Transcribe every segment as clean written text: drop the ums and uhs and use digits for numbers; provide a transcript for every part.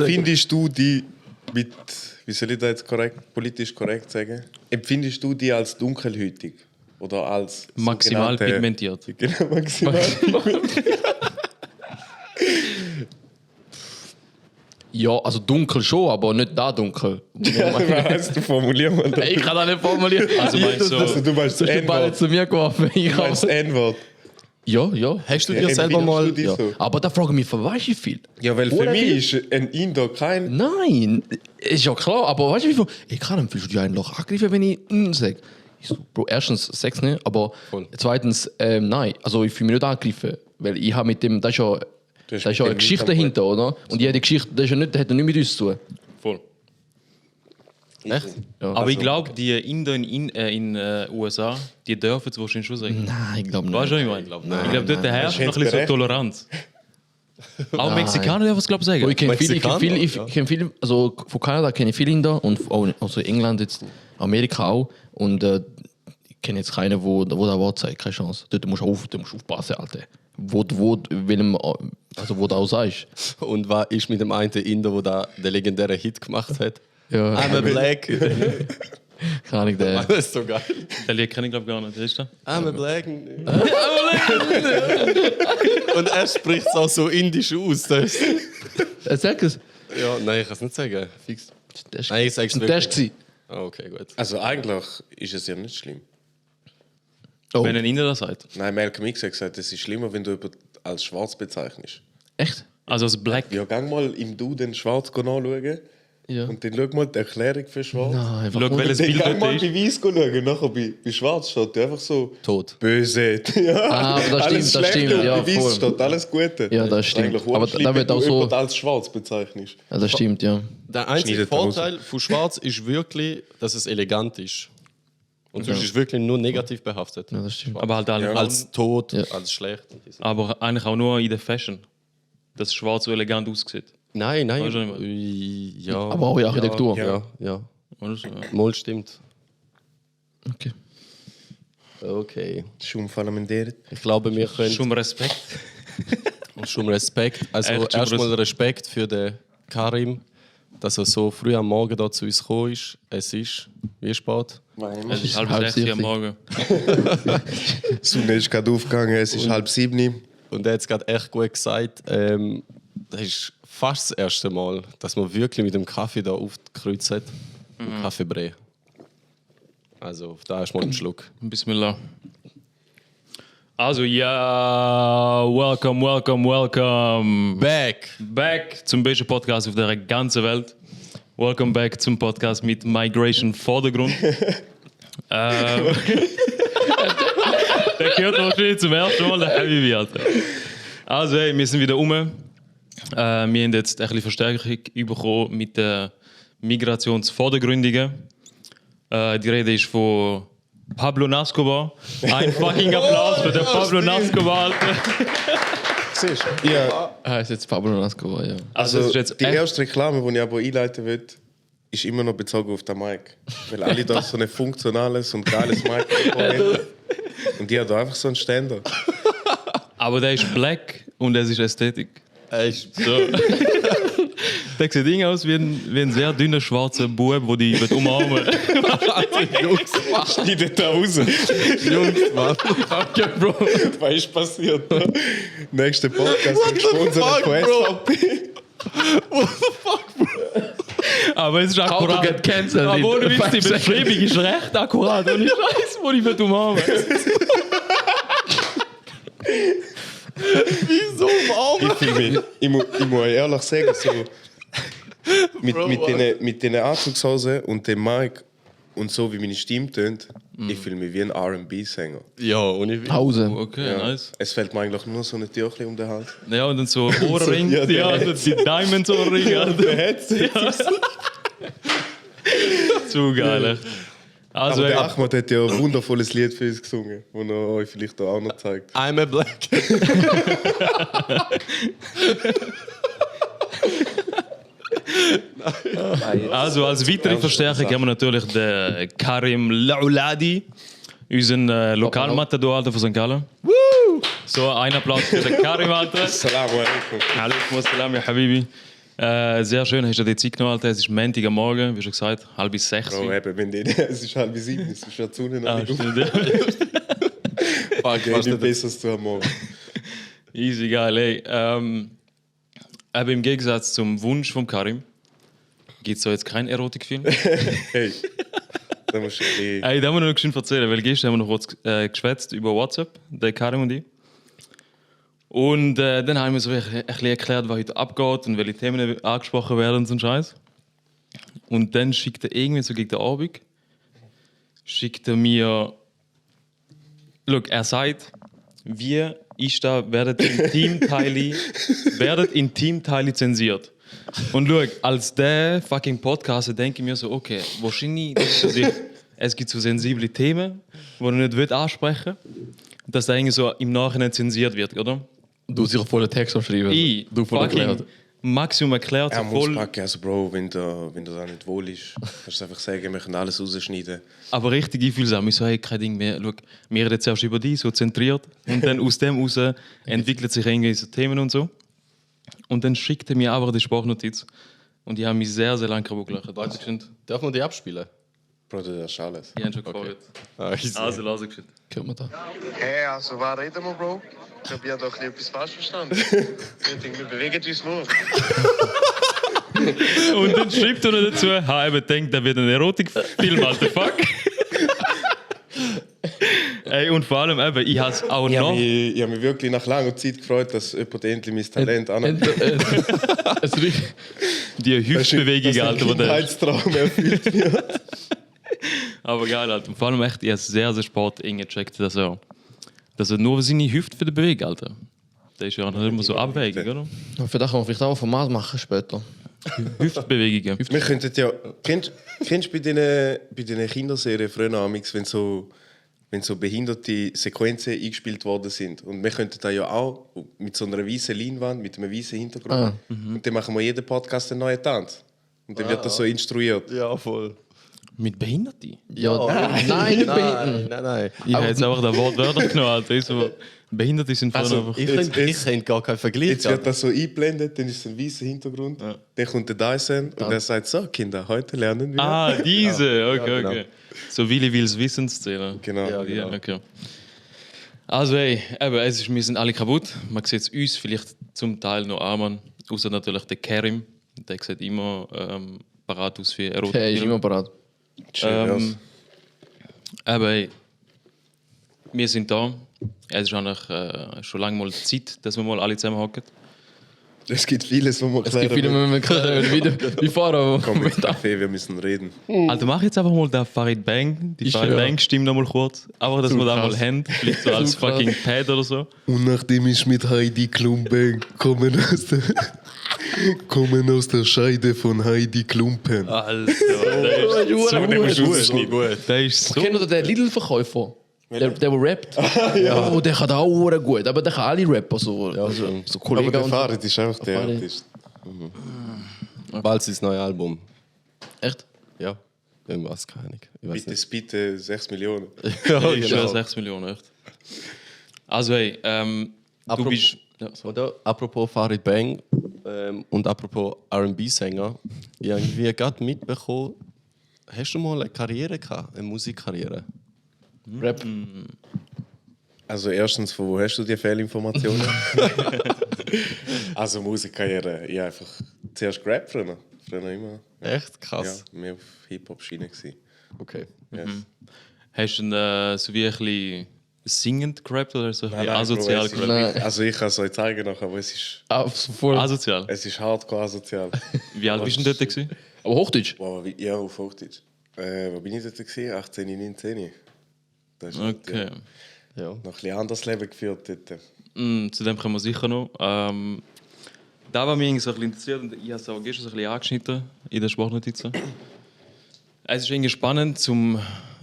Empfindest du die mit, wie soll ich das jetzt politisch korrekt sagen? Empfindest du die als dunkelhäutig? Oder als maximal pigmentiert? Genau, maximal pigmentiert. Ja, also dunkel schon, aber nicht da dunkel. Weißt du, formulier mal das. Ich kann das nicht formulieren. Also meinst du, Also, du meinst das Du hast den Ball N-Wort. zu mir geworfen. Du meinst das N-Wort. Ja. Hast du dir Ja, selber empfindest mal... du dich Ja. so? Aber da frage ich mich, für was wie viel? Ja, weil für Oder mich ist ein Inder kein... Nein, ist ja klar, aber weißt du wie viel? Ich kann empfehlen, du ein Loch angreifen, wenn ich sage. Ich so, Bro, erstens Sex nicht, aber zweitens, nein. Also ich fühle mich nicht angegriffen, weil ich habe mit dem, da ist ja eine Geschichte dahinter, oder? Und jede Geschichte, das ist ja nicht, das hat ja nichts mit uns zu tun. voll. Echt? Ja. Aber ich glaube, die Inder in USA, die dürfen es wahrscheinlich schon sagen. Nein, ich glaube nicht. Weißt du, was ich meine? Ich glaube, dort herrscht noch ein bisschen so Toleranz. Auch Ja, Mexikaner dürfen es, glaube ich, sagen. Ich kenne Mexikaner, viele, also von Kanada kenne ich viele Inder und auch also England jetzt, Amerika auch. Und ich kenne jetzt keinen, wo das Wort sagt, keine Chance. Dort musst du aufpassen, Alter. Wo du auch sagst. Und was ist mit dem einen Inder, der da den legendären Hit gemacht hat? Ja, I'm a black. keine Ahnung, der. Das ist so geil. Der Lied kenne ich, glaube ich, gar nicht. Weißt du? I'm a black. Und er spricht es auch so indisch aus. Sag es. Ja, nein, ich kann es nicht sagen. Fix. Das Nein, ich sag's und wirklich. das war. Ah, okay, gut. Also eigentlich ist es ja nicht schlimm. Oh, Wenn ein Inder das sagt. Nein, Malcolm X hat gesagt, es ist schlimmer, wenn du jemanden als schwarz bezeichnest. echt? Also als Black. Ja, gang mal im Duden schwarz anschauen. Ja. Und dann schau mal die Erklärung für schwarz. Nein, einfach Schau, nur- welches Dann Bild gang mal dort bei ist. weiß schauen. Nachher bei schwarz steht einfach so Tot. böse. Ja. Ah, aber das alles stimmt, das Schlechte stimmt, ja, und bei weiß voll. steht alles Gute. Ja, das ist stimmt. eigentlich Aber schlimm, da wird wenn auch du so- jemanden als schwarz bezeichnest. Ja, das stimmt, ja. Der einzige Schneidet Vorteil von Schwarz ist wirklich, dass es elegant ist. Und sonst ist es wirklich nur negativ behaftet. Ja, das stimmt. Aber halt alle Als tot, Ja. als schlecht. Aber eigentlich auch nur in der Fashion. Dass schwarz so elegant aussieht. Nein, nein. Weißt du, was Ja. Aber auch in Architektur. Ja. Oder so, ja. Mal stimmt. Okay. Okay. Schon fundamentiert. Ich glaube, wir können Schon Respekt. schon Respekt. Also Echt schon erstmal Respekt für den Karim, dass er so früh am Morgen da zu uns gekommen ist. Es ist, wie spät? Es ist halb halb 6 am sieben. Morgen. Die Sonne ist gerade aufgegangen, es ist 6:30. Und er hat es gerade echt gut gesagt. Das ist fast das erste Mal, dass man wirklich mit dem Kaffee da aufgekreuzt hat. Im Kaffeebrei. Also, da ist mal ein Schluck. Bismillah. Also, ja, welcome. Back zum besten Podcast auf der ganzen Welt. Welcome back zum Podcast mit Migration Vordergrund. Der gehört wahrscheinlich zum ersten Mal, der Habibi, Alter. Also, hey, wir sind wieder rum. Wir haben jetzt ein bisschen Verstärkung bekommen mit den Migrationsvordergründigen. Die Rede ist von Pablo Nascobar. Ein fucking Applaus für den Pablo Nascobar, Alter. Siehst du? Ja, Ah, ist jetzt Pablo Nascobar, ja. Also, also es ist jetzt die echt- erste Reklame, die ich aber einleiten will, ist immer noch bezogen auf den Mic. Weil alle da so ein funktionales und geiles Mic haben. Und die hat da einfach so einen Ständer. Aber der ist black und es ist Ästhetik. So. Der sieht Ding aus wie ein sehr dünner schwarzer Bub, der die wird umarmen. Schneidet da raus. Jungs, Mann. Okay, Bro. Was ist passiert? Ne? Nächster Podcast wird fuck, gesponsert von bro? SVP. Aber es ist akkurat. get cancelled Aber in ohne Witz, die 5 Beschreibung ist recht akkurat. Ohne Scheiß, wo die wird umarmen. Wieso umarmen? Ich muss euch ehrlich sagen, so, mit den Anzugshosen und dem Mic und so wie meine Stimme tönt, ich fühle mich wie ein R&B-Sänger. Ja, ohne Witz. Hause. Okay, nice. Es fällt mir eigentlich nur so ein Tüchchen um den Hals. Ja, und dann so Ohrring, Ja, der ja, also die Diamonds-Ohrringe. Alter. Zu geil, echt. Also, Aber der ey, Ahmad hat ja ein wundervolles Lied für uns gesungen, das er euch vielleicht auch noch zeigt. I'm a black. also als weitere Verstärkung haben wir natürlich den Karim Lauladi, unseren Lokalmatador Alter von St. Gallen. So, ein Applaus für den Karim, Alter. Assalamu alaikum. Alaikum assalam, ja Habibi. Sehr schön, hast du dir die Zeit genommen, Alter. Es ist Montag am Morgen, wie schon gesagt, 5:30. Bro, eben, wenn die, es ist 6:30, es ist schon zu Sonne noch nicht. Stimmt, ja. Fuck, Geht nicht besser zu am Morgen. Easy, geil, ey. Aber im Gegensatz zum Wunsch von Karim gibt es da jetzt keinen Erotikfilm. Hey, da musst du ein bisschen... Ey, da muss ich noch schön erzählen, weil gestern haben wir noch kurz geschwätzt über WhatsApp, der Karim und ich. Und dann haben wir so ein bisschen erklärt, was heute abgeht und welche Themen angesprochen werden und so ein Scheiß. Und dann schickt er irgendwie so gegen den Abend, schickt er mir... Schau, er sagt, wir werden Intimteile zensiert. Und schau, als der fucking Podcaster denke ich mir so, okay, wahrscheinlich es gibt so sensible Themen, die er nicht ansprechen will, dass der irgendwie so im Nachhinein zensiert wird, oder? Du sicher voll den Text schreiben. Du voll erklärt. Maximum erklärt. Er so muss voll, packen, also Bro, wenn da nicht wohl ist, kannst du einfach sagen, wir können alles rausschneiden. aber richtig einfühlsam. Ich so, hey, kein Ding mehr. Schau, wir reden zuerst über dich, so zentriert. Und dann aus dem raus entwickelt sich irgendwie so Themen und so. Und dann schickt er mir aber die Sprachnotiz. Und ich habe mich sehr, sehr lange kaputt gelacht. Darf man die abspielen? Bro, das ist alles. Ich habe schon gefragt. Ich Also, lass ich geschickt. Kennt man da? Hey, also was reden wir, Bro? Ich habe ja doch etwas falsch verstanden. Ich denke, wir bewegen uns nur. Und dann schreibt er noch dazu, eben denkt, da wird ein Erotikfilm, Alter, fuck. Ey, und vor allem eben, ich habe es auch Ich noch... habe mich wirklich nach langer Zeit gefreut, dass jemand endlich mein Talent anerkennt. Die Hüftbewegung, Alter, wo der... Kindheitstraum erfüllt wird. Aber geil, Alter. Und vor allem echt, ich habe sehr, sehr spät gecheckt, dass er nur seine Hüfte für die Bewegung, Alter. Der ist ja nicht immer so abwägig, oder? Für das kann man vielleicht auch ein Format machen später. Hüftbewegungen. Wir könnten ja... Kennst du bei diesen Kinderserien früher amix, wenn so behinderte Sequenzen eingespielt worden sind? Und wir könnten da ja auch mit so einer weißen Leinwand, mit einem weißen Hintergrund. Und dann machen wir jeden Podcast einen neuen Tanz. Und dann wird das so instruiert. Ja, voll. Mit Behinderten? Ja, nein, nicht behindert. Nein. Ich habe jetzt einfach das Wort wörtlich genommen, Alter. Ich so, Behinderte sind vorne Also, einfach... Ich könnte gar keinen Vergleich. Jetzt wird das so eingeblendet, dann ist es ein weißer Hintergrund. Dann kommt der Dyson und er sagt so, Kinder, heute lernen wir. Ah, diese, okay, genau. okay. So Willi Wills Wissensszene. Genau. Ja, Ja, genau. okay. Also hey, eben, wir sind alle kaputt. Man sieht es uns vielleicht zum Teil noch an, man. Außer natürlich der Karim. Der sieht immer parat aus für Erotik. Okay, ist immer bereit. Schön, Aber hey, wir sind da. Es ist eigentlich schon lange mal Zeit, dass wir mal alle zusammen hocken. es gibt vieles, was wir Es gibt viele Momente, wie vorher. Komm mit Kaffee, wir müssen reden. Also mach jetzt einfach mal den Farid Bang, die Ich Farid schwör. Bang Stimme noch mal kurz. Aber dass wir da mal krass. haben, vielleicht so als Zu krass. fucking Pad oder so. Und nachdem ich mit Heidi Klumpen kommen aus der Scheide von Heidi Klumpen. Alter, der ist so Gut. Der ist so... Kennt ihr den Lidl-Verkäufer? Der rappt. Ja. Oh, der kann auch sehr gut, aber der kann alle rappen. So, also, so Aber Kollegen der und Farid ist einfach der Farid. Artist. Bald sein neues Album. Echt? Ja, irgendwas, keine Ahnung. Ich weiß Bitte, bitte 6 Millionen. Ja, Ich schwöre 6 Millionen, echt. Also hey, du Apropos- bist... Ja, sorry. Oder? Apropos Farid Bang und apropos R&B-Sänger, ich habe irgendwie gerade mitbekommen, hast du mal eine Karriere gehabt, eine Musikkarriere? Rap. Also erstens, von wo hast du die Fehlinformationen? Also Musikkarriere, ich einfach zuerst gerappt früher. Früher immer. Echt? Ja, Krass. mehr auf Hip-Hop-Schiene gewesen. Okay. Yes. Hast du so wie ein bisschen singend gerappt oder so ein bisschen Bro, asozial es ist gerappt? wirklich- also ich kann es euch zeigen noch, aber es ist Voll. Asozial? es ist hardcore asozial. Wie alt bist du denn dort gewesen? Aber Hochdeutsch? Wow, ja, auf Hochdeutsch. Wo bin ich dort gewesen? 18, 19. Das ist halt, Okay. Ja. noch ein bisschen anderes Leben geführt dort. Zu dem kommen wir sicher noch. Da war mich irgendwie so ein bisschen interessiert und ich habe es auch gestern so ein bisschen angeschnitten in der Sprachnotizen. Es ist irgendwie spannend,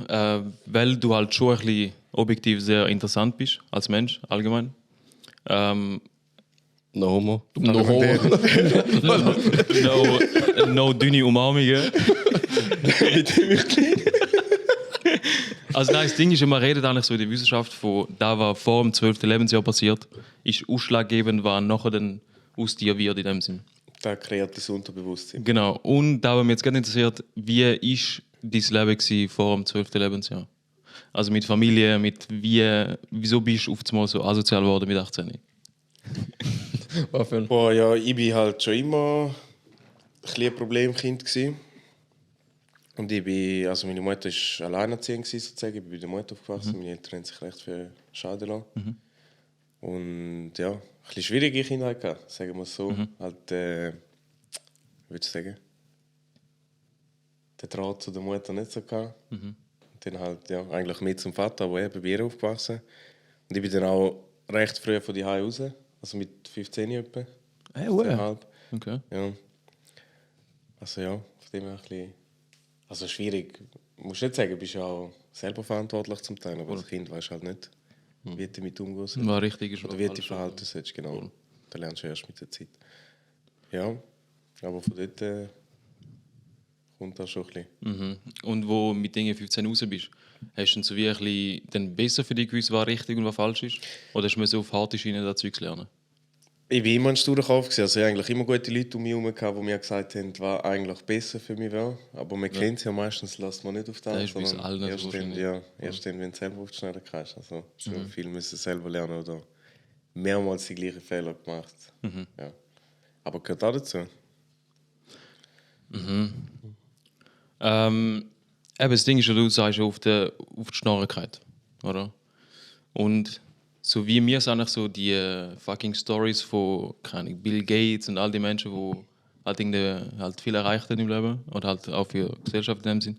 weil du halt schon ein bisschen objektiv sehr interessant bist, als Mensch allgemein. No homo. No dünne Umarmungen. Also nein, das Ding ist, man redet eigentlich so in der Wissenschaft von da, was vor dem 12. Lebensjahr passiert, ist ausschlaggebend, was nachher dann aus dir wird in dem Sinn. Da kreiert das Unterbewusstsein. Genau. Und da, was mich jetzt gerade interessiert, wie war dein Leben gewesen vor dem 12. Lebensjahr? Also mit Familie, wieso bist du auf einmal so asozial geworden mit 18? Was für ein... Boah, ja, ich war halt schon immer ein Problemkind gewesen. Und also meine Mutter war alleinerziehend sozusagen. Ich bin bei der Mutter aufgewachsen. Meine Eltern haben sich recht viel Schaden lassen. Und ja, ein bisschen schwierige Kindheit gehabt, sagen wir es so. Halt, wie würde ich sagen, der Draht zu der Mutter nicht so gehabt. Und dann halt, ja, eigentlich mit zum Vater, aber eben bei ihr aufgewachsen. Und ich bin dann auch recht früh von die raus, also mit 15 etwa. Hey, 15,5. Okay. Ja. Also ja, von dem her ein bisschen... Also schwierig. Du musst nicht sagen, du bist ja auch selber verantwortlich zum Teil, aber als Kind weißt du halt nicht, wie du damit umgehen sollst. War richtig ist Oder wie du dich verhalten sollst, genau. Da lernst du erst mit der Zeit. Ja, aber von dort kommt das schon ein bisschen. Und wo du mit Dingen 15 raus bist, hast du dann so wie ein bisschen dann besser für dich gewusst, was richtig und was falsch ist? Oder hast du so auf harte Schiene das Zeug lernen? Ich war immer ein Sturkopf. Also ich hatte eigentlich immer gute Leute um mich herum, die mir gesagt haben, was eigentlich besser für mich wäre. Aber man kennt es ja meistens, lässt man nicht auf das. Das ist bei uns allen so erst dann, wahrscheinlich. ja, erst dann, wenn du selber auf die Schnelle kannst. Also schon viel müssen selber lernen oder mehrmals die gleichen Fehler gemacht. Ja. Aber gehört auch dazu. Eben, das Ding ist ja, du sagst auf die Schnarrigkeit, oder? Und so wie mir es eigentlich so die fucking Stories von keine Ahnung, Bill Gates und all die Menschen, die halt, halt viel erreicht haben im Leben oder halt auch für die Gesellschaft in dem Sinn,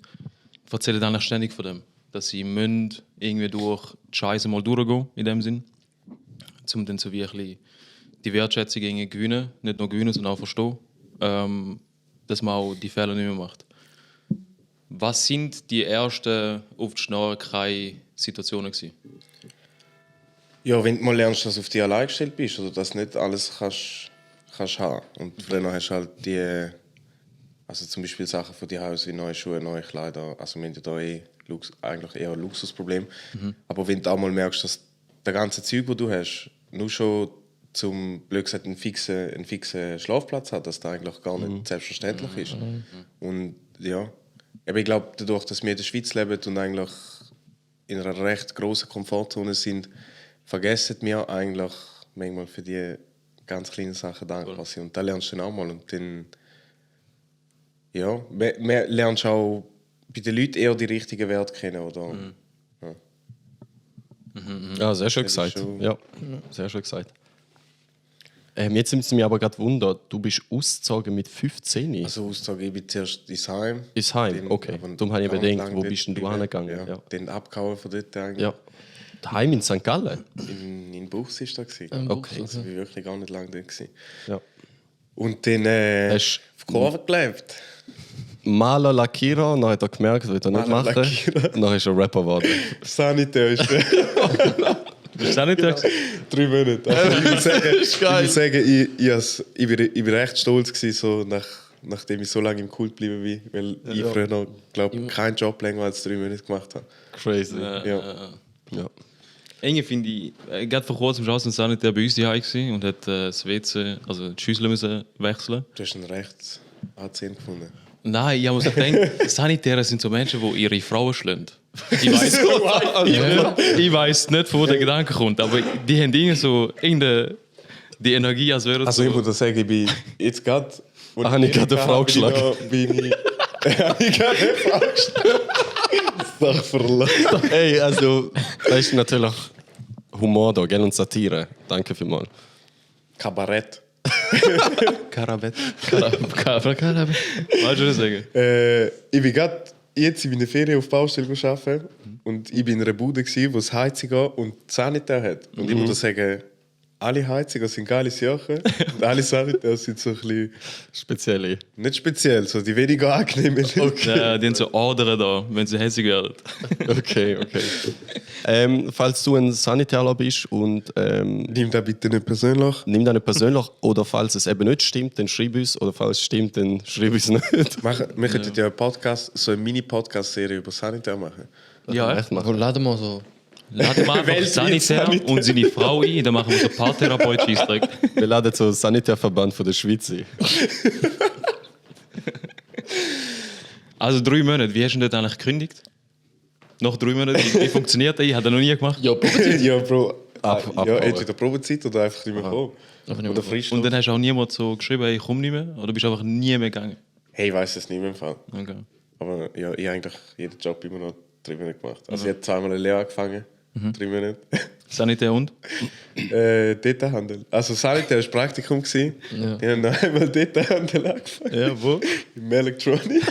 erzählen dann ständig von dem, dass sie müssen irgendwie durch die Scheiße mal durchgehen in dem Sinn, um dann so wie ein bisschen die Wertschätzung irgendwie gewinnen, nicht nur gewinnen, sondern auch verstehen, dass man auch die Fehler nicht mehr macht. Was sind die ersten auf die Schnarrerei-Situationen gewesen? Ja, wenn du mal lernst, dass du auf dich allein gestellt bist oder dass nicht alles kannst haben. Und früher hast du halt die, also zum Beispiel Sachen von dir Haus wie neue Schuhe, neue Kleider. Also wir haben ja da eigentlich eher ein Luxusproblem. Aber wenn du auch mal merkst, dass der ganze Zeug, das du hast, nur schon zum blöd gesagt einen fixen Schlafplatz hat, dass das eigentlich gar nicht selbstverständlich ist. Und ja, aber ich glaube, dadurch, dass wir in der Schweiz leben und eigentlich in einer recht grossen Komfortzone sind, vergessen wir eigentlich manchmal für die ganz kleinen Sachen dankbar sind. Und da lernst du dann auch mal. Und dann, ja, man lernst auch bei den Leuten eher die richtigen Werte kennen. Oder? Ja, sehr schön Das ist gesagt. schon- Ja, sehr schön gesagt. Jetzt nimmt es mich aber gerade Wunder, du bist ausgezogen mit 15. Also ausgezogen, ich bin zuerst ins Heim. Ins Heim, Dann okay. aber Darum habe ich gar überlegt, nicht lang wo dort bist denn du geblieben. hingegangen? Ja. Ja. Dann abgehauen von dort eigentlich. Ja. Heim in St. Gallen? In Buchs war das. Gewesen. Okay. Also ich war wirklich gar nicht lange dort. Gewesen. Ja. Und dann Hast auf Kurve gelebt. Maler Lackierer, dann hat er gemerkt, will er nicht Maler machen. Lackierer. Dann ist er Rapper geworden. Sanitär ist Bist du auch nicht da gewesen? 3 Monate. Also ich geil. will sagen, ich bin recht stolz gewesen, so nachdem ich so lange im Kult geblieben bin, weil ich früher noch, glaube keinen Job länger als 3 Monate gemacht habe. Crazy. Ja. Ja. Irgendwie finde ich, gerade vor kurzem war ein Sanitär bei uns daheim gewesen und hat das WC, also die Schüssel müssen wechseln. Du hast einen rechts A10 gefunden. Nein, ich habe mir so gedacht, Sanitäre sind so Menschen, die ihre Frauen schlagen. Ich weiss nicht, von wo der Gedanke kommt, aber die haben irgendwie so die Energie, als wäre Also ich so... muss das sagen, ich bin jetzt gerade... habe ich gerade eine Frau geschlagen? Habe ich gerade eine Frau geschlagen? Sag verlassen. Hey, also, da ist natürlich Humor da, gell, und Satire. Danke vielmals. Kabarett. Karabett. Karabett. Weißt du, was ich sagen? Ich bin gerade jetzt in meiner Ferien auf Baustelle arbeiten und ich war in einer Bude, wo es Heizungen und Sanitär hat. Und ich muss sagen, alle Heizungen sind geile Sachen und alle Sanitär sind so ein bisschen Speziell. nicht speziell, so die weniger angenehmen. Ja, die haben so Ordern da, wenn sie hässlich werden. Okay. Falls du ein Sanitärler bist und Nimm das bitte nicht persönlich. nimm das nicht persönlich oder falls es eben nicht stimmt, dann schreib uns oder falls es stimmt, dann schreib uns nicht. Wir könnten ja einen Podcast, so eine Mini-Podcast-Serie über Sanitär machen. Ja, echt Aber laden wir so Lade mal einfach Weltweit Sanitär und seine Frau ein, dann machen wir so Paartherapeut-Scheissdreck. Wir laden so einen Sanitärverband von der Schweiz ein. Also 3 Monate, wie hast du denn dort eigentlich gekündigt? Nach 3 Monaten, wie funktioniert das? Hat er noch nie gemacht. Ja, Probezeit. Ja, Bro. Abhauen. Ja, entweder Probezeit oder einfach nicht mehr kommen. Einfach nicht Oder mehr frisch. Und dann hast du auch niemand so geschrieben, hey, ich komme nicht mehr? Oder bist du einfach nie mehr gegangen? Hey, ich weiß es nicht mehr im Fall. Okay. Aber ja, ich habe eigentlich jeden Job immer noch 3 Monate gemacht. Also ich habe zweimal eine Lehre angefangen. 3 Monate. Sanitär und? Detailhandel. Also Sanitär war das Praktikum. Ja. Ich habe noch einmal Detailhandel angefangen. Ja, wo? Im Electronic.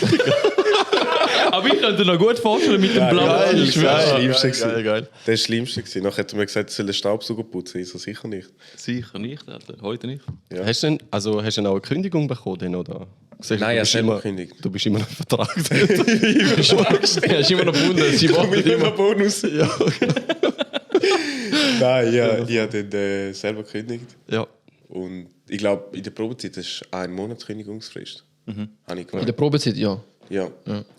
Aber ich könnte noch gut vorstellen mit dem blauen. Geil, Ich schwöre. das Schlimmste geil, gewesen. geil. Das war das Schlimmste gewesen. Nachher hat er mir gesagt, ich soll den Staubsauger putzen. Ich so, sicher nicht. Sicher nicht, Alter. Heute nicht. Ja. Hast du denn auch eine Kündigung bekommen? Denn, oder? Siehst, Nein, du er bist selber immer- gekündigt. Du bist immer noch im Vertrag. Er ist immer noch gebunden. Sie warten Mit einem immer. Bonus. Ja. Nein, ich habe den selber gekündigt. ja. Und ich glaube, in der Probezeit ist 1 Monat Kündigungsfrist. Habe ich In der gemacht. Probezeit, ja. Ja.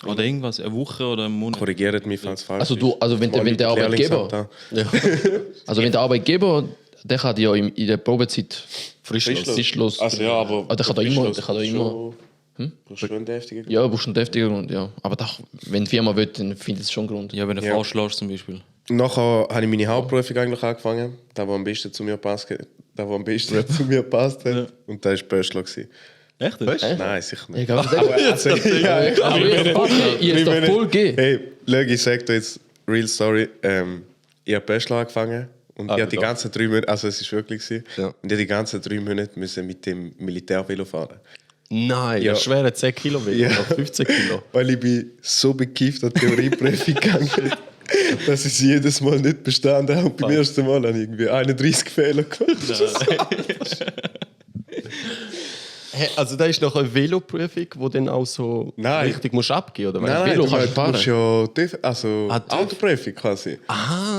Oder irgendwas, eine Woche oder einen Monat. Korrigiert mich, falls es falsch Also du- ist. also wenn der- Mal wenn der mit Arbeitgeber- Lehrlingsamt an. Also wenn der Arbeitgeber, der kann ja in der Probezeit fristlos. Also ja, aber... der kann da immer... Der kann da immer Brauchst du schon einen deftigen Grund? ja, du brauchst einen deftigen Grund, ja. Aber doch, wenn die Firma will, dann findet es schon Grund. Ja, wenn du Ja. falsch lässt zum Beispiel. Nachher habe ich meine Hauptprüfung eigentlich angefangen. Da, wo am besten zu mir passt, hat. Und da war Bachelor. gewesen. Echt? Nein, sicher nicht. Egal, was Aber also, ja, aber ihr ist doch voll gegeben. Hey, schau, ich sag dir jetzt, real story. Ich habe Bachelor angefangen und ich habe die doch. ganzen 3 Monate, also es ist wirklich gewesen, Ja. und ich habe die ganzen 3 Monate müssen mit dem Militärvelo fahren. Nein, Ja. ja. Schwere 10 Kilo Velo, Ja. oder 15 Kilo. Weil ich bin so bekifft an die Theorieprüfung gegangen, dass ich sie jedes Mal nicht bestanden habe. Und beim ersten Mal habe ich irgendwie 31 Fehler gemacht. Hey, also da ist noch eine Veloprüfung, die dann auch so Nein. richtig musst abgeben, oder? Nein, Velo du kannst fahren. musst ja also TÜV. Autoprüfung quasi.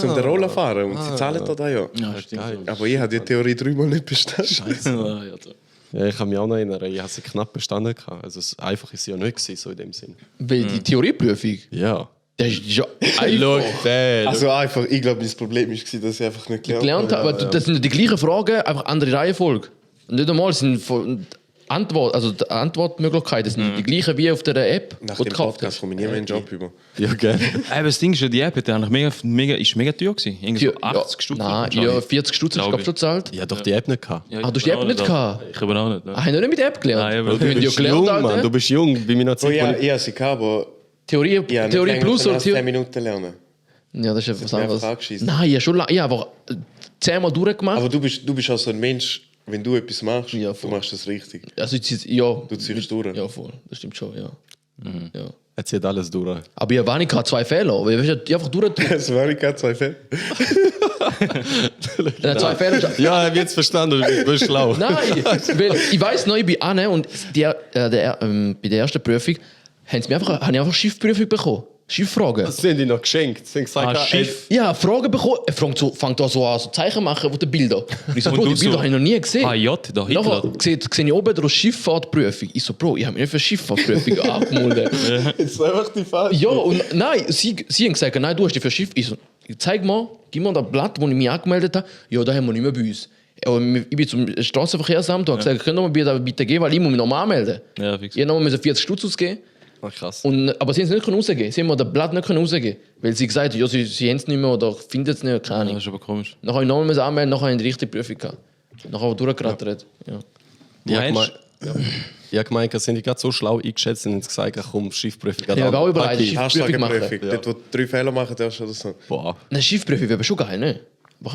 Zum den Roller fahren und sie zahlen da ja. Ja, stimmt. Geil. Aber ich habe die Theorie 3 Mal nicht bestanden. Ja, ja, so. Ja, ich kann mich auch noch erinnern, ich habe sie knapp bestanden. Also einfach ist sie ja nicht gewesen, so in dem Sinn. Weil die Theorieprüfung, Ja. das ist ja Look, einfach der. Also einfach, ich glaube, mein Problem war, dass ich einfach nicht gelernt habe. Aber das sind die gleichen Fragen, einfach andere Reihenfolge. Und nicht einmal sind von Antwort, also die Antwortmöglichkeiten sind die gleichen wie auf der App. Nach die dem du gekauft Podcast hast. komme ich nie mehr in den Job über. Ja, gell. Aber das Ding ist ja, die App hat eigentlich mega teuer gewesen. Irgendwie so 80 Stutz. Nein, ja, 40 Stutz hast du Glaub ich. schon gezahlt. Ich habe doch die App nicht gehabt. Ja, Ah, du hast die App nicht gehabt? Ich habe auch nicht. Ne? Ah, hast du nicht mit der App gelernt? Nein, aber Wir haben ja bist gelernt, jung, Mann. Alter. Du bist jung. Bei meiner Oh Zeit, ja, wo ich- ich habe sie gehabt, aber Theorie, ich habe Theorie nicht Plus länger oder als 10 Theorie? Minuten lernen. Ja, das ist etwas mir anderes. einfach angeschissen. Nein, ja, schon lange. Ja, aber 10-mal durchgemacht. Aber du bist auch so ein Mensch, wenn du etwas machst, Ja, du voll. machst das richtig. Also, ja. Du ziehst durch. Ja, voll. Das stimmt schon, ja. Ja. Er zieht alles durch. Aber ich habe wenig gehabt, 2 Fehler. Weil ich habe einfach durch. Das war ich gerade 2 Fälle. 2 Fehler. Ja, ich habe jetzt verstanden, du bist schlau. Nein, weil ich weiss noch, ich bin an und bei der ersten Prüfung habe ich einfach Schiffprüfung bekommen. Schifffragen. Das sind die noch geschenkt. Sie haben gesagt, Schiff. Ja, Fragen bekommen. Er fängt da so an, so Zeichen machen auf den Bildern. Und ich so, Und Bro, du die Bilder so, habe ich noch nie gesehen. HJ, da Hitler. Nachher sehe ich oben drauf Schifffahrtprüfung. Ich so, Bro, ich habe mich nicht für Schifffahrtprüfung angemeldet. Jetzt einfach die Fall. Ja, und nein, sie haben gesagt, nein, du hast dich für Schiff. Ich so, zeig mal, gib mir das Blatt, wo ich mich angemeldet habe. Ja, da haben wir nicht mehr bei uns. Aber ich bin zum Straßenverkehrsamt und habe gesagt, könnt ihr mir bitte geben, weil ich muss mich nochmal anmelden. Ja, fix. Ich habe nochmal 40 Stutz ausgeben. oh, krass. Aber sie haben es nicht rausgeben. Sie haben mir das Blatt nicht rausgeben. Weil sie gesagt haben, ja, sie haben es nicht mehr oder finden es nicht, keine Das Ahnung. ist aber komisch. Nachher habe ich nochmal anmelden, nachher habe ich die richtige Prüfung gehabt. Nachher habe ich durchgerattert. Ja. Ich habe Meinst gemeint, dass sie gerade so schlau eingeschätzt und haben gesagt, komm, Schiffprüfung. Ich habe auch überlegt, Okay. Schiffprüfung machen. Hashtag-Prüfung. Dort, wo du 3 Fehler machen darfst oder so. Boah. Eine Schiffprüfung wäre aber schon geil, ne?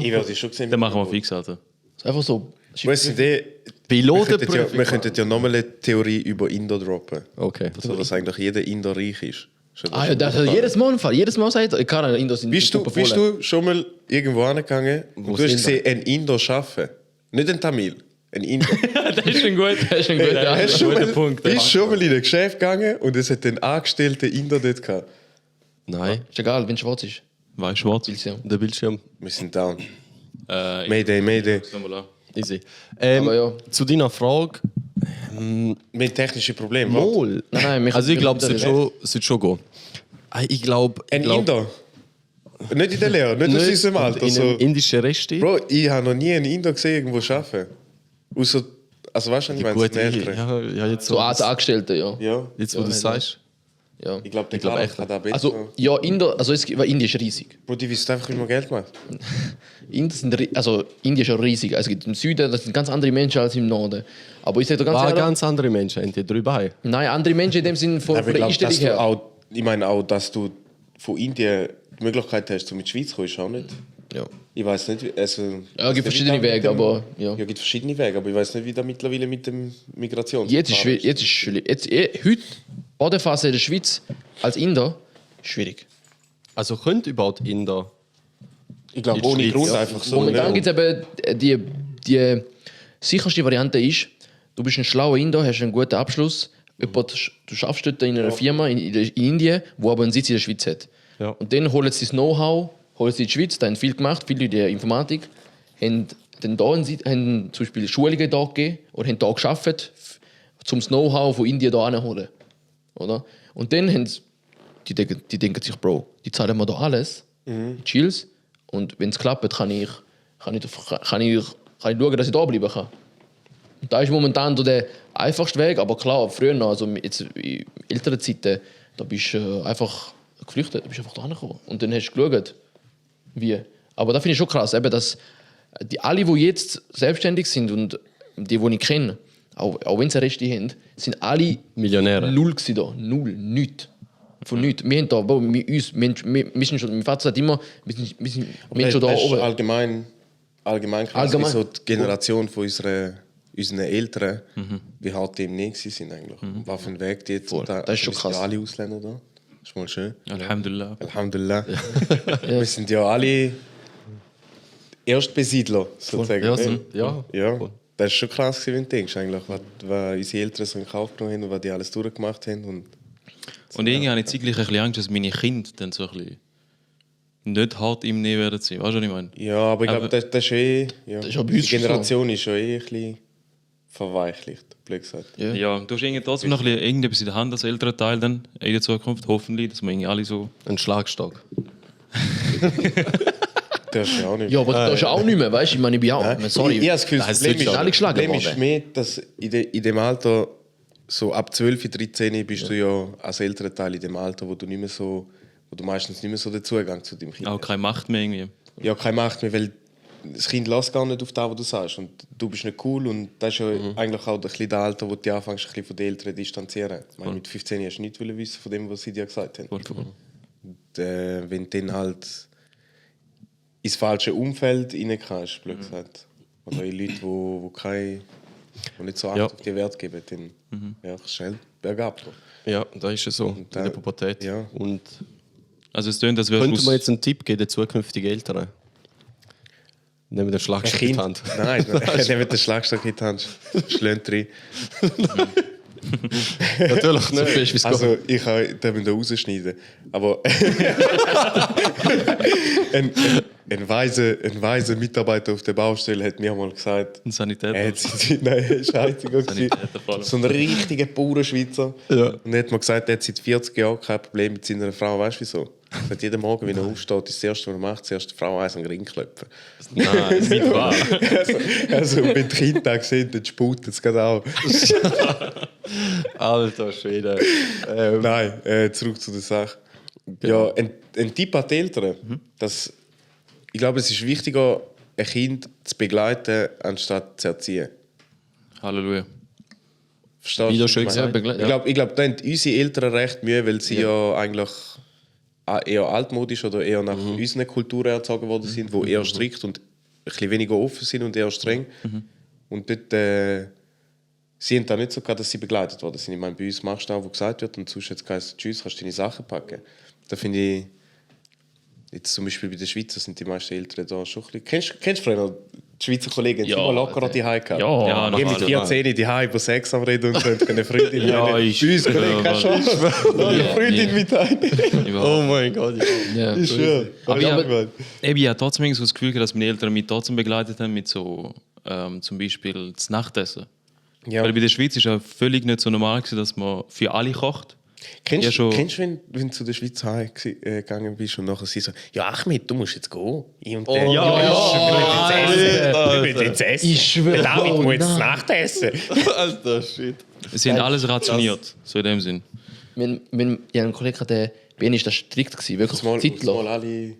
Ich werde die schon gesehen. Dann machen wir fix, Alter. Einfach so. Weißt du, wir Pilotenprüfung. könnten ja nochmal eine Theorie über Indo droppen. Okay. So, dass eigentlich jeder Indo reich ist. Schon Ah ja, das hat jedes Mal im Fall. Jedes Mal sagt er, ich kann in das Bist du schon mal irgendwo angegangen und Wo du hast sind gesehen, ein Indo arbeiten? Nicht ein Tamil, ein Indo. Das ist ein guter. Das ist ein guter Ja, Hast du schon guter mal, Punkt. bist schon mal in ein Geschäft gegangen und es hat einen angestellten Indo dort gehabt? Nein, Ist egal, wenn es schwarz ist. Weiß schwarz. Bildschirm. der Bildschirm. Wir sind down. Ich Mayday, Mayday. nochmal an. Easy. Aber ja. Zu deiner Frage. Wir haben technische Probleme. Mol. Nein, Also ich glaube, es wird schon gehen. Ich glaube... Ein Indo? Nicht in der Lehre, nicht aus unserem Alter. In So. einem indischen Resti. Bro, ich habe noch nie einen Inder gesehen, irgendwo arbeiten. Außer, also wahrscheinlich, wenn es Gut, die Eltern. ja, jetzt So als Angestellte, ja. Ja, Jetzt, wo du sagst. ja. ich glaube, der glaub Karl echt. hat auch besser. Also, ja, Indien ist riesig. Bro, die wissen einfach, wie man Geld macht. Indien ist ja riesig. Also, es gibt im Süden, das sind ganz andere Menschen als im Norden. Aber ich sage dir ganz War ehrlich, ganz andere Menschen, haben die drei Beine. nein, andere Menschen in dem Sinne von Aber ich der glaube, Einstellung dass du her. auch, ich meine auch, dass du von Indien die Möglichkeit hast, um in die Schweiz zu kommen, ist auch nicht. Ja. Ich weiß nicht, also... Ja, es gibt verschiedene Wege, aber ja. Ja, es gibt verschiedene Wege, aber ich weiß nicht, wie da mittlerweile mit dem Migration... Jetzt ist schwierig. Jetzt ist schwierig. Heute, Bodenphase in der Schweiz als Inder, schwierig. Also könnte überhaupt Inder. Ich glaube, in die ohne Schweiz, Grund ja. einfach so. Momentan nicht? gibt es eben die sicherste Variante ist, du bist ein schlauer Inder, hast einen guten Abschluss, du schaffst dort in einer Firma in Indien, wo aber einen Sitz in der Schweiz hat. Ja. Und dann holen sie das Know-how, holen sie in die Schweiz, da haben viel gemacht, viele in der Informatik, haben dann da haben zum Beispiel Schulungen da gegeben oder haben da gearbeitet, um das Know-how von Indien da anzuholen. Oder? Und dann haben sie, die denken sich, Bro, die zahlen mir da alles, Chills, und wenn es klappt, kann ich schauen, dass ich da bleiben kann. Und da ist momentan so der einfachste Weg, aber klar, früher noch, also jetzt in älteren Zeiten, da bist du einfach geflüchtet, da bist du einfach da gekommen. Und dann hast du geschaut, wie. Aber da finde ich schon krass, eben, dass alle, die jetzt selbstständig sind und die ich kenne, auch wenn sie Reste haben, sind alle Millionäre. null gewesen da. Null, nichts. Von nichts. Wir haben da, wir sind schon, mein Vater sagt immer, wir sind schon da Das ist oben. allgemein krass, Allgemein. wie so die Generation von unseren Eltern, wie hart die im Nähe sind eigentlich. Was für ein Weg die jetzt... Voll. Da, Das ist schon wir sind krass. ja alle Ausländer da. Das ist mal schön. Alhamdulillah. Alhamdulillah. Wir sind ja alle Erstbesiedler, sozusagen. Ja, ne? so, ja. Ja, das ist schon krass, wenn du denkst, eigentlich, was unsere Eltern so in Kauf genommen haben und was die alles durchgemacht haben. Und irgendwie habe ich zeitgleich ein bisschen Angst, dass meine Kinder dann so ein bisschen nicht hart im Nähe werden sein. Weißt du, was ich meine? Ja, aber ich glaube, das ist eh... Ja. Das ist auch bei Die uns schon Generation ist schon eh ein bisschen verweichlicht, blöd gesagt. Ja. Ja, du hast irgendwie trotzdem noch ein bisschen irgendetwas in der Hand als älterer Teil dann in der Zukunft, hoffentlich, dass wir irgendwie alle so... Ein Schlagstock. Das ist ja auch nicht. Ja, aber das ist auch nicht mehr, weißt du? Ich meine, ich bin auch. Sorry. Ich habe das Gefühl, das Nein, es Problem wird ist, schon. Alle geschlagen Problem ist worden. mehr, dass in dem Alter, so ab 12, 13 bist du ja als älterer Teil in dem Alter, wo du meistens nicht mehr so den Zugang zu deinem Kind Auch hast. keine Macht mehr irgendwie. Ja, keine Macht mehr, weil das Kind lässt gar nicht auf das, was du sagst. Und du bist nicht cool. Und das ist ja eigentlich auch ein bisschen das Alter, wo du anfängst, ein bisschen von den Eltern zu distanzieren. Ich meine, mit 15 hast du nichts wissen von dem, was sie dir gesagt haben. Voll. Und, wenn du dann halt ins falsche Umfeld reinkommst, blöd gesagt. Oder in Leute, die nicht so Acht Ja. auf die Wert geben, dann ja, schnell bergab. Ja, da ist es so. In da- der Pubertät. ja. Und Also es tönt, als wärst könnte du man jetzt einen Tipp geben den zukünftigen Eltern? Nehmen wir den Schlagstock in die Hand. Nein, der mit dem Schlagstock in die Hand. Schlönt rein. Natürlich So nicht. fest, wie es geht. Also, ich kann den da rausschneiden. Aber ein weiser Mitarbeiter auf der Baustelle hat mir mal gesagt, ein Sanitäter. er hat nein, Scheiße, Sanitäter. so ein richtiger Bauernschweizer. Ja. Und er hat mir gesagt, er hat seit 40 Jahren kein Problem mit seiner Frau. Weißt du wieso? Er sagt, jeden Morgen, wenn er aufsteht, ist das Erste, was er macht, zuerst die Frau eins an den Ring klopfen. Nein, nicht wahr. Also, wenn die Kinder das sehen, dann sputet es gerade auch. Alter Schwede. Nein, zurück zu der Sache. Ja, ein Tipp an die Eltern. Dass, ich glaube, es ist wichtiger, ein Kind zu begleiten, anstatt zu erziehen. Halleluja. Verstehst Wie du? du schön was ich meine? gesagt. Ich glaube, da haben unsere Eltern recht Mühe, weil sie ja eigentlich eher altmodisch oder eher nach unseren Kulturen erzogen worden sind, die eher strikt und ein bisschen weniger offen sind und eher streng. Und dort, sie haben da nicht so gehabt, dass sie begleitet worden sind. Ich meine, bei uns machst du auch, wo gesagt wird, und sonst jetzt heisst, tschüss, kannst du deine Sachen packen. Da finde ich, jetzt zum Beispiel bei den Schweizer sind die meisten Eltern da schon ein bisschen... Kennst du früher die Schweizer Kollegen? Ja, Die immer lockerer die Hause gehabt. Ja, Ja, Die mit normal. 14 die Hause über Sex am Reden und können Freundin Ja, bei ich- uns Kollegen keine Chance. Eine Freundin mit ein. Oh mein Gott, ja. Ja. Ich schwöre. Aber Ja, ja, Mann. Ich habe trotzdem irgendwie so das Gefühl, dass meine Eltern mich trotzdem begleitet haben mit so zum Beispiel das Nachtessen. Ja. Weil bei der Schweiz ist ja völlig nicht so normal gewesen, dass man für alle kocht. Kennst Ja, schon. kennst du, wenn du zu der Schweiz gegangen bist und nachher sie so, ja Ahmed, du musst jetzt gehen. Ich und der. Wir müssen jetzt essen. Ich schwöre. David muss jetzt nein. Nacht essen. Alter, shit. Sie haben alles rationiert, so in dem Sinn. Wenn ja, ein Kollege, der bei ihnen ist das strikt gewesen, wirklich Mal zeitlos. alle, die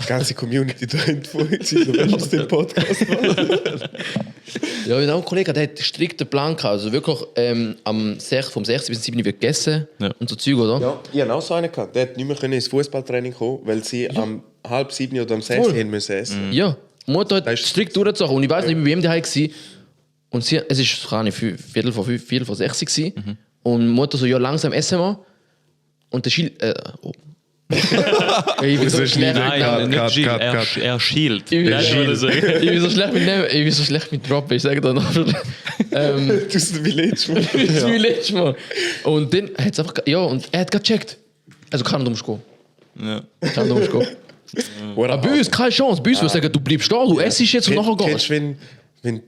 ganze Community da entfolgt, so wenn das den Podcast macht. Ja, wir haben einen Kollegen, der hat einen strikten Plan gehabt. Also wirklich vom 6. bis 7. wird gegessen Ja. und so Zeug, oder? Ja, ich hatte auch so einen gehabt. Der hat nicht mehr ins Fußballtraining kommen, weil sie am 6:30 oder am 6 Voll. hin müssen essen. Ja, die Mutter hat Das ist- strikt durchgezogen. Und ich weiß nicht, mit wem der war. Und es ist, keine Ahnung, Viertel vor 6 gewesen. Und die Mutter so, ja, langsam essen wir. Und der Schild. Oh. Ich bin so schlecht. Nein, nicht Cut, Gilles, cut, cut. er schielt. Ich bin- Das wollte ich sagen. Ich bin so schlecht mit Namen, ich bin so schlecht mit Droppen, ich sage da noch. Du hast wie letztes Mal. Das ist wie letztes Mal. Und dann hat es einfach. Ja, und er hat gerade gecheckt. Also kann er, du musst gehen. Ja. Kann er, du musst gehen. Aber bei uns keine Chance. Bei uns würde sagen, du bleibst da, du essst jetzt und nachher Kennst gehst. du, wenn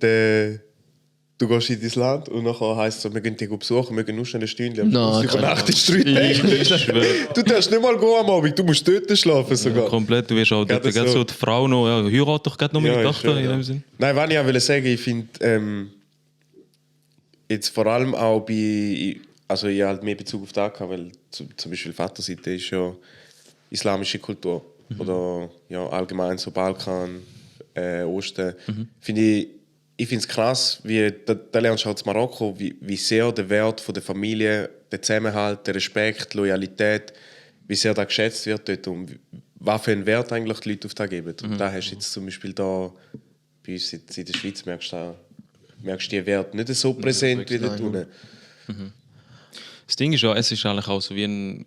du gehst in dein Land und nachher heisst es so, wir gehen dich besuchen, wir gehen nur schnell eine Stunde. Nein, du übernachtest 3 Ich Tage. schwöre. Du darfst nicht mal gehen am Abend, du musst dort schlafen sogar. Komplett, du wirst auch dort das gerade so. so die Frau noch, ja, heirat doch gerade noch meine Ja, Tochter ist in schön, dem ja. Sinn. Nein, was ich auch will sagen, ich finde, jetzt vor allem auch bei, also ich halt mehr Bezug auf das gehabt, weil zum Beispiel Vaterseite ist ja islamische Kultur. Oder ja, allgemein so Balkan, Osten. Ich finde es krass, wie, da lernst du halt in Marokko, wie sehr der Wert von der Familie, der Zusammenhalt, der Respekt, Loyalität, wie sehr das geschätzt wird dort und was für einen Wert eigentlich die Leute auf das geben. Und da hast du jetzt zum Beispiel da bei uns in der Schweiz merkst du den Wert nicht so präsent wie dort unten. Das Ding ist ja, es ist eigentlich auch so wie ein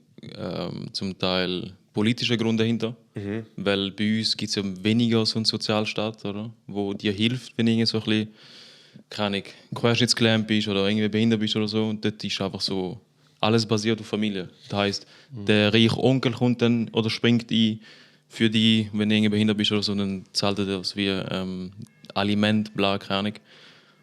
zum Teil politischer Grund dahinter. Weil bei uns gibt es ja weniger so einen Sozialstaat, oder? Wo dir hilft, wenn du irgendwie so ein bisschen, keine Ahnung, querschnittsgelähmt bist oder irgendwie behindert bist oder so. Und dort ist einfach so alles basiert auf Familie. Das heisst, der reiche Onkel kommt dann oder springt ein für dich, wenn du irgendwie behindert bist oder so, dann zahlt er das wie Aliment, bla, keine Ahnung.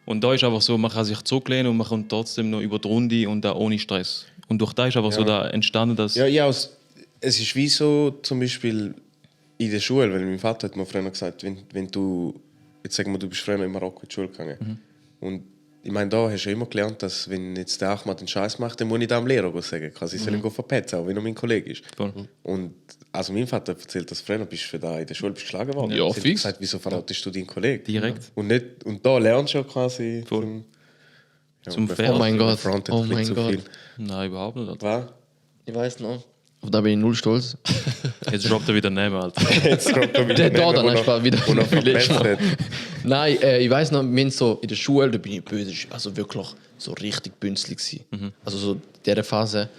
Und da ist einfach so, man kann sich zurücklehnen und man kommt trotzdem noch über die Runde und auch ohne Stress. Und durch das ist einfach so da entstanden, dass... Ja, es ist wie so zum Beispiel in der Schule, weil mein Vater hat mir früher gesagt, wenn du, jetzt sagen wir, du bist früher in Marokko in die Schule gegangen. Und ich meine, da hast du ja immer gelernt, dass wenn jetzt der Ahmad einen Scheiß macht, dann muss ich da dem Lehrer sagen. Ich soll ihn verpetzen, auch wenn er mein Kollege ist. Voll. Und also mein Vater hat erzählt, dass früher bist du für da in der Schule geschlagen worden. Ja, Sie hat fix. gesagt, wieso verratest du deinen Kollegen? Direkt. Und da lernst du ja quasi Voll. ja, Zum bevor- Fair. Oh mein Gott. befrontet Oh ein bisschen mein zu Gott. viel. Nein, überhaupt nicht. Was? Ich weiß noch. Auf da bin ich null stolz. Jetzt droppt er wieder Namen, Alter. Jetzt kommt er Der da dann wo einfach noch- wieder wo noch wie letztes Mal. verpetzt hat. Nein, ich weiß noch, wir haben so in der Schule, da bin ich böse, also wirklich so richtig bünzlig gewesen. Also so in dieser Phase.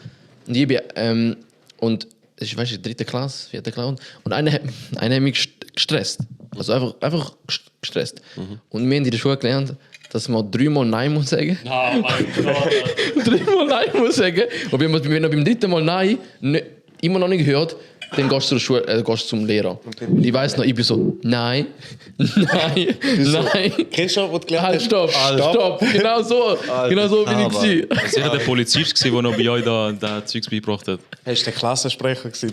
Und ich bin, und es ist, weißt du, 3. Klasse, 4. Klasse. Und einer hat mich gestresst. Also einfach gestresst. Und wir haben in der Schule gelernt, dass man 3-mal Nein muss sagen. Oh mein Gott. 3-mal Nein muss sagen. Und wenn du beim 3. Mal Nein immer noch nicht hört, dann gehst du zur Schule, gehst du zum Lehrer. Und ich weiß noch, ich bin so, nein, nein, nein. Kennst du, was du gelernt Halt, hast? stopp. Genau so bin ich gewesen. Das war der Polizist, gewesen, der noch bei euch da Zeugs beigebracht hat. Hast du den Klassensprecher gewesen?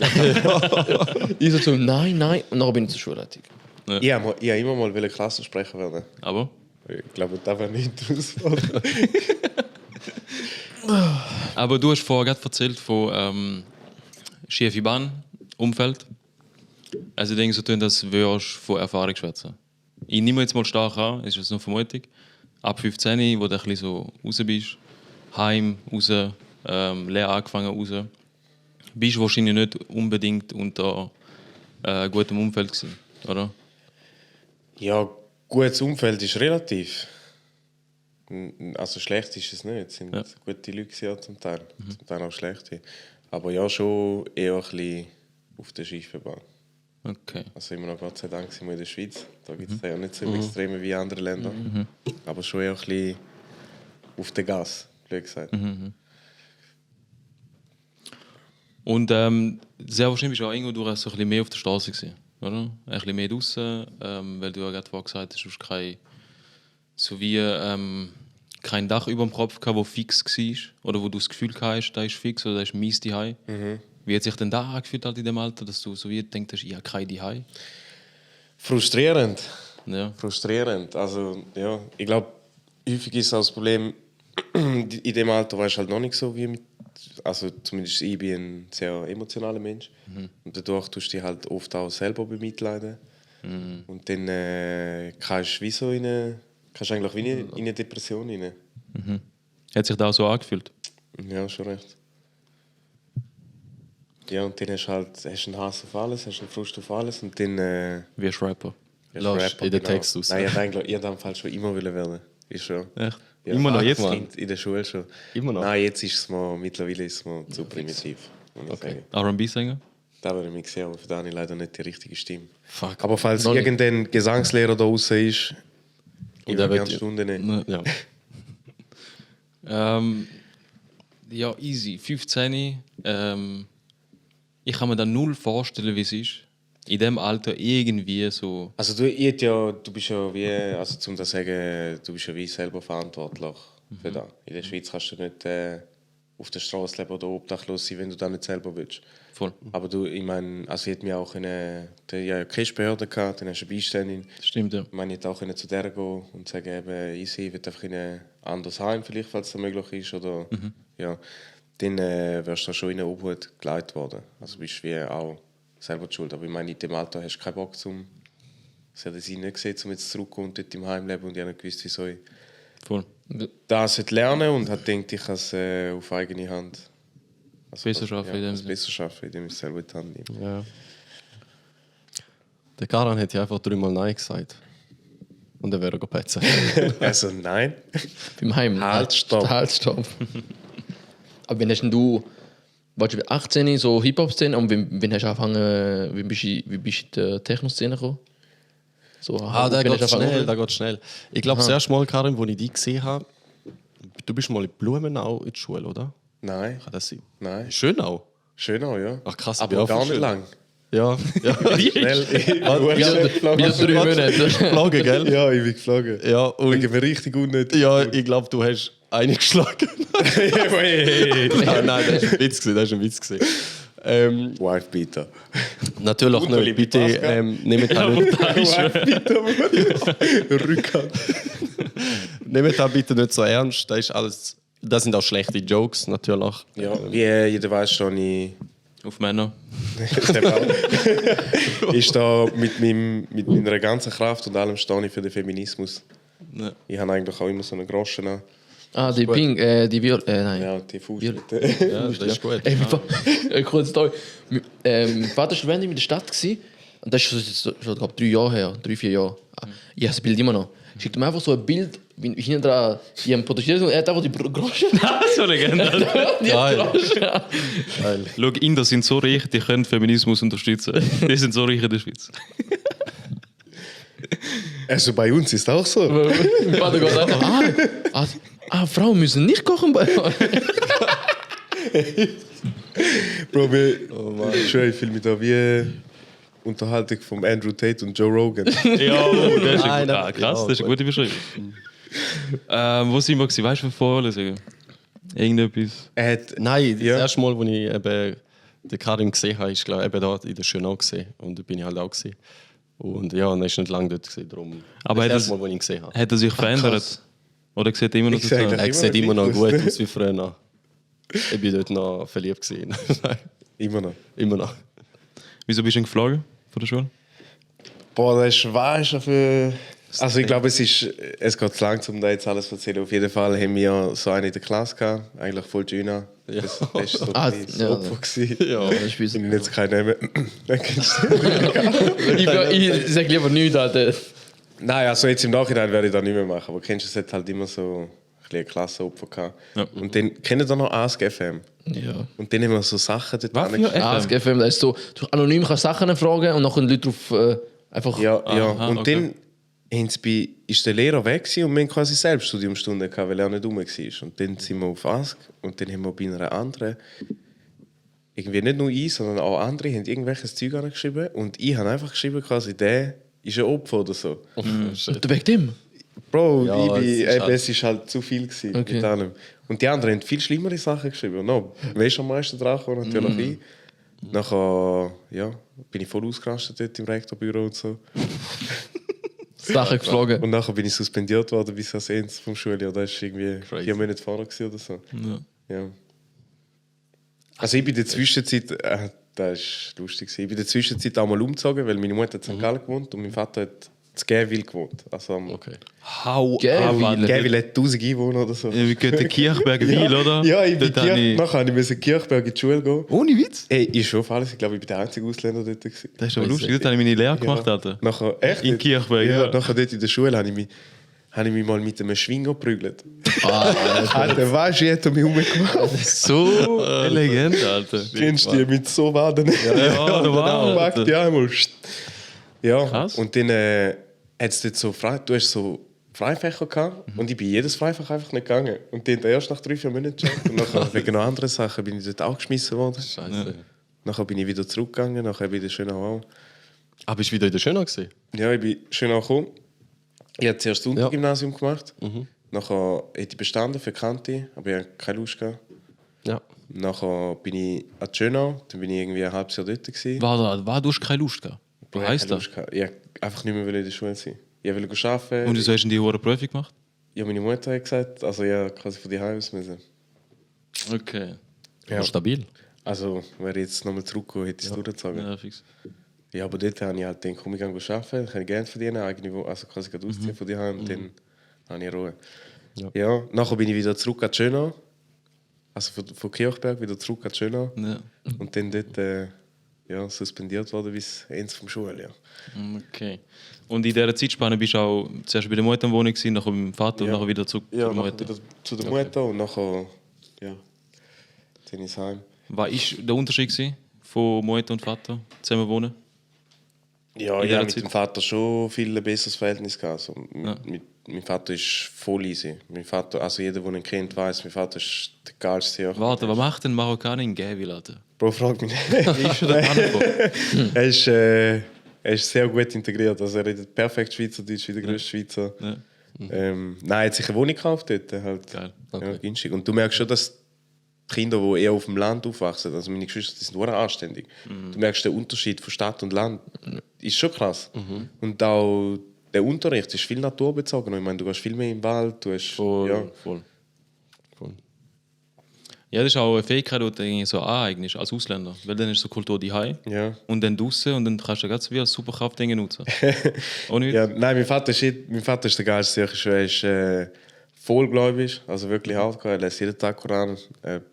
Ich so, nein. Und dann bin ich zur Schulleitung. Ich wollte immer mal Klassensprecher werden. Aber Ich glaube, das wäre nicht interessant. Aber du hast vorher gerade erzählt von schiefe Bahn, Umfeld. Also ich denke, so tun, dass würdest von Erfahrung schwätzen. Ich nehme jetzt mal stark an, ist das nur Vermutung. Ab 15, wo du ein bisschen so raus bist, heim, raus, Lehre angefangen, raus, bist du wahrscheinlich nicht unbedingt unter gutem Umfeld gewesen, oder? Ja, gutes Umfeld ist relativ. Also schlecht ist es nicht. Es sind Ja. gute Leute gewesen, zum Teil. Zum Teil auch schlechte. Aber ja, schon eher ein bisschen auf der Schiefenbahn. Okay. Also immer noch Gott sei Dank sind wir in der Schweiz. Da gibt es ja nicht so Extreme wie in anderen Ländern. Aber schon eher ein bisschen auf der Gas, blöd gesagt. Und sehr wahrscheinlich bist du auch irgendwo durch so ein bisschen mehr auf der Straße gewesen, oder? Ein bisschen mehr draußen, weil du ja gerade vorher gesagt hast, du hast keine, so wie, kein Dach über dem Kopf gehabt, das fix war? Oder wo du das Gefühl hast, da ist fix oder da ist mies daheim? Wie hat sich denn da angefühlt halt in dem Alter, dass du so wie denkst, ich habe kein daheim? Frustrierend. Ja. Frustrierend. Also, ja, ich glaube, häufig ist auch das Problem, in dem Alter weißt du halt noch nicht so wie mit. Also, zumindest ich bin ein sehr emotionaler Mensch. Und dadurch tust du dich halt oft auch selber bemitleiden. Und dann kannst du wie so kannst eigentlich wie in eine Depression rein. Hat sich da auch so angefühlt? Ja, schon recht. Ja, und dann hast du halt einen Hass auf alles, hast einen Frust auf alles und dann. Wie ein Rapper. Lass in den Text raus. Nein, ich hätte in dem Fall schon immer werden. Ist schon. Echt? Ja, Immer noch jetzt? Kind in der Schule schon. Immer noch? Nein, jetzt ist es mir, mittlerweile ist es mir zu primitiv. Okay. R&B-Sänger? Da würde ich mich sehen, aber für den habe ich leider nicht die richtige Stimme. Fuck. Aber falls Noch nicht. irgendein Gesangslehrer da draußen ist, ich der würde wird- gerne Stunden nehmen. Ja. Ja, easy. 15. Ich kann mir da null vorstellen, wie es ist. In dem Alter irgendwie so. Also du bist ja wie, also zum das sagen, du bist ja wie selber verantwortlich für das. In der Schweiz kannst du nicht auf der Straße leben oder obdachlos sein, wenn du das nicht selber willst. Voll. Aber ich meine, also ich hätte mir auch keine Behörde gehabt, dann hast du eine Beiständin. Stimmt, ja. Ich meine, ich hätte auch zu der gehen und sagen, eben, ich will einfach in ein anderes Heim, vielleicht, falls das möglich ist. Oder, ja, dann wärst du schon in eine Obhut geleitet worden. Also bist du wie auch selber die schuld. Aber ich meine, in dem Alter hast du keinen Bock, es hat sie nicht gesehen, um jetzt zurückzukommen und dort im Heim leben. Und ich habe nicht gewusst, wieso ich Voll. das lernen und habe gedacht, ich kann es auf eigene Hand Besser schaffen in dem also Sinne. besser schaffen, indem ich es selber in die Hand nehme. Ja. Der Karan hat ja einfach 3-mal Nein gesagt. Und dann wäre er gepetzen. Also nein. Beim Heim. Halt, stopp. Halt, stopp. Aber wenn hast denn du, warst du 18 so Hip-Hop-Szene und wenn hast du angefangen, wie bist du in der Techno-Szene gekommen? So, Der wenn geht hast du angefangen- schnell, der geht schnell. Ich glaube, das erste Mal, Karin, wo ich dich gesehen habe, du bist mal in Blumenau in der Schule, oder? Nein. Kann das sein? Nein. Schön auch. Schön auch, ja. Ach krass, ich bin aber auch gar nicht schön. lang. Ja, ja. Schnell. Wieder 3 Monate. Geflogen, gell? Ja, ich bin geflogen. Ja, und Ich bin richtig unnötig. ja, ich glaube, du hast eingeschlagen. Nein, das ist ein Witz gewesen, das ist ein Witz gewesen. Wife Beater. Natürlich Und nicht. liebe Bitte Pascal. nehmt da nicht, Rückhand. nehmt da bitte nicht so ernst. Das sind auch schlechte Jokes, natürlich. Ja, wie jeder weiß, stehe ich Auf Männer. ich stehe mit meiner ganzen Kraft und allem stehe ich für den Feminismus. Ja. Ich habe eigentlich auch immer so einen Groschen an. Ah, die Pink, die Viol... nein. Ja, die Fuß. Wir- Ja, das ist gut. Ey, kurz Story. Mein Vater war in der Stadt gewesen, und das ist schon glaube 3 Jahre her, 3-4 Jahre. Ich habe das Bild immer noch. Schickt mir einfach so ein Bild, wie hinten dran, die haben protestiert und er hat einfach die Groschen. So Legende. Die Geil. Groschen. Geil. Schau, Inder sind so reich, die können Feminismus unterstützen. Die sind so reich in der Schweiz. Also bei uns ist es auch so. Mein Vater geht einfach, Frauen müssen nicht kochen bei euch. Bro, ich schwöre, ich fühle mich da wie Unterhaltung von Andrew Tate und Joe Rogan. Ja, das ist Nein, krass, ja, das ist eine gute Beschreibung. Wo sind wir gewesen? Weißt du, von Vorlesungen? Irgendetwas? Er hat, Nein, das Ja. erste Mal, als ich eben den Karim gesehen habe, ist glaube ich eben dort in der Schönau gesehen. Und da bin ich halt auch gesehen. Und ja, und er ist nicht lange dort gesehen, darum. Aber das hat erste er- Mal, als ich ihn gesehen habe. Hat er sich verändert? krass. Oder sieht er immer noch Ich so sag aus? dir- Er sieht immer noch gleich gut aus. aus wie früher. Ich bin dort noch verliebt gewesen. immer noch. Immer noch. Wieso bist du denn geflogen von der Schule? Boah, das ist wahr für. Also ich glaube, es geht zu lang, um da jetzt alles zu erzählen. Auf jeden Fall haben wir so eine in der Klasse gehabt, eigentlich voll Gina. Ja. Das ist so Ah, ein ja. Opfer gewesen. Ja. Das ist Ich nenne jetzt keinen Namen. Ich sage lieber nichts, Alter. Nein, also jetzt im Nachhinein werde ich das nicht mehr machen. Aber kennst du, es hat halt immer so ein bisschen Klassenopfer gehabt. Ja. Und dann kennt ihr noch Ask FM. Ja. Und dann haben wir so Sachen dort Was für angeschrieben. Ask FM, das ist so, du anonym kannst Sachen fragen und dann können Leute drauf einfach... Ja, ja. Aha, Und okay. dann ist der Lehrer weg gewesen und wir hatten quasi Selbststudiumstunden gehabt, weil er nicht rum war. Und dann sind wir auf Ask und dann haben wir bei einer anderen, irgendwie nicht nur ich, sondern auch andere, haben irgendwelches Zeug angeschrieben und ich habe einfach geschrieben, quasi, der ist ein Opfer oder so. Und wegen dem? Bro, Ja, es ist halt zu viel gewesen Okay. mit allem. Und die anderen haben viel schlimmere Sachen geschrieben. No, wer ist am meisten dran gekommen? Natürlich ich. Nachher, ja, bin ich voll ausgerastet dort im Rektorbüro und so. Sachen geflogen. Und nachher bin ich suspendiert worden bis ans Ende vom Schuljahr. Das war irgendwie Crazy. 4 Monate vorher gewesen oder so. Ja. Ja. Also ich bin in der Zwischenzeit, das ist lustig, ich bin in der Zwischenzeit auch mal umgezogen, weil meine Mutter hat in St. Gallen gewohnt und mein Vater hat in Gävil gewohnt. Also am Okay. Hau Gävil. Gävil hat 1000 Einwohner oder so. Ja, wie geht der Kirchberg Wil, oder? Ja, ich bin Dort habe ich- nachher musste ich in Kirchberg in die Schule gehen. Ohne Witz? Ey, ist schon auf alles. Ich glaube, ich bin der einzige Ausländer dort. Gewesen. Das ist aber lustig. Dort habe ich meine Lehre gemacht, Alter. Nachher, echt? In Kirchberg, ja. Nachher dort in der Schule habe ich mich mal mit einem Schwinger geprügelt. Alter, weißt du, ich hätte mich umgemacht. So eine Legende, Alter. Kennst du die mit so Waden? Ja, da war Packt die einmal. Ja, Krass. und dann hat es dort so du hast so Freifächer gehabt und ich bin jedes Freifach einfach nicht gegangen. Und dann erst nach 3-4 Monaten schon. Und nachher, wegen noch anderen Sachen bin ich dort auch geschmissen worden. Scheiße. Nachher bin ich wieder zurückgegangen, nachher wieder schön auch. Aber bist du wieder in der Schönau gesehen? Ja, ich bin schön auch gekommen. Ich habe zuerst das Untergymnasium gemacht. Nachher hätte ich bestanden für Kante, aber ich hatte keine Lust gehabt. Ja. Nachher bin ich an die Schönau, dann bin ich irgendwie ein halbes Jahr dort gewesen. Du hast keine Lust gehabt? Ich Was hatte heisst keine das? Lust gehabt. Ich wollte einfach nicht mehr in der Schule sein. Ich wollte arbeiten. Und wieso hast du die Hure Prüfung gemacht? Ja, meine Mutter hat gesagt, also ja, quasi von die aus müssen. Okay. Ja. Stabil. Also, wenn ich jetzt nochmal zurückgehe, hätte ich es durchgezogen. Ja, fix. Ja, aber dort habe ich halt gedacht, komm, ich gehe arbeiten, dann kann ich Geld verdienen, also quasi gerade ausziehen von die und dann habe ich Ruhe. Ja. Nachher bin ich wieder zurück an die Schönau. Also von Kirchberg wieder zurück an die Schönau. Ja. Und dann dort ja, suspendiert worden bis Ende vom Schuljahr. Okay. Und in dieser Zeitspanne bist du auch zuerst bei der Mutter am Wohnen, nachher beim Vater und nachher wieder zurück Ja, zur nachher Mutter. wieder zu der Mutter und nachher, ja, dann ins Heim. Was war der Unterschied gewesen, von Mutter und Vater zusammen wohnen? Ja, In ich dieser habe mit Zeit? dem Vater schon viel ein besseres Verhältnis gehabt. Also, mein Vater ist voll easy. Mein Vater, also jeder, der ihn kennt, weiß, mein Vater ist der geilste Jahr. Warte, was macht denn Marokkaner in Gävil, Alter? Bro, frag mich nicht. Wie ist schon der angekommen? Er ist sehr gut integriert. Also er redet perfekt Schweizerdeutsch wie der größte Schweizer. Ja. Nein, er hat sich eine Wohnung gekauft dort. Halt. Geil. Ja, günstig. Und du merkst schon, dass die Kinder, die eher auf dem Land aufwachsen, also meine Geschwister, die sind nur anständig. Du merkst den Unterschied von Stadt und Land. Ist schon krass. Und auch der Unterricht ist viel naturbezogen. Ich meine, du gehst viel mehr im Wald. Du hast, ja. Voll. Ja, das ist auch eine Fähigkeit, die du irgendwie so aneignest als Ausländer. Weil dann ist so Kultur daheim Ja. und dann draußen und dann kannst du ganz wie als Superkraft Dinge nutzen. Ohne Ja, nein, mein Vater ist der geilste. Er ist vollgläubig, also wirklich hardcore. Er lässt jeden Tag Koran,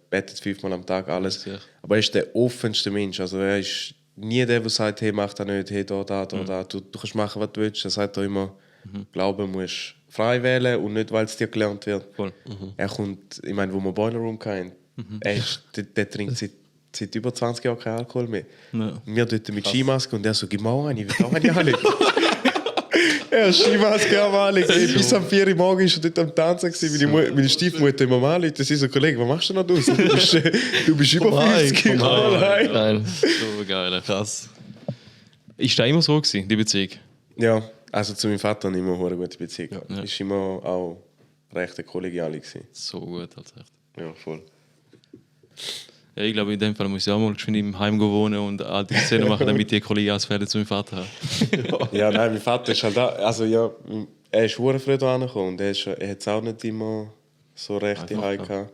betet 5-mal am Tag, alles. Sicher. Aber er ist der offenste Mensch. Also er ist nie der, der sagt, hey, mach das nicht, hey, da. Du kannst machen, was du willst. Er sagt auch immer, Glauben musst frei wählen und nicht, weil es dir gelernt wird. Voll. Er kommt, ich meine, wo wir Boiler Room hatten, der trinkt seit über 20 Jahren keinen Alkohol mehr. Ja. Wir dort mit Skimaske und er so, gib mir auch eine, ich will auch eine anlegen. Ja, Skimaske am Anlegen. Bis am 4 Uhr morgens war er dort am Tanzen. Meine Stiefmutter immer am Anlegen. Sie so, Kollege, was machst du noch draußen? Du bist über 50. Komm heim. Geil. So geil. Krass. Ist das immer so gewesen, die Beziehung? Ja, also zu meinem Vater habe ich immer eine gute Beziehung. Ja. Ist immer auch recht kollegial gewesen. So gut, Alter. Ja, voll. Ja, ich glaube, in dem Fall muss ich auch mal geschwind im Heim wohnen und all die Szenen machen, damit die Kollegen als Pferde zu meinem Vater haben. Ja, nein, mein Vater ist halt da. Also ja, er ist sehr früh da angekommen und er hat es auch nicht immer so recht daheim gehabt.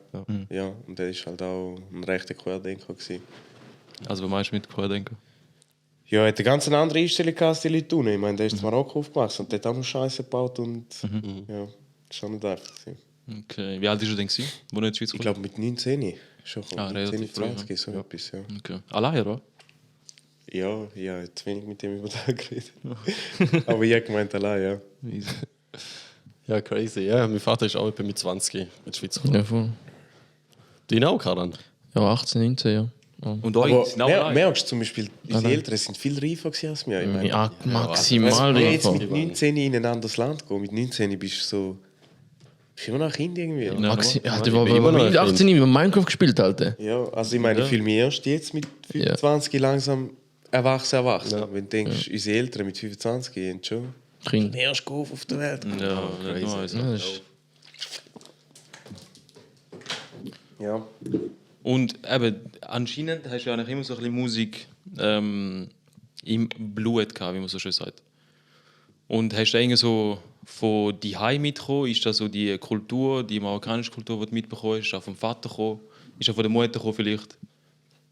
Ja, und er ist halt auch ein rechter Querdenker gewesen. Also, was meinst du mit Querdenker? Ja, er hat eine ganz andere Einstellung gehabt als die Leute tun. Ich meine, der ist in Marokko aufgewachsen und der hat auch noch Scheiße gebaut und ja, das war nicht einfach gewesen. Okay. Wie alt war er denn, als er in die Schweiz Ich kam? glaube mit 19 schon gekommen. Ah, relativ 19, früh, 20, so etwas, ja. Okay. Allein, oder? Ja, ich habe zu wenig mit dem über den geredet. Aber ich habe gemeint, allein, ja. Easy. Ja, crazy. Ja, mein Vater ist auch etwa mit 20 in die Schweiz gekommen. Ja, voll. Du auch, Karan? Ja, 18, 19, ja. Und Aber euch sind auch allein? merkst du zum Beispiel, unsere Eltern sind viel reifer gewesen als wir. Ich meine, Ja, weißt maximal du, jetzt einfach. mit 19 in ein anderes Land gehen, mit 19 bist du so... Bist immer noch ein Kind irgendwie. Ja, Ja, der ich war bin immer noch mit ein 18 mit Minecraft gespielt, Alter. also ich meine, ich fühle mich erst jetzt mit 25 langsam erwachsen. Ja. Wenn du denkst, unsere Eltern mit 25 haben schon Kind. Der erste Golf auf der Welt. Ja, nicht nur eins. Ja, das ist- Ja. Und eben, anscheinend hast du ja eigentlich immer so ein bisschen Musik im Blut gehabt, wie man so schön sagt. Und hast du irgendwie so von daheim mitgekommen? Ist das so die Kultur, die marokkanische Kultur, die du mitbekommen hast? Ist das vom Vater gekommen? Ist das von der Mutter gekommen vielleicht?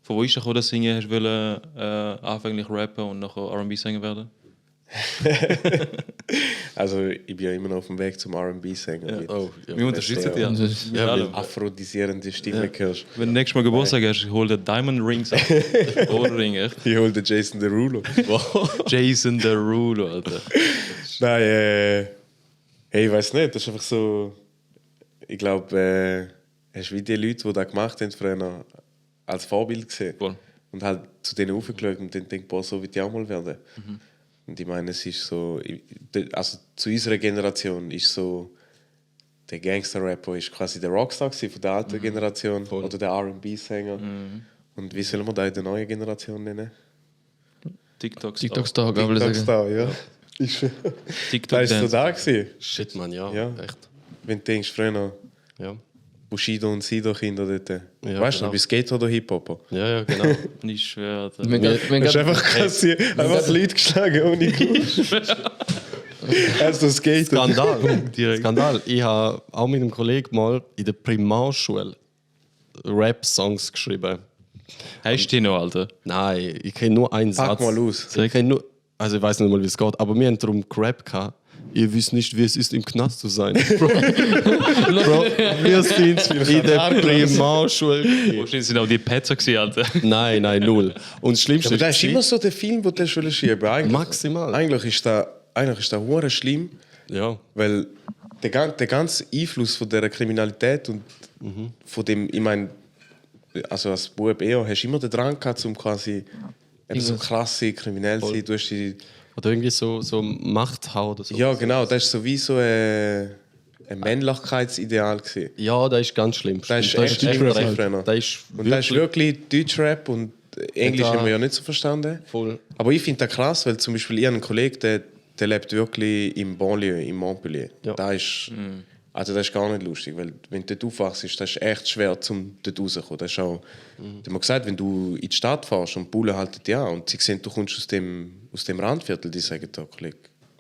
Von wo ist das gekommen, dass du singen hast wollen, anfänglich rappen und nachher R&B-Sänger werden? Also ich bin ja immer noch auf dem Weg zum R&B-Sänger. mit Oh, ja. Wir unterstützen dich. Das ist- Mit allem. aphrodisierende Stimme hörst. Wenn du nächstes Mal Geburtstag hast, hol dir Diamond Rings ab. Ohrring, echt. Ich hole den Jason Derulo. Jason Derulo, Alter. Nein, hey, ich weiß nicht, das ist einfach so. Ich glaube, hast du wie die Leute, die das gemacht haben, früher als Vorbild gesehen. Voll. Und halt zu denen aufgeschaut und dann denkt, boah, so will ich auch mal werden. Und ich meine, es ist so, also zu unserer Generation ist so, der Gangster-Rapper ist quasi der Rockstar gewesen von der alten Generation oder der R&B-Sänger. Und wie soll man da in der neuen Generation nennen? TikTok. TikTok-Star, kann ich sagen. TikTok-Star, ja. Ist, TikTok da ist so Dance. da gewesen. Shit, man, ja. Ja. Echt. Wenn du denkst, früher Ja. Bushido und Sido-Kinder dort. Ja, Weißt du genau. noch, wie Skater oder Hip-Hopper? Ja, genau. Nicht schwer, Alter. Wenn Du hast einfach quasi einfach Leute geschlagen ohne Grund. Also Skater. Skandal. Direkt. Skandal. Ich habe auch mit einem Kollegen mal in der Primarschule Rap-Songs geschrieben. Hast du die noch, Alter? Nein, ich kenne nur einen Pack Satz. mal aus. Ich kenn nur, also ich weiß nicht mal, wie es geht, aber wir haben darum gerappt gehabt. Ihr wisst nicht, wie es ist, im Knast zu sein. Bro, wir sind in der Primarschule. Wahrscheinlich sind auch die Petzer gewesen, Alter. Nein, null. Und das Schlimmste Aber das ist war- immer so der Film, den du schieben willst. Maximal. Eigentlich ist das hure schlimm, Ja. weil der ganze Einfluss von dieser Kriminalität und von dem, ich meine, also als Bub eher, hast du immer den Drang gehabt, um quasi eben so krasse kriminell zu sein. Du hast die, Oder irgendwie so Macht haben oder so. ja, genau, das ist so wie so ein Männlichkeitsideal gewesen. Ja, das ist ganz schlimm. Das ist Stimmt. echt schlimm recht. früher. Das ist Und das ist wirklich Deutschrap und Englisch Da- haben wir ja nicht so verstanden. voll. Aber ich finde das krass, weil zum Beispiel ich habe einen Kollegen, der lebt wirklich im Banlieue, in Montpellier. Ja. Das ist, also das ist gar nicht lustig, weil wenn du dort aufwachst, ist das echt schwer, um dort rauszukommen. Das ist auch, die haben mir gesagt, wenn du in die Stadt fährst und die Bullen halten dich an und sie sehen, du kommst aus dem Randviertel, die sagen, da, Kollege,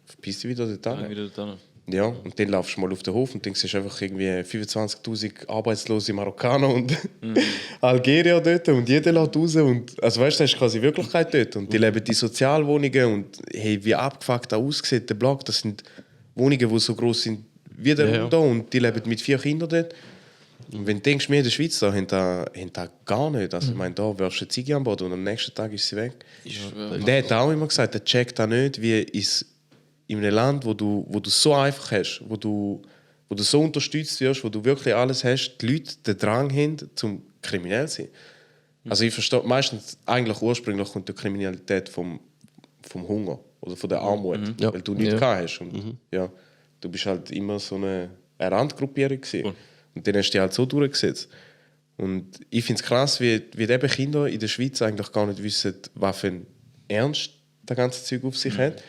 verpiss dich wieder dort Ja, an. wieder da. Ja, und dann laufst du mal auf den Hof und dann siehst du einfach irgendwie 25'000 arbeitslose Marokkaner und Algerier dort und jeder lässt raus. Und, also weißt du, das ist quasi Wirklichkeit dort. Und die leben in Sozialwohnungen und hey, wie abgefuckt das aussieht, der Block, das sind Wohnungen, die so groß sind wie der Ja, Raum da und die leben mit 4 Kindern dort. Und wenn du denkst, wir in der Schweiz, da haben das gar nicht. Also ich meine, da wirfst du eine Ziege an Bord und am nächsten Tag ist sie weg. Und der hat auch immer gesagt, der checkt auch nicht, wie ist in einem Land, wo du so einfach hast, wo du so unterstützt wirst, wo du wirklich alles hast, die Leute den Drang haben, zum kriminell zu sein. Also ich verstehe, meistens eigentlich ursprünglich kommt die Kriminalität vom Hunger oder von der Armut, Ja. weil du nichts Ja. gehabt hast. Und, ja, du bist halt immer so eine Randgruppierung gewesen. Und dann hast du dich halt so durchgesetzt. Und ich finde es krass, wie eben Kinder in der Schweiz eigentlich gar nicht wissen, was für ein Ernst das ganze Zeug auf sich hat.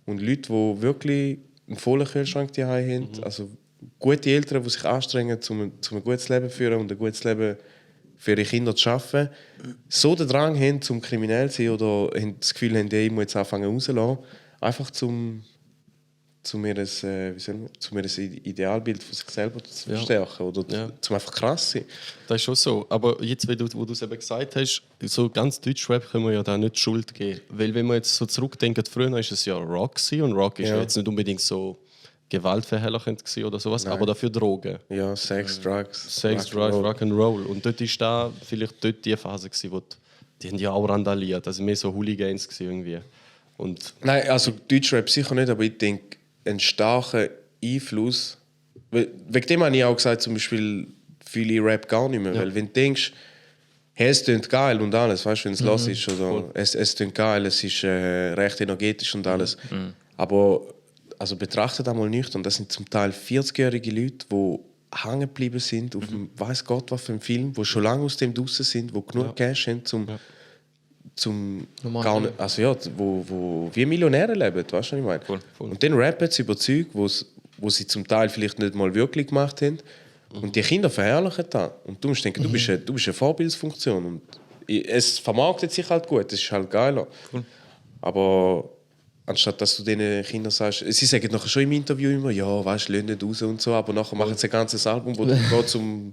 Und Leute, die wirklich einen vollen Kühlschrank daheim haben, also gute Eltern, die sich anstrengen, um ein gutes Leben zu führen und ein gutes Leben für ihre Kinder zu schaffen, so den Drang haben, zum kriminell zu sein oder haben das Gefühl haben, ich muss jetzt anfangen rauszulassen, einfach zum ihr Idealbild von sich selber zu verstärken oder zum einfach krass sein. Das ist schon so. Aber jetzt, wo du es eben gesagt hast, so ganz Deutschrap können wir ja da nicht Schuld geben. Weil wenn wir jetzt so zurückdenken, früher war es ja Rock gewesen, und Rock ist ja jetzt nicht unbedingt so gewaltverherrlichend gewesen oder sowas, aber dafür Drogen. Ja, Sex, Drugs. Sex, Drugs, Rock'n'Roll. Und dort ist da vielleicht dort die Phase gewesen, wo die haben ja auch randaliert. Also mehr so Hooligans gewesen irgendwie. Und Nein, also Deutschrap sicher nicht, aber ich denke, einen starken Einfluss. Wegen dem habe ich auch gesagt, zum Beispiel fühle ich Rap gar nicht mehr. Weil wenn du denkst, hey, es klingt geil und alles, weißt du, wenn es los ist, oder es klingt geil, es ist recht energetisch und alles. Aber also betrachtet einmal nüchtern, das sind zum Teil 40-jährige Leute, die hängen geblieben sind auf dem, weiß Gott was für einem Film, die schon lange aus dem draussen sind, die genug Cash haben, Normal, gar nicht, also ja, wo wie Millionäre leben, weißt du, was ich meine? Voll. Und dann rappen sie über Zeug, wo sie zum Teil vielleicht nicht mal wirklich gemacht haben. Und die Kinder verherrlichen das. Und du musst denken, du bist eine Vorbildsfunktion. Und es vermarktet sich halt gut, es ist halt geiler. Aber anstatt dass du den Kindern sagst, sie sagen nachher schon im Interview immer, ja, weißt du, lass nicht raus und so, aber nachher machen sie ein ganzes Album, wo du geht zum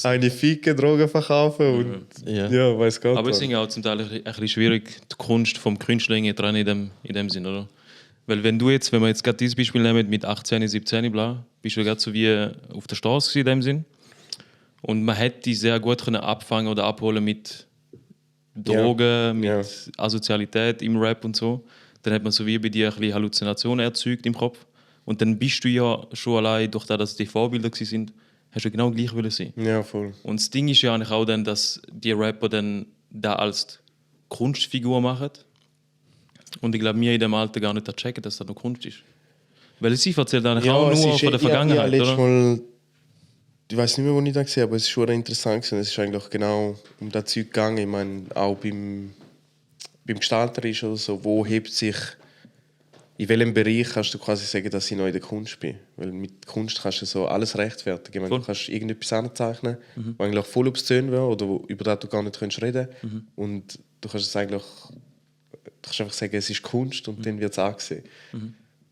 eine Ficke Drogen verkaufen und ja, weiß Gott. Aber es ist auch zum Teil ein bisschen schwierig, die Kunst vom Künstler dran in dem Sinn, oder? Weil wenn wir jetzt gerade dieses Beispiel nehmen mit 18, 17, bla, bist du gerade so wie auf der Straße in dem Sinn. Und man hätte die sehr gut können abfangen oder abholen mit Drogen, mit Asozialität im Rap und so. Dann hat man so wie bei dir ein bisschen Halluzinationen erzeugt im Kopf. Und dann bist du ja schon allein, durch das, dass die Vorbilder waren, hast du genau gleich wollen sein. Ja, voll. Und das Ding ist ja eigentlich auch dann, dass die Rapper dann da als Kunstfigur machen. Und ich glaube, wir in dem Alter gar nicht checken, dass das noch Kunst ist. Weil sie erzählt eigentlich auch nur von der Vergangenheit, ja, oder? Mal, ich weiß nicht mehr, wo ich das gesehen habe, aber es ist schon interessant gewesen. Es ist eigentlich genau um das Zeug gegangen. Ich meine, auch beim Gestalterisch oder so, wo hebt sich, in welchem Bereich kannst du quasi sagen, dass ich noch in der Kunst bin? Weil mit Kunst kannst du so alles rechtfertigen. Ich meine, du kannst irgendetwas anzeichnen, was eigentlich voll obszön wäre oder über das du gar nicht reden kannst. Und du kannst es eigentlich, du kannst einfach sagen, es ist Kunst und dann wird es angesehen.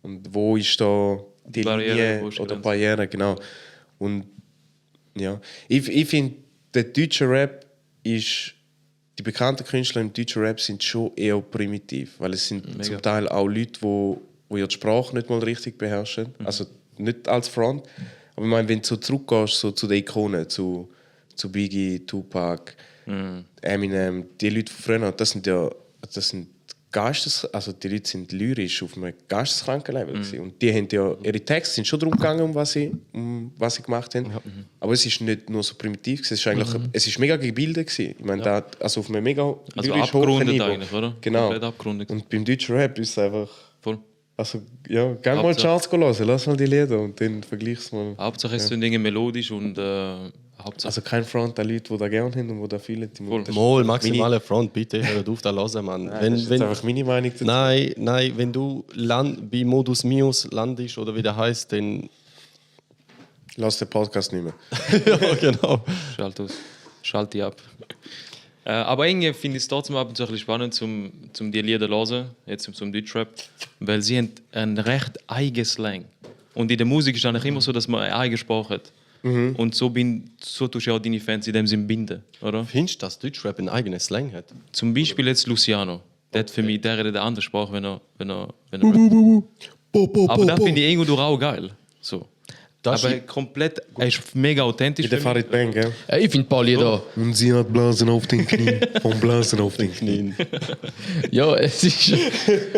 Und wo ist da die Barriere, Linie oder Barriere, genau. Und ja, ich finde, der deutsche Rap ist, die bekannten Künstler im deutschen Rap sind schon eher primitiv, weil es sind zum Teil auch Leute, die die Sprache nicht mal richtig beherrschen, also nicht als Front. Aber ich meine, wenn du so zurückgehst so zu den Ikonen, zu Biggie, Tupac, Eminem, die Leute von früher, das sind also die Leute sind lyrisch auf einem geisteskranken Level gewesen. Und die haben ja, ihre Texte sind schon darum gegangen, um was sie gemacht haben. Aber es ist nicht nur so primitiv gewesen, es ist eigentlich, es ist mega gebildet gewesen. Ich meine, da, also auf einem mega Also lyrisch hohen abgerundet Niveau. eigentlich, oder? Genau. Komplett abgerundet. Und beim deutschen Rap ist es einfach, Voll. also ja, geh mal die Chance hören, lass mal die Lieder und dann vergleich's mal. Hauptsache es sind Dinge melodisch und Hauptsache... Also kein Front an Leute, die da gerne haben und die da fühlen. Mal maximale Front, bitte hört auf, da hören, Mann. Das ist jetzt einfach meine Meinung dazu. Nein, wenn du bei Modus Mius landest oder wie der heißt, dann. Lass den Podcast nicht mehr. Ja, genau. Schalt aus. Schalt die ab. Aber irgendwie finde ich es trotzdem ab und zu ein bisschen spannend, zum die Lieder zu hören, jetzt zum Deutschrap, weil sie haben einen recht eigenen Slang. Und in der Musik ist es eigentlich immer so, dass man eine eigene Sprache hat. Und so tust du auch deine Fans in dem Sinn binden, oder? Findest du, dass Deutschrap einen eigenen Slang hat? Zum Beispiel jetzt Luciano. Der hat für mich der redet eine andere Sprache, wenn er aber das finde ich irgendwo auch geil. So. Das Aber ist- komplett, er ist mega authentisch. Wie der für mich. Farid Bang, gell? Ich finde ein paar Lieder. Und sie hat Blasen auf den Knien. Vom Blasen auf den Knien. Ja, es ist.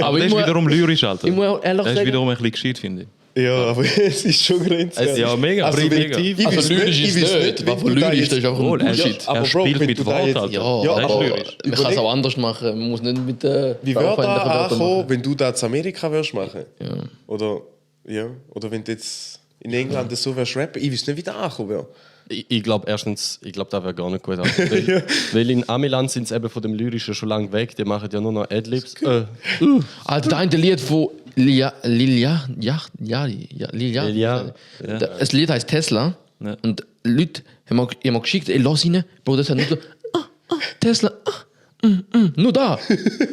Aber Der ich ist muss, wiederum lyrisch, Alter. ich muss auch ehrlich Der ist sagen, wiederum ein bisschen gescheit, finde ich. Ja, aber es ist schon grenzwertig. Ja, mega. Also, primitiv. also lyrisch ist nicht. Was von lyrisch, das ist einfach ein Wohl, er Bullshit. er aber Bro, spielt wenn mit du da Worten, jetzt- Alter. Ja, Ja, Der ist aber lyrisch. man kann es auch anders machen. Man muss nicht mit Wie würde da ankommen, wenn du das in Amerika würdest machen? Ja. Oder wenn du jetzt in England so wärst rappen. Ich weiß nicht, wie das ankommen wäre. Ich glaube, erstens, das wäre gar nicht gut. Weil in Amiland sind sie eben von dem Lyrischen schon lange weg. Die machen ja nur noch Adlibs. Alter, da ein Lied von Lilia. Das Lied heißt Tesla. Ja. Und Leute haben mir geschickt, ey, lass ihn. Bro, das hat nur so, Tesla, nur da.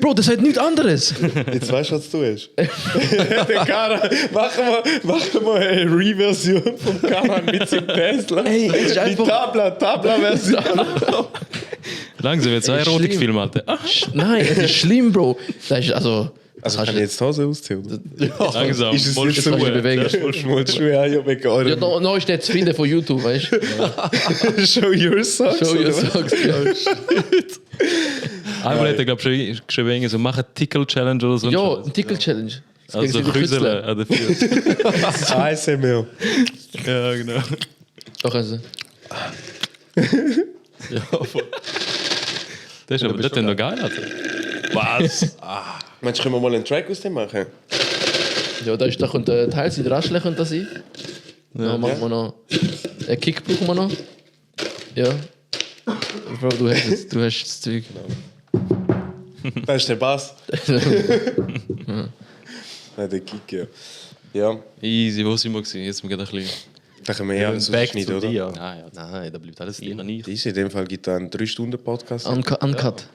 Bro, das hat nichts anderes. Jetzt weißt du, was du hast. Der Karan, machen wir eine Reversion vom Karan mit seinem Tesla. Ey, es ist Die einfach- Tabla-Version. Langsam wird es ein Ey, Erotikfilm, Alter. Nein, es ist schlimm, Bro. Das ist also. Also kann ich jetzt die Hose ausziehen? Oder? Langsam. Ist es Voll jetzt kannst du Schuhe. bewegen. Mal die Schuhe an, ja, wegen Ja, eurem noch ist der zu finden von YouTube, weißt du? Show Your Socks. Show oder your was? socks. Ja, Einmal hat er, glaube ich, geschrieben, irgendwie so, mach eine Tickle-Challenge oder so. ja ein Tickle-Challenge. Das Also gegen die Küsseln Künstler. an den Füßen. ASMR. Ja, genau. Doch, also. Das ist aber das ist noch geil, Alter. Was? Meinst du, können wir mal einen Track aus dem machen? Ja, da kommt teils in Raschle könnte das sein. Dann machen wir noch. Einen Kick brauchen wir noch. Ja. Bro, du hast das Zeug. Das ist der Bass. Nein, der Kick, ja. Ja, Easy, wo sind wir gewesen? Jetzt sind wir gerade ein bisschen... da können wir ja einen Back Schnitt, zu oder? dir. Ah, ja. Nein, da bleibt alles Ich drin. nicht. Easy, in dem Fall gibt es einen 3-Stunden-Podcast. Uncut.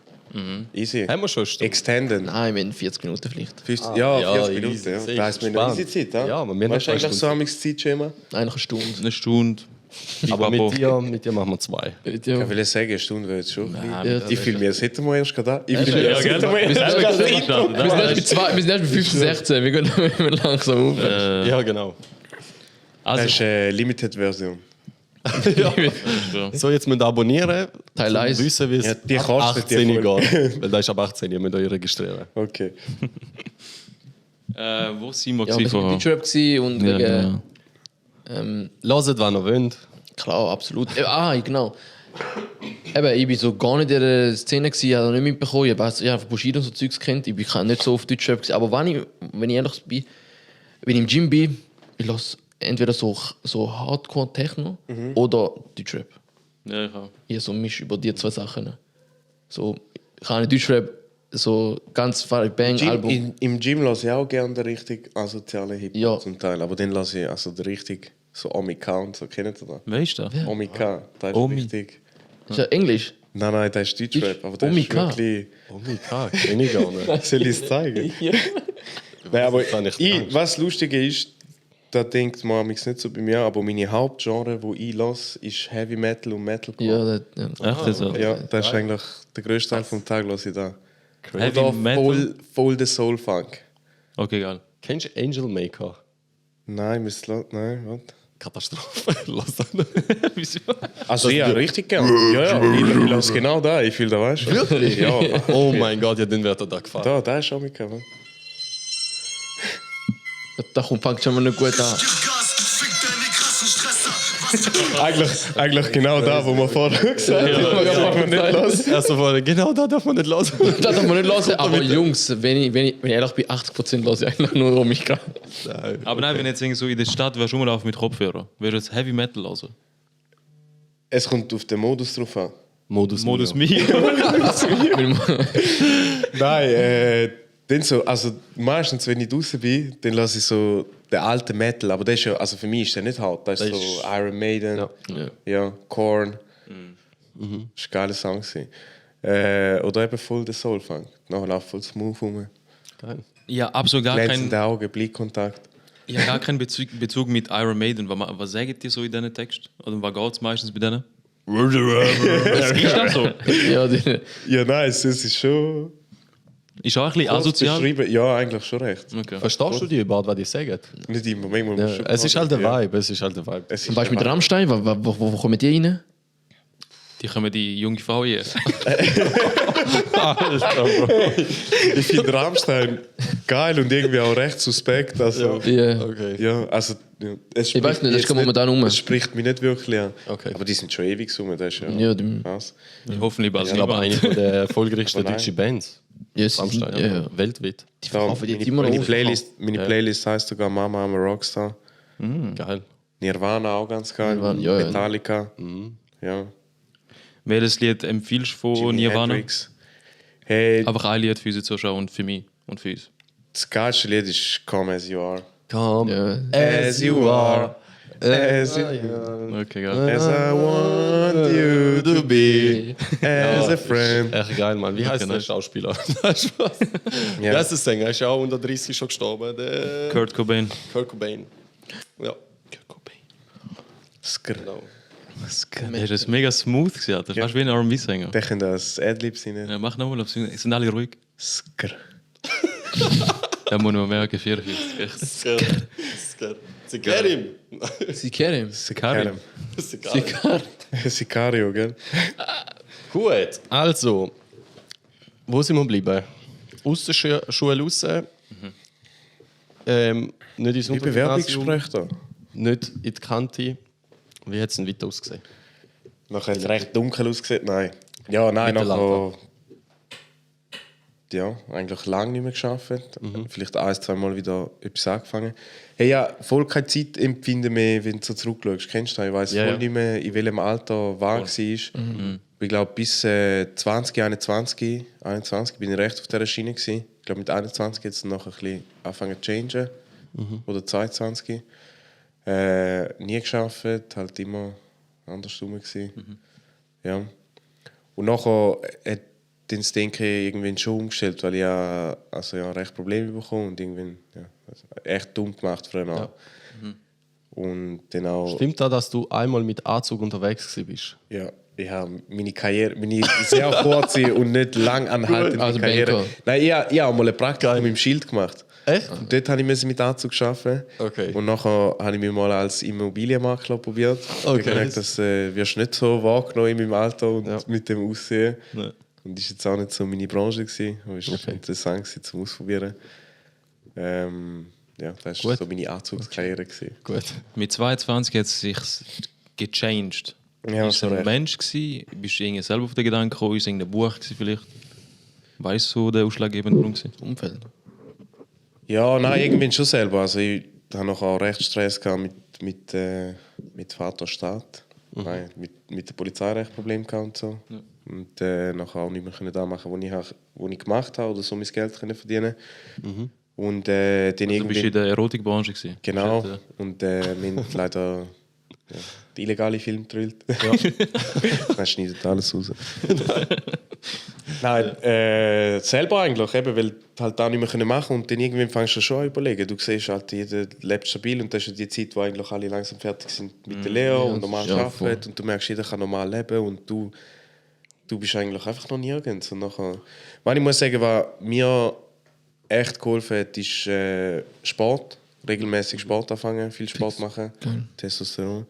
Easy. Haben wir schon eine Stunde? Extended. Nein, wir haben 40 Minuten vielleicht. 50, ja, 40 easy, Minuten. Ja. sicher, Da heisst, wir haben eine spannend. easy Zeit. Ja, aber wir haben weißt du noch eigentlich so ein Zeitschema? Eigentlich eine Stunde. Eine Stunde. Aber Pipapo. mit dir machen wir 2. Ich will sagen, eine Stunde wäre jetzt schon. Ja, Ich fühle mich, als hätten wir erst gerade da. Ich fühle mich, Ja, als gell? hätten wir erst Wir sind gerade erst da. gestartet, Wir sind erst bei 15, 16. Wir gehen langsam auf. Ja, genau. Das Also, ist eine Limited-Version. So, jetzt müsst ihr abonnieren. Teil um 1. zu wissen, wie es Ja, die ab kostet 18 die geht. voll. Weil da ist ab 18, ihr müsst euch registrieren. Okay. wo sind wir Ja, wir gewesen waren mit vorher? Deutschrap gewesen und Ja, wegen... genau. Hört, was ihr wollt. Klar, absolut. Genau. Eben, ich war so gar nicht in der Szene, ich habe nicht mitbekommen. Ich habe einfach Bushido und so Zeugs kennt. Ich bin nicht so auf Deutschrap gewesen. Aber wenn ich ehrlich bin, wenn ich im Gym bin, ich lasse entweder so Hardcore-Techno oder Deutschrap. Ja, ich auch. Ich so misch über die zwei Sachen. So, ich kann nicht Deutschrap, so ganz Bang-Album. Im Gym lasse ich auch gerne den richtig asozialen Hip-Hop Ja. zum Teil. Aber den lasse ich also den richtig so Omika und so. Kennt ihr das? Wer ist das? Omika, das ist Omi. richtig. Ist ja Englisch? Nein, das ist Deutschrap. Aber das Omika. ist wirklich... Oh mein Gott, kenne ich gar nicht. Soll ich es zeigen? Nein, aber Das habe ich Angst. was lustig ist, da denkt man nicht so bei mir, aber meine Hauptgenre, die ich lasse, ist Heavy Metal und Metalcore. Ja, Echt jetzt? Ja. Ja, das ist eigentlich der grösste Teil vom Tag, lasse ich da. Heavy Oder Metal? voll der Soul Funk. Okay, geil. Kennst du Angel Maker? Nein, nein, was? Katastrophe. Lass das nicht. Wieso? Also ja, richtig gern. Ja, ich lasse genau da, ich fühle da, weißt du? Wirklich? Ja, Oh mein Gott, ja, den wird er da gefahren. da ist schon mit Kevin. da fängt schon mal nicht gut an. Eigentlich genau da, wo wir vorher gesagt haben, das darf man nicht lassen. Erst vorne, genau da darf man nicht lassen. Das darf man nicht hören, aber Jungs, wenn ich ehrlich bin, 80% höre ich eigentlich nur Omika. Aber nein, wenn jetzt irgendwie so in der Stadt wärst, rumlaufen mit Kopfhörer, würdest du jetzt Heavy Metal hören? Es kommt auf den Modus drauf an. Modus Mio. Nein, dann so, also meistens, wenn ich draußen bin, dann lasse ich so den alten Metal, aber das ist ja, also für mich ist der nicht hart. Das ist Das so ist- Iron Maiden, ja, Korn. Das war ein geiler Song. Oder eben voll der Soul Funk. Nachher läuft voll smooth rum. Geil. Ja, absolut gar Glänzende kein, Augen, Blickkontakt. ja, gar keinen Bezug mit Iron Maiden. Was sagt ihr so in diesen Text? Oder was geht es meistens bei denen? Ist das so? Ja, Ja, nein, es ist schon Ist auch ein bisschen asozial? beschrieben. Ja, eigentlich schon recht. Okay. Verstehst du die überhaupt, was die sagen? Nicht immer, manchmal Ja, muss schon es ist halt der ja. Vibe, es ist halt der Vibe. Es ist zum Beispiel mit der Vibe. Rammstein, wo kommen die rein? Die kommen die junge Frau hier. Ich finde Rammstein geil und irgendwie auch recht suspekt. Also, Ja. Okay. ja, also, ja, es Ich weiß spricht nicht, das jetzt geht momentan um. Es spricht mich nicht wirklich an. Okay. Aber die sind schon ewig rum, das ist ja, Ja, die- krass. Hoffentlich bald Ich glaube, eine niemand. der erfolgreichsten Aber nein. deutschen Bands. Ja, es Rammstein, ja, ja. weltweit. Die Da, verkaufen die meine, immer noch. meine Playlist heisst sogar Mama, I'm a Rockstar. Geil. Nirvana auch ganz geil. Nirvana, ja, ja. Metallica. Ja. Welches Lied empfiehlst du von Jimi Nirvana? Hendrix. Hey, Einfach ein Lied für unsere Zuschauer und für mich und für uns. das geilste Lied ist Come As You Are. Come Ja. As you are. As, you, Okay, geil. as I want you to be. As a friend. Echt geil, Mann. Wie heißt der nice. Schauspieler? Nein, Spaß. Wie heißt der Sänger? Er ist ja auch unter 30 schon gestorben. Der Kurt Cobain. Kurt Cobain. Ja, Skr. genau. Der ist mega smooth gewesen, Alter. Fast wie ein R&B-Sänger. Der kann das Adlib sein. Ja, mach nochmal, sind alle ruhig. Skr. Da muss man merken, 44. Echt. Sie kennen ihn. Sie kennen Sicario. Sicario, gell? Gut, also, wo sind wir geblieben? Aus der Schule raus. Nicht ins Wie Untergymnasium, Bewerbungsgespräch da? nicht in die Kante. Wie hat es denn weiter ausgesehen? Nachher hat es recht dunkel ausgesehen. Nein. Ja, nein, Mittelalter. nachher. Ja, eigentlich lange nicht mehr gearbeitet. Vielleicht 1-2 Mal wieder etwas angefangen. Hey, ja, voll keine Zeit empfinden mehr, wenn du so zurückschaust. Kennst du das? Ich weiss Ja, voll ja. nicht mehr, in welchem Alter war war. ich glaube, bis 2021 bin ich recht auf dieser Schiene gewesen. Ich glaube, mit 21 hat es noch ein bisschen angefangen zu changen. Oder 22. Nie geschafft, halt immer andersrum gewesen. Ja. Und nachher hat das Denken irgendwann schon umgestellt, weil ich recht Probleme bekommen und irgendwann echt dumm gemacht früher. Ja. Und dann auch, Stimmt da, dass du einmal mit Anzug unterwegs warst? ja, ich habe meine sehr kurze und nicht lang anhaltende Also Karriere. Banker. Nein, ich habe mal ein Praktikum im Schild gemacht. Echt? Und dort musste ich mit Anzug arbeiten. Okay. Und nachher habe ich mich mal als Immobilienmakler probiert. Ich Okay. habe gemerkt, das wirst du nicht so wahrgenommen in meinem Alter und mit dem Aussehen. Nein. Und das war jetzt auch nicht so meine Branche gewesen. Aber es war Okay. interessant gewesen, zum Ausprobieren. Ja, das war Gut. so meine Anzugskarriere gewesen. Gut. Mit 22 hat es sich gechanged. Ja, Bist du hast du ein recht. Mensch gewesen? Bist du irgendwie selber auf den Gedanken gekommen? Ist es irgendein Buch gewesen vielleicht? Weißt du, der ausschlaggebende Grund gewesen? Umfeld. Ja, nein, irgendwann schon selber. Also ich hatte noch auch recht Stress gehabt mit Vater Staat. Nein, mit der Polizei recht Probleme gehabt und so. Ja. Und nachher auch nicht mehr können da machen, was ich gemacht habe oder so mein Geld können verdienen. Und dann Also bist du in irgendwann, der Erotikbranche gewesen? genau. Bist du Und wir haben leider die illegale Film gedrillt. Dann schneidet alles raus. Nein, selber eigentlich, eben, weil du halt auch nicht mehr machen können. Und dann irgendwann fängst du schon an überlegen. Du siehst halt, jeder lebt stabil und das ist ja die Zeit, wo eigentlich alle langsam fertig sind mit der Lehre und normal ja, arbeiten. voll. Und du merkst, jeder kann normal leben und du bist eigentlich einfach noch nirgends. Und nachher, was ich muss sagen, was mir echt geholfen hat, ist Sport. Regelmäßig Sport anfangen, viel Sport machen. Testosteron.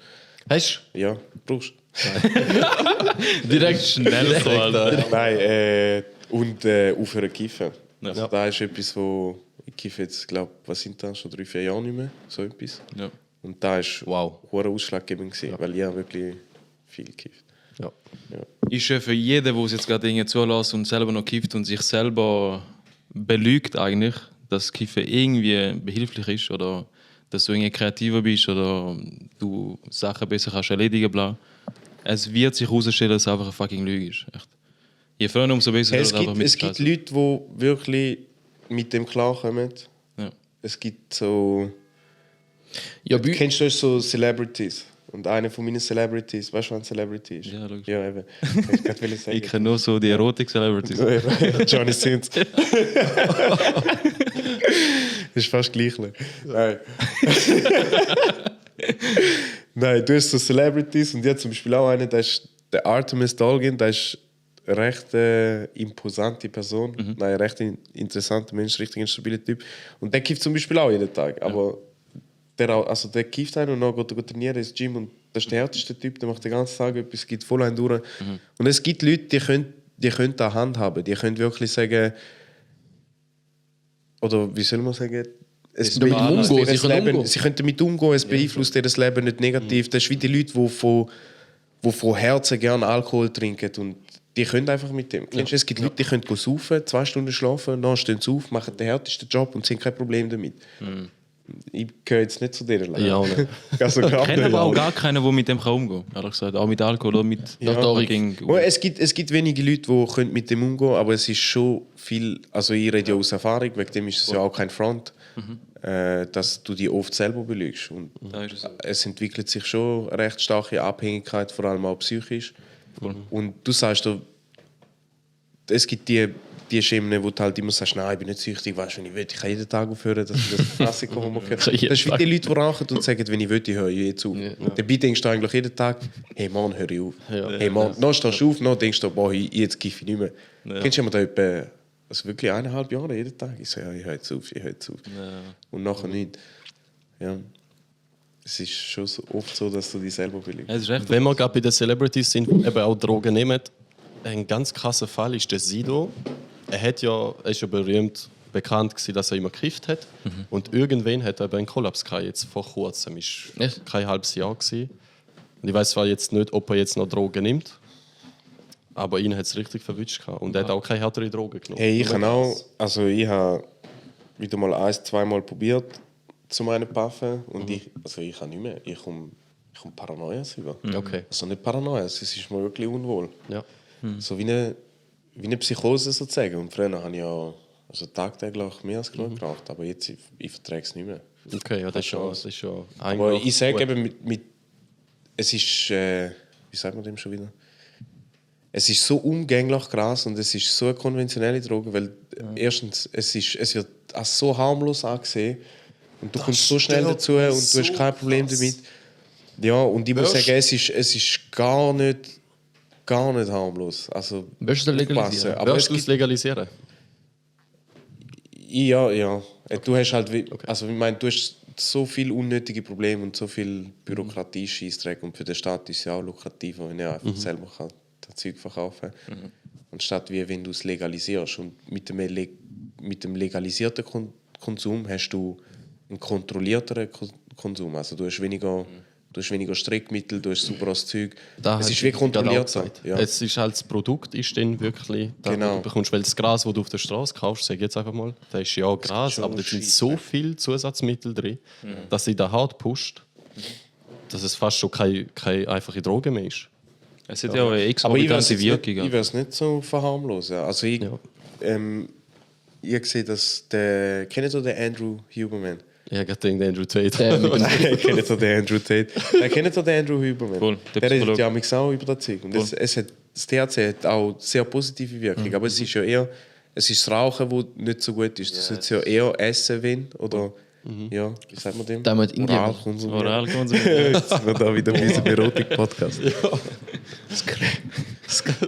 Hast Ja, brauchst Direkt schnell so, Alter. Nein, und aufhören zu kiffen. Ja. Also da ist etwas, wo ich kiffe jetzt, glaube was sind das, schon 3-4 Jahre nicht mehr, so etwas. Ja. Und da ist Wow. hoher ausschlaggebend gewesen, weil ich habe wirklich viel gekifft. Ja. Ist ja für jeden, der es jetzt gerade Dinge zulässt und selber noch kifft und sich selber belügt eigentlich, dass Kiffen irgendwie behilflich ist oder dass du irgendwie kreativer bist oder du Sachen besser kannst erledigen bla. Es wird sich herausstellen, dass es einfach eine fucking Lüge ist. Echt. Je früher, umso besser. Es oder einfach gibt, es gibt Scheiße. Leute, die wirklich mit dem klarkommen. Ja. Es gibt so... Ja, Kennst du so Celebrities? Und einer von meinen Celebrities, weißt du, was ein Celebrity ist? Ja, logisch. Ja, eben. Ich wollte gerade sagen. Ich kenne nur so die Erotik-Celebrities. Johnny Sins. Das ist fast gleich. Nein. Nein, du hast so Celebrities und jetzt zum Beispiel auch einen, der ist der Artemis Dolgin, der ist eine recht imposante Person. Nein, ein recht interessanter Mensch, richtig ein stabiler Typ. Und der kifft zum Beispiel auch jeden Tag. Aber der kifft einen und dann geht er trainieren ins Gym und das ist der härteste Typ, der macht den ganzen Tag etwas, gibt voll einen durch. Und es gibt Leute, die können da handhaben, die können wirklich sagen, oder wie soll man sagen, es damit beeinflusst umgehen, ihr sie können Leben, umgehen. sie können damit umgehen, es beeinflusst ihr Leben nicht negativ. Das ist wie die Leute, die von Herzen gerne Alkohol trinken und die können einfach mit dem. Kennst du, es gibt Leute, die können saufen, 2 Stunden schlafen, dann stehen sie auf, machen den härtesten Job und sind kein Problem damit. Ich gehöre jetzt nicht zu denen. Ja, auch nicht. Also, Ich kenne aber auch gar keinen, der mit dem umgehen kann. Ehrlich gesagt. Auch mit Alkohol oder mit fucking... Es gibt wenige Leute, die mit dem umgehen können, aber es ist schon viel. Also, ich rede ja aus Erfahrung, wegen dem ist es ja auch kein Front, dass du die oft selber belügst. Und Da ist es. es entwickelt sich schon eine recht starke Abhängigkeit, vor allem auch psychisch. Und du sagst, es gibt die Schemen, wo du halt immer sagst, nein, ich bin nicht süchtig, weißt du, wenn ich will, ich kann jeden Tag aufhören, das ist das Klassiker, wo man hört. Das ist wie die Leute, die rauchen und sagen, wenn ich will, ich höre jetzt auf. Dabei denkst du eigentlich jeden Tag, hey Mann, höre ich auf. Hey Mann, dann stehst du auf, dann denkst du, boah, jetzt giffe ich nicht mehr. Kennst du da etwa, also wirklich 1,5 Jahre jeden Tag? Ich so, ja, ich höre jetzt auf. Und nachher nicht. Ja. Es ist schon so oft so, dass du dich selber belügst. Es ist echt Wenn wir gerade bei den Celebrities sind, die eben auch Drogen nehmen, ein ganz krasser Fall ist der Sido. Er ist ja berühmt bekannt gewesen, dass er immer gekifft hat. Und irgendwann hat er eben einen Kollaps gehabt, jetzt vor kurzem. Ist Echt? kein halbes Jahr gewesen. Und ich weiß zwar jetzt nicht, ob er jetzt noch Drogen nimmt, aber ihn hat es richtig verwünscht gehabt. Und er hat auch keine härtere Drogen genommen. Hey, ich habe wieder mal 1-2 Mal probiert, zum einen puffen. Und ich kann nicht mehr. Ich komme Paranoia über. Okay. Also nicht Paranoia, es ist mir wirklich unwohl. Ja. So wie eine Psychose sozusagen. Und früher habe ich ja tagtäglich mehr als genug geraucht, aber jetzt ich verträge es nicht mehr. Okay, ja, das ist schon Aber eigentlich ich sage gut. eben, es ist, wie sagt man dem schon wieder? Es ist so umgänglich Gras und es ist so eine konventionelle Droge, weil erstens, es wird als so harmlos angesehen und du kommst so schnell dazu und du hast kein Problem damit. Ja, und ich muss sagen, es ist gar nicht harmlos. Also, Willst du das legalisieren? aufpassen. Aber es Wirst du es gibt, legalisieren? ja. Du hast halt, also ich meine, du hast so viele unnötige Probleme und so viel Bürokratie, Scheissdreck und für den Staat ist es ja auch lukrativer, wenn er einfach selber kann das Zeug verkaufen kann. Anstatt wie wenn du es legalisierst. Und mit dem legalisierten Konsum hast du einen kontrollierteren Konsum. Also du hast weniger Streckmittel, du hast sauberes Zeug. Es ist wie kontrollierter. Ja. Es ist halt das Produkt ist dann wirklich, das, Genau. du bekommst, weil das Gras, das du auf der Straße kaufst, sag ich jetzt einfach mal, da ist ja Gras, schon aber da sind Scheiss, so viele Zusatzmittel drin, dass sie da hart pusht, dass es fast schon keine einfache Droge mehr ist. Es hat ja auch eine Aber ich exorbitante würde Wirkung. es nicht so verharmlosen. Also ich sehe, dass kennt ihr den Andrew Huberman? Ja, gerade den Andrew Tate. Kennt ihr den Andrew Tate? Kennt ihr den Andrew Huberman? Voll, der der redet Psychologe. ja mich auch über das Zeug. Und das THC hat auch sehr positive Wirkung. Aber es ist ja eher, es ist das Rauchen, das nicht so gut ist. Du sollst ja eher essen, wenn, oder ja, wie sagt man dem? Damit Indien. Oral konsumieren. Oral konsumieren. Jetzt sind wir da wieder bei unserem Erotik-Podcast.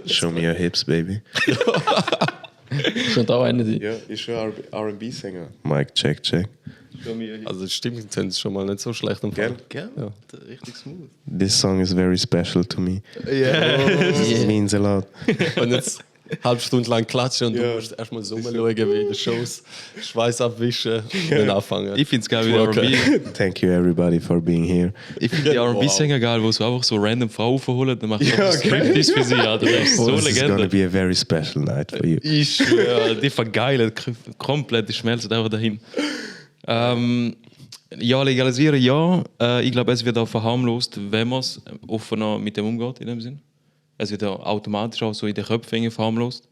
Show me your hips, baby. Schon da eine die. Ja, ist schon R&B-Sänger. Mike, check. Also die Stimmen sind schon mal nicht so schlecht am Fall. Gell? Ja. Richtig smooth. This song is very special to me. It means a lot. Und jetzt eine halbe Stunde lang klatschen und Ja. du musst erstmal so rumschauen, wie in den Shows Schweiß abwischen und dann anfangen. Ich finde es geil, wie der Okay. R&B. Thank you everybody for being here. Ich finde die R&B-Sänger geil, wo so einfach so random Frauen verholen, dann macht Ja, er Striptease für sie. Alter. Das ist so This is gonna Legende. be a very special night for you. Ich schwöre, die vergeilen komplett, die schmelzen einfach dahin. Ja, legalisieren, ja. Ich glaube, es wird auch verharmlost, wenn man es offener mit dem umgeht, in dem Sinn. Es wird ja automatisch auch so in den Köpfen verharmlost.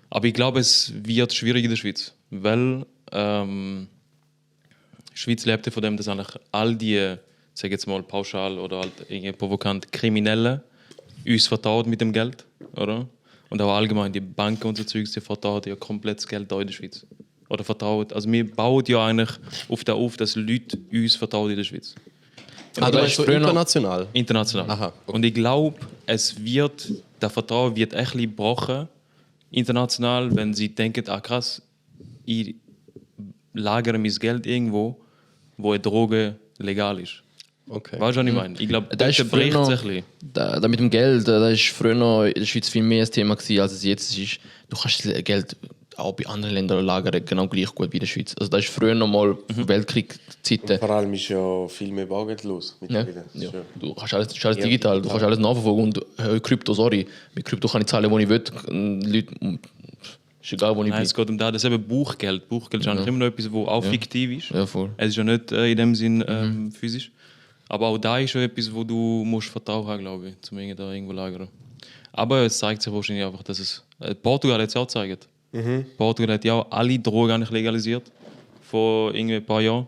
Aber ich glaube, es wird schwierig in der Schweiz, weil die Schweiz lebt ja von dem, dass eigentlich all die, sag jetzt mal pauschal oder halt irgendwie provokant Kriminellen uns vertrauen mit dem Geld, oder? Und auch allgemein die Banken und so Zeugs, die vertrauen ja komplett das Geld da in der Schweiz. Oder vertrauen, also wir bauen ja eigentlich auf das auf, dass Leute uns vertrauen in der Schweiz. Ah, Aber du das bist so ist früher noch- international. International. Aha, okay. Und ich glaube, der Vertrauen wird echt ein bisschen gebrochen, international, wenn sie denken, krass, ich lagere mein Geld irgendwo, wo eine Droge legal ist. Okay. Weißt du, was ich meine? Ich glaube, Da ist das früher bricht noch, sich ein bisschen. da mit dem Geld, da ist früher noch in der Schweiz viel mehr ein Thema gewesen, als es jetzt ist. Du kannst das Geld auch bei anderen Ländern lagern, genau gleich gut wie in der Schweiz. Also da ist früher noch mal Weltkriegzeiten. Vor allem ist ja viel mehr Bargeld los. Ja. mittlerweile. Ja. Schön. Du kannst alles, das ist alles Ja, digital, du digital. kannst alles nachverfolgen und Krypto, sorry, mit Krypto kann ich zahlen, wo ich will. Leute, ist egal, wo ich Nein, es bin. geht um das eben Buchgeld. Buchgeld ist eigentlich immer noch etwas, das auch fiktiv ist. Ja, voll. Es ist ja nicht in dem Sinn physisch. Aber auch da ist schon etwas, wo du musst Vertrauen haben, glaube ich, um da irgendwo lagern. Aber es zeigt sich wahrscheinlich einfach, dass es... Portugal hat es auch gezeigt. Portugal hat ja auch alle Drogen eigentlich legalisiert vor irgendwie ein paar Jahren.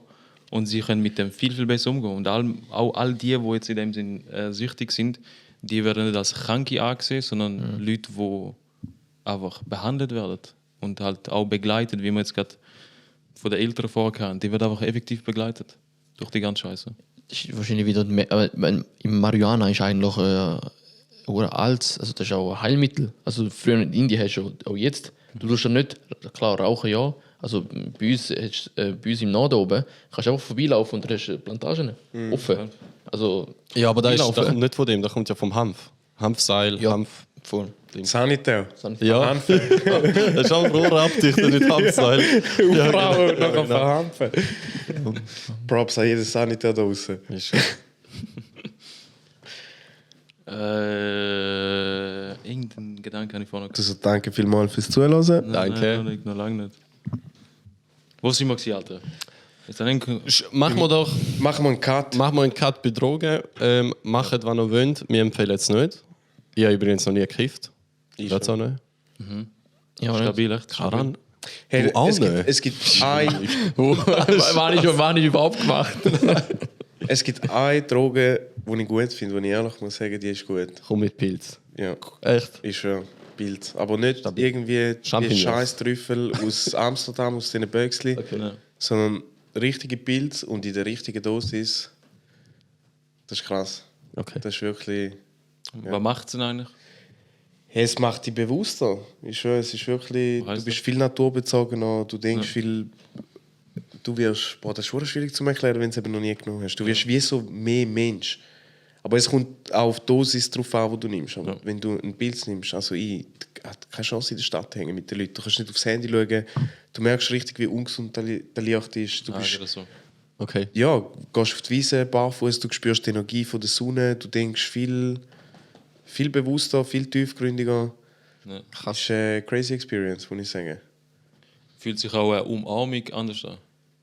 Und sie können mit dem viel, viel besser umgehen. Und auch all die jetzt in dem Sinn süchtig sind, die werden nicht als Kranke angesehen, sondern Leute, die einfach behandelt werden. Und halt auch begleitet, wie man jetzt gerade von den Eltern vorkam. Die werden einfach effektiv begleitet. Durch die ganze Scheiße. Das ist wahrscheinlich wieder, aber im Marihuana ist eigentlich oder alt, also das ist auch ein Heilmittel. Also früher in Indien hast du auch jetzt, du tust ja nicht, klar rauchen ja, also bei uns im Norden oben, kannst du einfach vorbeilaufen und da hast du Plantagen offen. Also, Ja, aber da vorbeilaufen. kommt nicht von dem, da kommt ja vom Hanf. Hanfseil, Ja. Hanf. voll. Sanitär. Ja, das ist auch Rohrabdichter, nicht Hanfseil. Ja, Frau genau. noch verhampfen. Props an jeden Sanitär da draußen. Ist- Irgendeinen Gedanken habe ich vorhin noch Also danke vielmals fürs Zuhören. Danke. Nein, noch lange nicht. Wo sind wir gewesen, Alter? Jetzt dann Machen wir doch Machen wir einen Cut. einen Cut bei Drogen. Macht, was ihr wollt. Wir empfehlen es nicht. Ich habe übrigens noch nie gekifft. Geht's auch nicht? Ja, nicht. Stabil, echt. Karan? Hey, Du auch es, gibt, nicht? es gibt ein... war nicht überhaupt gemacht. Es gibt eine Droge, die ich gut finde, die ich ehrlich muss sagen, die ist gut. Komm mit Pilz. Ja, Echt? ist ja Bild. Aber nicht irgendwie die Champignons. Scheiß-Trüffel aus Amsterdam, aus diesen Böckchen, Ja. sondern richtige Pilz und in der richtigen Dosis. Das ist krass. Okay. Das ist wirklich... Was macht es denn eigentlich? Hey, es macht dich bewusster. Ich schwöre, es ist wirklich... Was heisst Du bist das? viel naturbezogener, du denkst viel... Du wirst... Boah, das ist schon schwierig zu erklären, wenn du es eben noch nie genommen hast. Du wirst wie so mehr Mensch. Aber es kommt auch auf die Dosis drauf an, die du nimmst. Aber wenn du einen Pilz nimmst, also ich habe keine Chance in der Stadt zu hängen mit den Leuten. Du kannst nicht aufs Handy schauen. Du merkst richtig, wie ungesund der Licht ist. Du bist, Oder so. Okay. ja, gehst auf die Wiese, barfuß, du spürst die Energie von der Sonne, du denkst viel bewusster, viel tiefgründiger. Ja. Das ist eine crazy experience, muss ich sagen. Fühlt sich auch eine Umarmung anders an,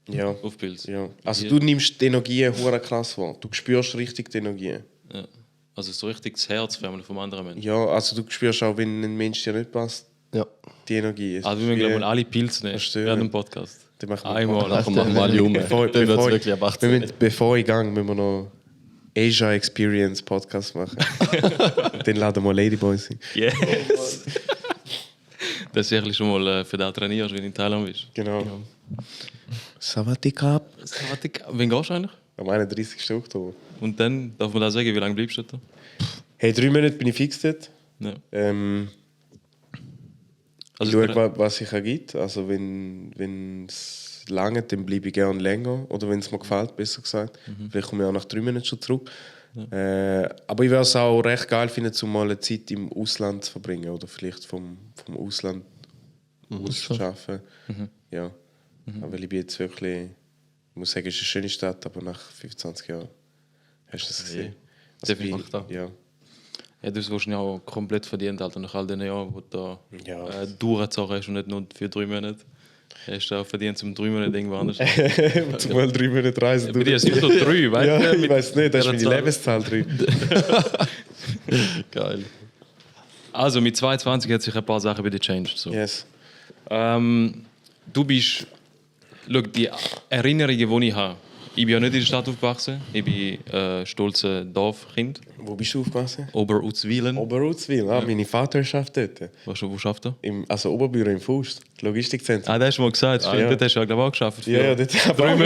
Ja. auf Pilz. Ja. Also du nimmst die Energie hure krass wahr. Du spürst richtig die Energie. Ja. Also so richtig das Herz vom anderen Menschen. Ja, also du spürst auch, wenn ein Mensch dir nicht passt, Ja. die Energie. Es Also ist wir müssen wie- glaube ich alle Pilze nehmen Verstehe. während dem Podcast. Die machen wir Einmal. Nachher machen wir alle um. Dann wird es wirklich ab 18. Bevor ich gehe, müssen wir noch Asia Experience Podcast machen. Dann laden wir Ladyboys ein. Yes! Das ist eigentlich schon mal für den trainierst, wenn du in Thailand bist. Genau. Sawadee-Kap. Wann gehst du eigentlich? Am 31. Oktober. Und dann, darf man da sagen, wie lange bleibst du da? Hey, 3 Monate bin ich fix dort. Ja. Ich Also, schaue, was sich ergibt. Also wenn es lange, dann bleibe ich gerne länger. Oder wenn es mir gefällt, besser gesagt. Vielleicht komme ich auch nach 3 Monaten schon zurück. Aber ich würde es auch recht geil finden, um mal eine Zeit im Ausland zu verbringen. Oder vielleicht vom Ausland aus zu arbeiten. Ja. Weil ich bin jetzt wirklich... Ich muss sagen, es ist eine schöne Stadt, aber nach 25 Jahren hast du es gesehen. Also Definitiv. ja. ja, du hast wahrscheinlich auch komplett verdient, Alter, nach all den Jahren, wo du da Ja. durchgezogen hast und nicht nur für 3 Monate. Hast du auch verdient, zum 3 Monate irgendwo anders. Zumal 3 Monate reisen. Bei dir sind so 3, weißt Ja, du? ich weiß nicht, das ist dieser meine Zahl. Lebenszahl drin. Geil. Also mit 22 hat sich ein paar Sachen bei dir changed. So. Yes. Du bist... Schau, die Erinnerungen, die ich habe. Ich bin ja nicht in der Stadt aufgewachsen. Ich bin stolzes Dorfkind. Wo bist du aufgewachsen? Oberutzwilen. Oberutzwil. Meine Vater arbeitet dort. Wo schafft er? Also Oberbüro im Faust. Logistikzentrum. Ah, das hast du mal gesagt. Stimmt, ja. dort hast du ja, glaube ich, auch geschafft. Ja, ja, dort habe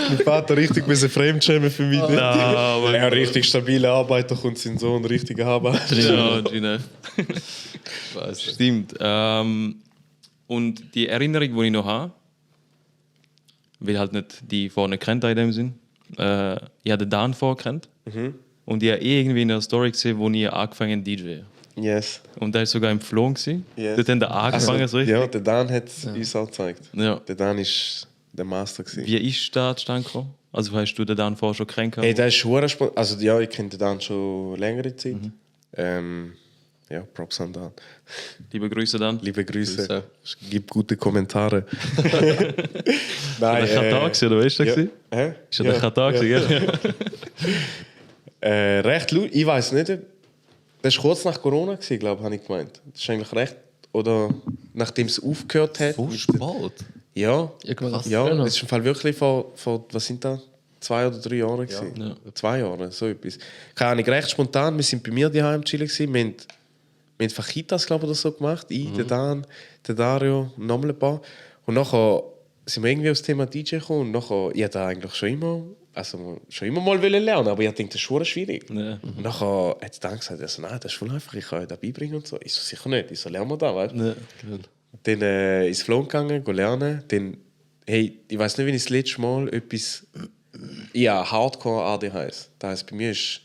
mein Vater richtig fremdschämen für mich. aber Ja, richtig stabile Arbeiter, kommt sein Sohn richtig Arbeit. Ja, Gina. Stimmt. Und die Erinnerung, die ich noch habe, weil halt nicht die vorne kennt in dem Sinn, ich habe den Dan vorgekannt. Und ich habe irgendwie in einer Story gesehen, wo ich angefangen DJ. Yes. Und der war sogar im Floh. Yes. Yes. Dort haben wir angefangen, so richtig. Ja, der Dan hat es uns auch gezeigt. Ja. Der Dan ist der Master gewesen. Wie ist da zustande gekommen? Also hast du den Dan vorher schon kennengelernt? Hey, der ist schon spannend. Also ja, ich kenne den Dan schon längere Zeit. Ja, Props an Dan. Liebe Grüße dann. Liebe Grüße. Grüße. Gib gute Kommentare. Nein, Der Katar gewesen, oder weißt du das? ja. Ja. Hä? Ist ja der Katar gewesen, gell? Recht laut. Ich weiß nicht. Das war kurz nach Corona, glaube ich, habe ich gemeint. Das ist eigentlich recht. Oder nachdem es aufgehört hat. Fußball? Ja, Irgendwas ja, früher. das ist im Fall wirklich vor was sind da? 2 oder 3 Jahre gewesen. Ja. 2 Jahre, so etwas. Keine Ahnung, recht spontan. Wir sind bei mir daheim chillen gewesen. Wir haben Fajitas, glaube ich, oder so gemacht. Ich, der Dan, der Dario und nochmal ein paar. Und nachher sind wir irgendwie aufs Thema DJ gekommen. Und nachher, ich hatte eigentlich schon immer mal lernen, aber ich dachte, das ist schon schwierig. Ja. Und nachher hat es dann gesagt, also, nein, das ist voll einfach, ich kann euch das beibringen und so. Ich so, sicher nicht, ich so, lernen wir da, weißt du? Ja. Dann ins Flow gegangen, lernen. Dann, hey, ich weiß nicht, wenn ich das letzte Mal etwas... Ja, Hardcore ADHS. Das heisst, bei mir ist...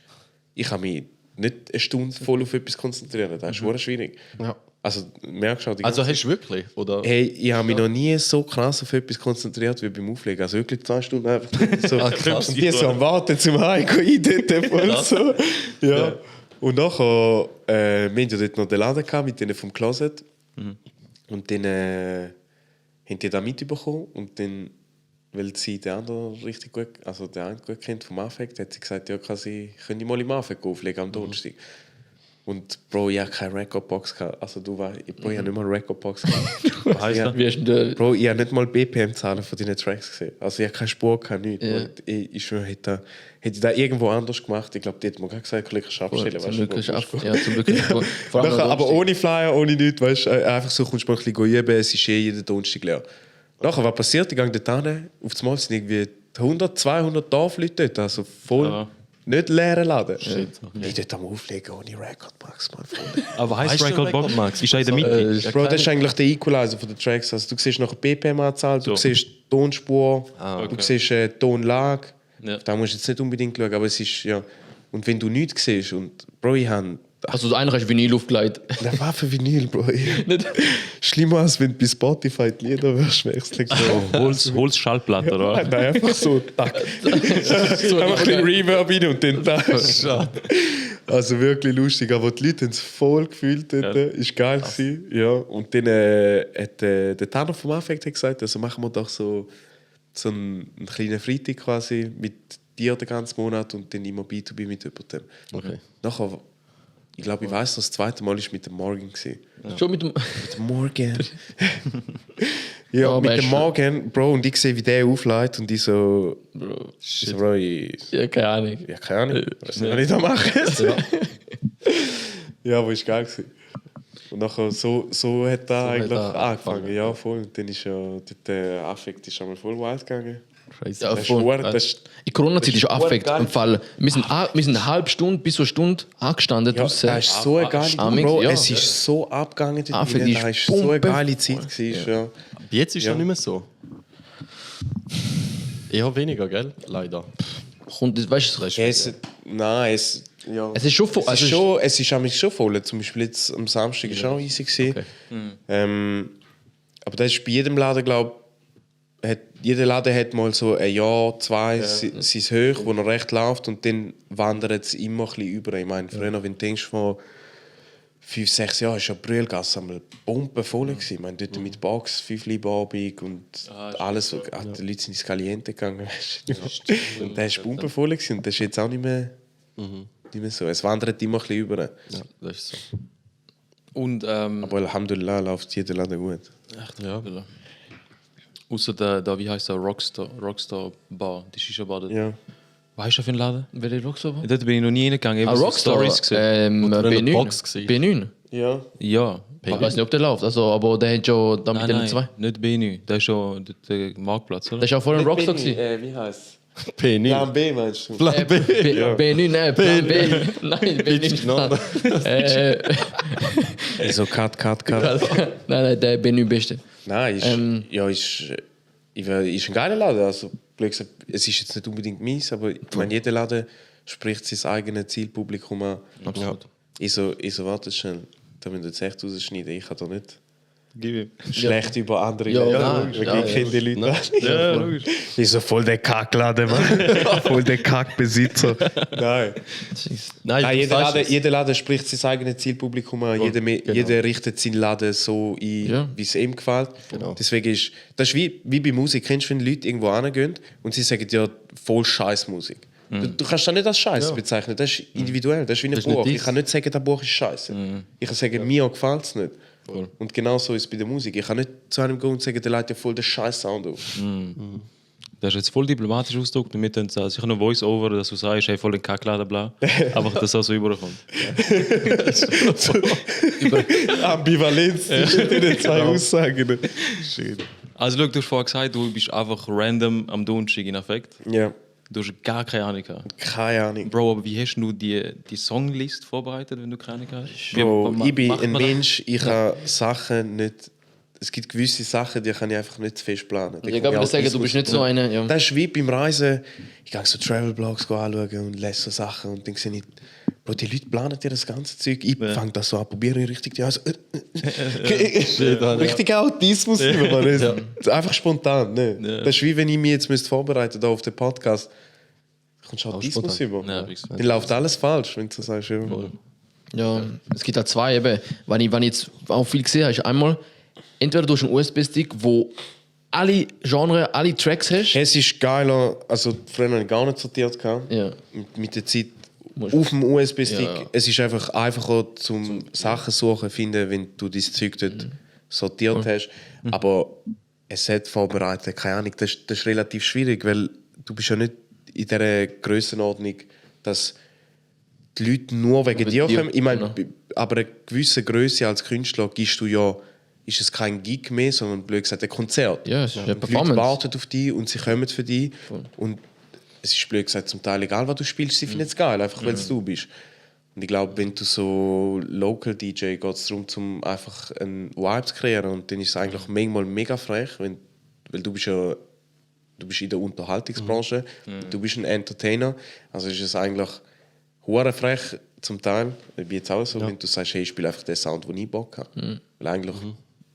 Ich kann mich nicht eine Stunde voll auf etwas konzentrieren. Das ist schon schwierig. Ja. Also, merkst du auch die Also ganze hast du wirklich? Oder? Hey, ich habe mich noch nie so krass auf etwas konzentriert wie beim Auflegen. Also wirklich 2 Stunden einfach so. krass. Und die so am Warten zum Heimgehen eindeuten voll so. Ja. Und nachher, wir hatten ja dort noch den Laden gehabt, mit denen vom Closet. Und dann haben die da mitbekommen. Und dann, weil sie den anderen richtig gut, also den einen gut kennt vom Affekt, hat sie gesagt, ja, können die mal im Affekt auflegen am Donnerstag. Und Bro, ich hatte keine Recordbox. Also du weißt, Bro, ich habe nicht mal eine Recordbox gehabt. Was heisst das? Wie hast du denn Bro, ich habe nicht mal BPM-Zahlen von deinen Tracks gesehen. Also ich habe keine Spur, nichts. Ja. Und ich schwöre, hätte ich da irgendwo anders gemacht. Ich glaube, die hat mir gerade gesagt, kannst du abstellen. zum weißt Glück du, ist Bro, ab. Ja, zum Glück ist vor allem Nachher, am aber Donnerstag. ohne Flyer, ohne nichts, weißt du, einfach so kommst du mal ein bisschen üben, es ist jeden Donnerstag leer. Nachher, was passiert? Ich gehe dort hin, auf das Mal sind irgendwie 100, 200 Dorfleute dort, also voll, Ja. nicht leeren Laden. Ich dort am Auflegen ohne Recordbox, mein Freund. Aber heisst Weißt du, Recordbox? Recordbox? Ist er in der Mitte? Bro, das ist eigentlich der Equalizer von den Tracks. Also, du siehst nach BPM-Anzahl, du So. siehst Tonspur, okay. du siehst Tonlage. Ja. Da musst du jetzt nicht unbedingt schauen, aber es ist, ja. Und wenn du nichts siehst, und Bro, ich habe... Also das eine hast du Vinyl aufgelegt. Der war für Vinyl, Bro. Schlimmer als wenn du bei Spotify die Lieder wechseln. So, Holzschallplatte, oder? Nein, einfach so, tack. So, Einfach ein bisschen Reverb rein und dann tack. Also wirklich lustig, aber die Leute haben es voll gefühlt dort. Ist geil gewesen. Ja. Und dann hat der Tanner vom Affekt gesagt, also machen wir doch so einen kleinen Freitag quasi mit dir den ganzen Monat und dann immer B2B mit jemandem. Okay. Nachher, ich glaube, ich weiss, das zweite Mal war mit dem Morgan. Schon mit dem... Mit dem Morgan. ja, Ja, mit weißt dem du- Morgan, Bro, und ich sehe, wie der aufleitet und ich so... Ich so, Bro, Ja, keine Ahnung. ja, keine Ahnung, was soll ich da machen? Ja, aber ist geil gewesen. Und nachher, so hat er eigentlich er angefangen. Ja, voll. Und dann ist ja der Affekt ist einmal voll wild gegangen. Ja, Das ist voll. hure- das ist- In Corona-Zeit das ist ist Affekt. geil. Im Fall, wir sind eine halbe Stunde bis so eine Stunde angestanden Ja, draussen. das ist so eine geile Amix, Bro, ja. es ist so abgegangen dort Affekt drinnen. ist Das ist so eine pumpe- geile Zeit gewesen. Ja. Jetzt ist Ja. ja nicht mehr so. Eher weniger, gell? Leider. Kommt, weißt du, Ja, nein, ja. es ist schon voll. Es ist eigentlich schon voll. Zum Beispiel jetzt am Samstag war es auch easy gewesen. Aber das ist bei jedem Laden, glaube ich, jeder Laden hat mal so ein Jahr, zwei, sein Hoch, wo er recht läuft und dann wandert es immer ein bisschen über. Ich meine, früher, wenn du denkst, vor 5, 6 Jahren war ja Brühlgasse einmal bombenvoll gewesen. Ich meine, dort mit Box, 5 Liebabend und alles. Die Leute sind ins Caliente gegangen. Weißt du? Und das war bombenvoll gewesen. Und das ist jetzt auch nicht mehr so. Es wandert immer ein bisschen über. Ja, das ist so. Und Aber Alhamdulillah läuft jeder Laden gut. Ja. außer der, wie heißt der, Rockstar Bar, die Shisha-Bar. dort. Ja. Weißt du für einen Laden? Wer ist Rockstar? Dort bin ich noch nie hingegangen. Ich habe so Rockstar? Stories gesehen. Wo du in der B9. Box warst. B9. Ja. Ja. Ich weiß nicht, ob der läuft, also, aber der hat schon da mit Nein, den nein, zwei. nicht B9. Das ist schon der Marktplatz, oder? Das ist auch vorhin Rockstar gewesen. Wie heißt P9. Plan B meinst du? Plan B. B9, nein, Plan B. Nein, B9. So Cut. Nein, der B9 Beste. Nein, ist ein geiler Laden. Also, blöd gesagt, es ist jetzt nicht unbedingt meins, aber ich meine, jeder Laden spricht sein eigenes Zielpublikum an. Absolut. Ich so, warte schnell, da müssen wir jetzt echt rausschneiden. Ich kann da nicht Gib ihm. schlecht über andere Ja, Läden. nein, Weil ja, ich kenne die Leute nicht. Ja, logisch. Ich so voll der Kackladen, Mann. Voll der Kackbesitzer. Nein. Nein, Nein, du sagst es. jeder Laden spricht sein eigenes Zielpublikum an. Jeder richtet seinen Laden so ein, Ja. wie es ihm gefällt. Genau. Deswegen ist das ist wie bei Musik. Kennst du, wenn Leute irgendwo hingehen und sie sagen ja voll Scheiß Musik. Du kannst das nicht als Scheiß bezeichnen. Das ist individuell. Das ist wie ein Das ist nicht Buch. Ich dies. kann nicht sagen, das Buch ist Scheiße. Ich kann sagen, mir gefällt es nicht. Voll. Und genau so ist es bei der Musik. Ich kann nicht zu einem gehen und sagen, der leitet ja voll den Scheiß-Sound auf. Das ist jetzt voll diplomatisch ausgedrückt, damit dann sicher noch Voice-Over, dass du sagst, hey, voll den Kackladen, bla. Aber dass das auch so überkommt. Ambivalenz zwischen den zwei Aussagen. Also, schau, du hast vorhin gesagt, du bist einfach random am Donnerstag in Affekt. Ja, Du hast gar keine Ahnung gehabt. keine Ahnung. Bro, aber wie hast du die Songlist vorbereitet, wenn du keine Ahnung hast? Bro, Wie ich bin macht ein man das? Mensch, ich kann Sachen nicht. Es gibt gewisse Sachen, die kann ich einfach nicht zu fest planen. Ich glaube, das sagen, du bist nicht so einer. Ja. Das ist wie beim Reisen. Ich gehe so Travel-Blogs anschauen und lese so Sachen und dann sehe ich, Bro, die Leute planen dir das ganze Zeug. Ich fange das so an, probiere richtig die also, richtig Autismus. Einfach spontan. Ne? Ja. Das ist wie wenn ich mich jetzt vorbereiten da auf den Podcast. Da kommst du Autismus über. Ja, wie gesagt. Dann läuft alles falsch, wenn du so sagst. Ja. Ja, es gibt auch zwei eben. Wenn ich jetzt auch viel gesehen habe, ist einmal, entweder du hast einen USB-Stick, wo alle Genres, alle Tracks hast. Es ist geiler, also früher habe ich gar nicht sortiert. Ja. Und mit der Zeit auf dem USB-Stick. Ja. Es ist einfach einfacher zum Sachen suchen, finden, wenn du dein Zeug dort sortiert hast. Aber es hat vorbereitet, keine Ahnung, das ist relativ schwierig, weil du bist ja nicht in dieser Grössenordnung, dass die Leute nur wegen dir kommen. Ich meine, aber eine gewisse Größe als Künstler gibst du ja, ist es kein Gig mehr, sondern blöd gesagt ein Konzert. Ja, es ist eine Und die Leute Performance. warten auf dich und sie kommen für dich. Und es ist blöd gesagt zum Teil egal, was du spielst, sie finden es geil, einfach weil es du bist. Und ich glaube, wenn du so Local DJ geht es darum, zum einfach einen Vibe zu kreieren. Und dann ist es eigentlich manchmal mega frech, weil du bist ja in der Unterhaltungsbranche, du bist ein Entertainer. Also ist es eigentlich hure frech zum Teil. Ich bin jetzt auch so, wenn du sagst, hey, ich spiele einfach den Sound, den ich Bock habe. Weil eigentlich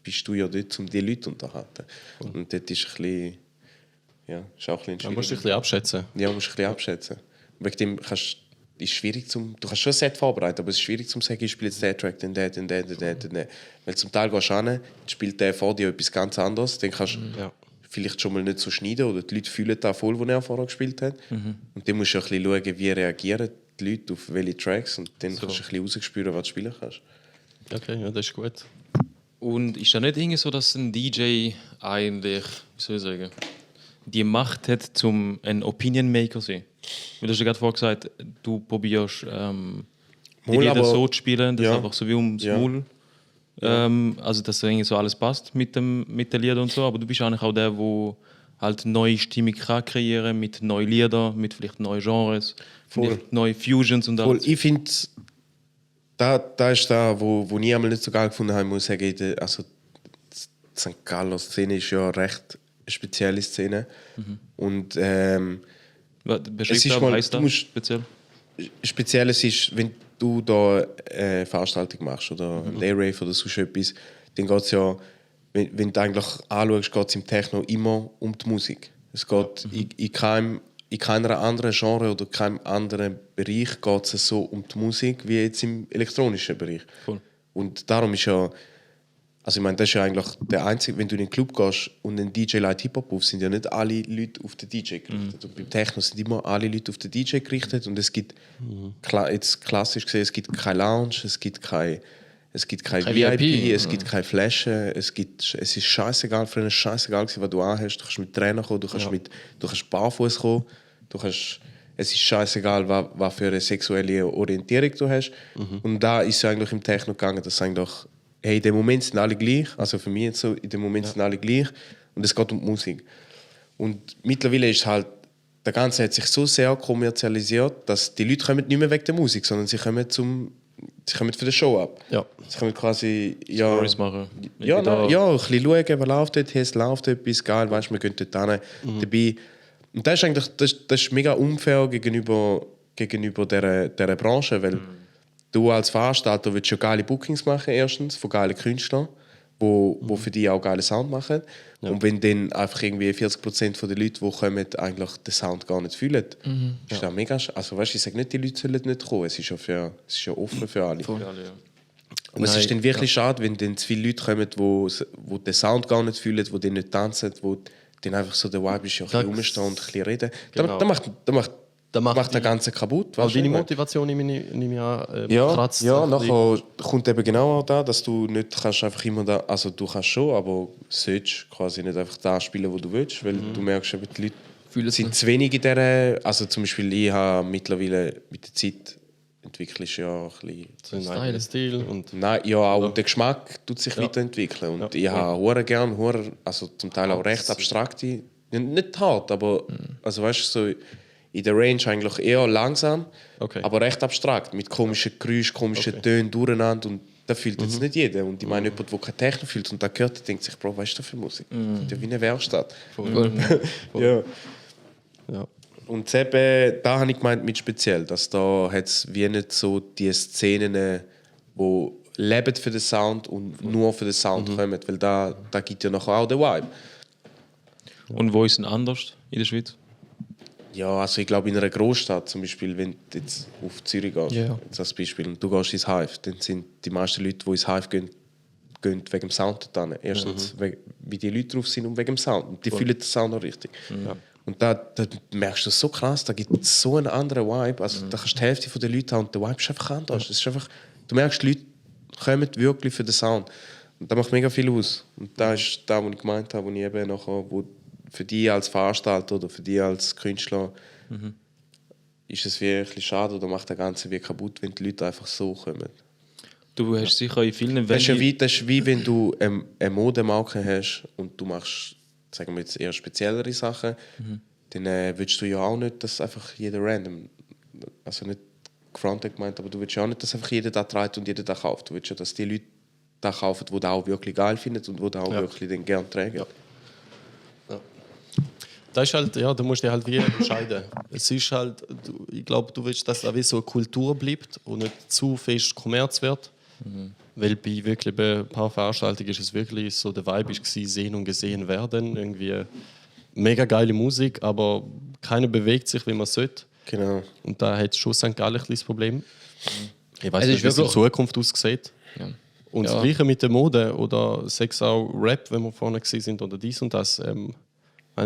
bist du ja dort, um die Leute zu unterhalten. Und dort ist ein bisschen, ja, ist auch ein bisschen Da musst du dich ein bisschen abschätzen. ja, musst du ein bisschen abschätzen. Wegen dem ist schwierig du kannst schon ein Set vorbereiten, aber es ist schwierig zu sagen, ich spiele jetzt den Track, den. Weil zum Teil gehst du hin, dann spielt der vor dir etwas ganz anderes, dann kannst du vielleicht schon mal nicht so schneiden oder die Leute fühlen da voll, was er vorher gespielt hat. Und dann musst du ein bisschen schauen, wie reagieren die Leute auf welche Tracks und dann kannst du ein bisschen rausspüren, was du spielen kannst. Okay, ja, das ist gut. Und ist da nicht irgendwie so, dass ein DJ eigentlich, wie soll ich sagen, die Macht hat, zum ein Opinion Maker zu sein? Weil du hast ja gerade vorhin gesagt, du probierst die Lieder aber- so zu spielen, dass ja. einfach so wie ums Ja. Maul, also dass irgendwie so alles passt mit den Liedern und so, aber du bist eigentlich auch der, der halt neue Stimmung kann kreieren mit neuen Liedern, mit vielleicht neuen Genres, vielleicht neue Fusions und Voll, alles. ich finde, da ist da, wo ich einmal nicht so geil gefunden habe, muss ich sagen, also die St. Gallo Szene ist ja recht eine spezielle Szene. Und Beschreib es ist da, mal- was heisst du das musst- speziell? Spezielles ist, wenn du da eine Veranstaltung machst oder ein A-Rave oder sonst etwas, dann geht es ja, wenn du eigentlich anschaust, geht es im Techno immer um die Musik. Es geht in keiner anderen Genre oder keinem anderen Bereich geht es so um die Musik wie jetzt im elektronischen Bereich. Voll. Und darum ist ja, also ich meine, das ist ja eigentlich der einzige, wenn du in den Club gehst und ein DJ leitet Hip-Hop auf, sind ja nicht alle Leute auf den DJ gerichtet. Und beim Techno sind immer alle Leute auf den DJ gerichtet und es gibt, jetzt klassisch gesehen, es gibt keine Lounge, es gibt kein VIP, VIP, es gibt keine Flaschen, es ist scheißegal, früher ist scheißegal gewesen, was du anhast, du kannst mit Trainer kommen, du kannst barfuß kommen, es ist scheißegal, was für eine sexuelle Orientierung du hast. Und da ist es eigentlich im Techno gegangen, dass eigentlich, hey, in dem Moment sind alle gleich, also für mich jetzt so, in dem Moment sind alle gleich und es geht um die Musik. Und mittlerweile ist halt, der Ganze hat sich so sehr kommerzialisiert, dass die Leute kommen nicht mehr wegen der Musik, sondern sie kommen für die Show ab. Ja. Sie können quasi Stories machen. ja, Irgendwie ein bisschen schauen, was läuft dort, hey, es läuft etwas, geil, weißt, wir gehen dort hin. Dabei. Und das ist eigentlich das ist mega unfair gegenüber dieser Branche, weil du als Veranstalter willst ja geile Bookings machen, erstens, von geilen Künstlern, wo für dich auch geile Sound machen. Und wenn dann einfach irgendwie 40% der Leute, die kommen, eigentlich den Sound gar nicht fühlen, ist das mega also weißt, ich sage nicht, die Leute sollen nicht kommen, es ist ja offen für alle. Und es ist dann wirklich schade, wenn dann zu viele Leute kommen, die den Sound gar nicht fühlen, die den nicht tanzen, wo dann einfach so der Vibe ist, ja ein bisschen rumstehen und ein bisschen reden. Genau. Das macht das Ganze kaputt. Weil weißt du? deine Motivation nehme ich an, Ja, kratzt. ja, ein bisschen. nachher kommt eben genau auch da, dass du nicht kannst einfach immer da, also du kannst schon, aber sollst quasi nicht einfach da spielen, wo du willst, weil du merkst eben, die Leute Fühlen es sind nicht. zu wenig in dieser, also zum Beispiel ich habe mittlerweile mit der Zeit entwickelst ja ein bisschen, So einen eigenen Stil und nein, ja auch der Geschmack tut sich weiterentwickeln und ich habe hure gern, also zum Teil auch recht abstrakte, nicht hart, aber also weißt du, so in der Range eigentlich eher langsam, Okay. aber recht abstrakt, mit komischen Geräuschen, komischen Tönen durcheinander und da fühlt jetzt nicht jeder. Und ich meine, jemand, der keine Techno fühlt und das gehört, der denkt sich, Bro, was ist das für Musik? Das ist ja wie eine Werkstatt. Ja. ja. Und eben, da habe ich gemeint mit speziell, dass da hat's wie nicht so die Szenen, die leben für den Sound und nur für den Sound kommen, weil da gibt ja nachher auch den Vibe. Und wo ist es anders in der Schweiz? Ja, also ich glaube in einer Großstadt, zum Beispiel, wenn du jetzt auf Zürich gehst, Ja. jetzt als Beispiel, und du gehst ins Hive, dann sind die meisten Leute, die ins Hive gehen wegen dem Sound dort hin. Erstens, wie die Leute drauf sind und wegen dem Sound. Und die fühlen den Sound auch richtig. Und Und da merkst du so krass, da gibt es so einen anderen Vibe. Also da kannst du die Hälfte der Leute haben und der Vibe ist einfach anders. Es ist einfach, du merkst, die Leute kommen wirklich für den Sound. Und das macht mega viel aus. Und da ist das, was ich gemeint habe, wo ich eben nachher, wo für dich als Veranstalter oder für dich als Künstler ist es wirklich schade oder macht das Ganze wie kaputt, wenn die Leute einfach so kommen. Du hast sicher in vielen Das ist wie wenn du eine Modemarke hast und du machst, sagen wir jetzt eher speziellere Sachen, dann willst du ja auch nicht, dass einfach jeder random, also nicht gefrontet gemeint, aber du willst ja auch nicht, dass einfach jeder da trägt und jeder da kauft. Du willst ja, dass die Leute da kaufen, die das auch wirklich geil finden und die das auch wirklich dann gerne tragen. Ja. Das ist halt, ja, du musst dich halt wie entscheiden. Es ist halt, ich glaube, du willst, dass es auch wie so eine Kultur bleibt und nicht zu fest Kommerz wird. Weil bei ein paar Veranstaltungen ist es wirklich so, der Vibe war sehen und gesehen werden. Irgendwie mega geile Musik, aber keiner bewegt sich, wie man sollte. Genau. Und da hat schon St. Gallen ein kleines Problem. Ich weiß Also nicht, wie es in wirklich- Zukunft aussieht. Ja. Und Ja. das Gleiche mit der Mode oder Sex auch Rap, wenn wir vorne sind oder dies und das. Ich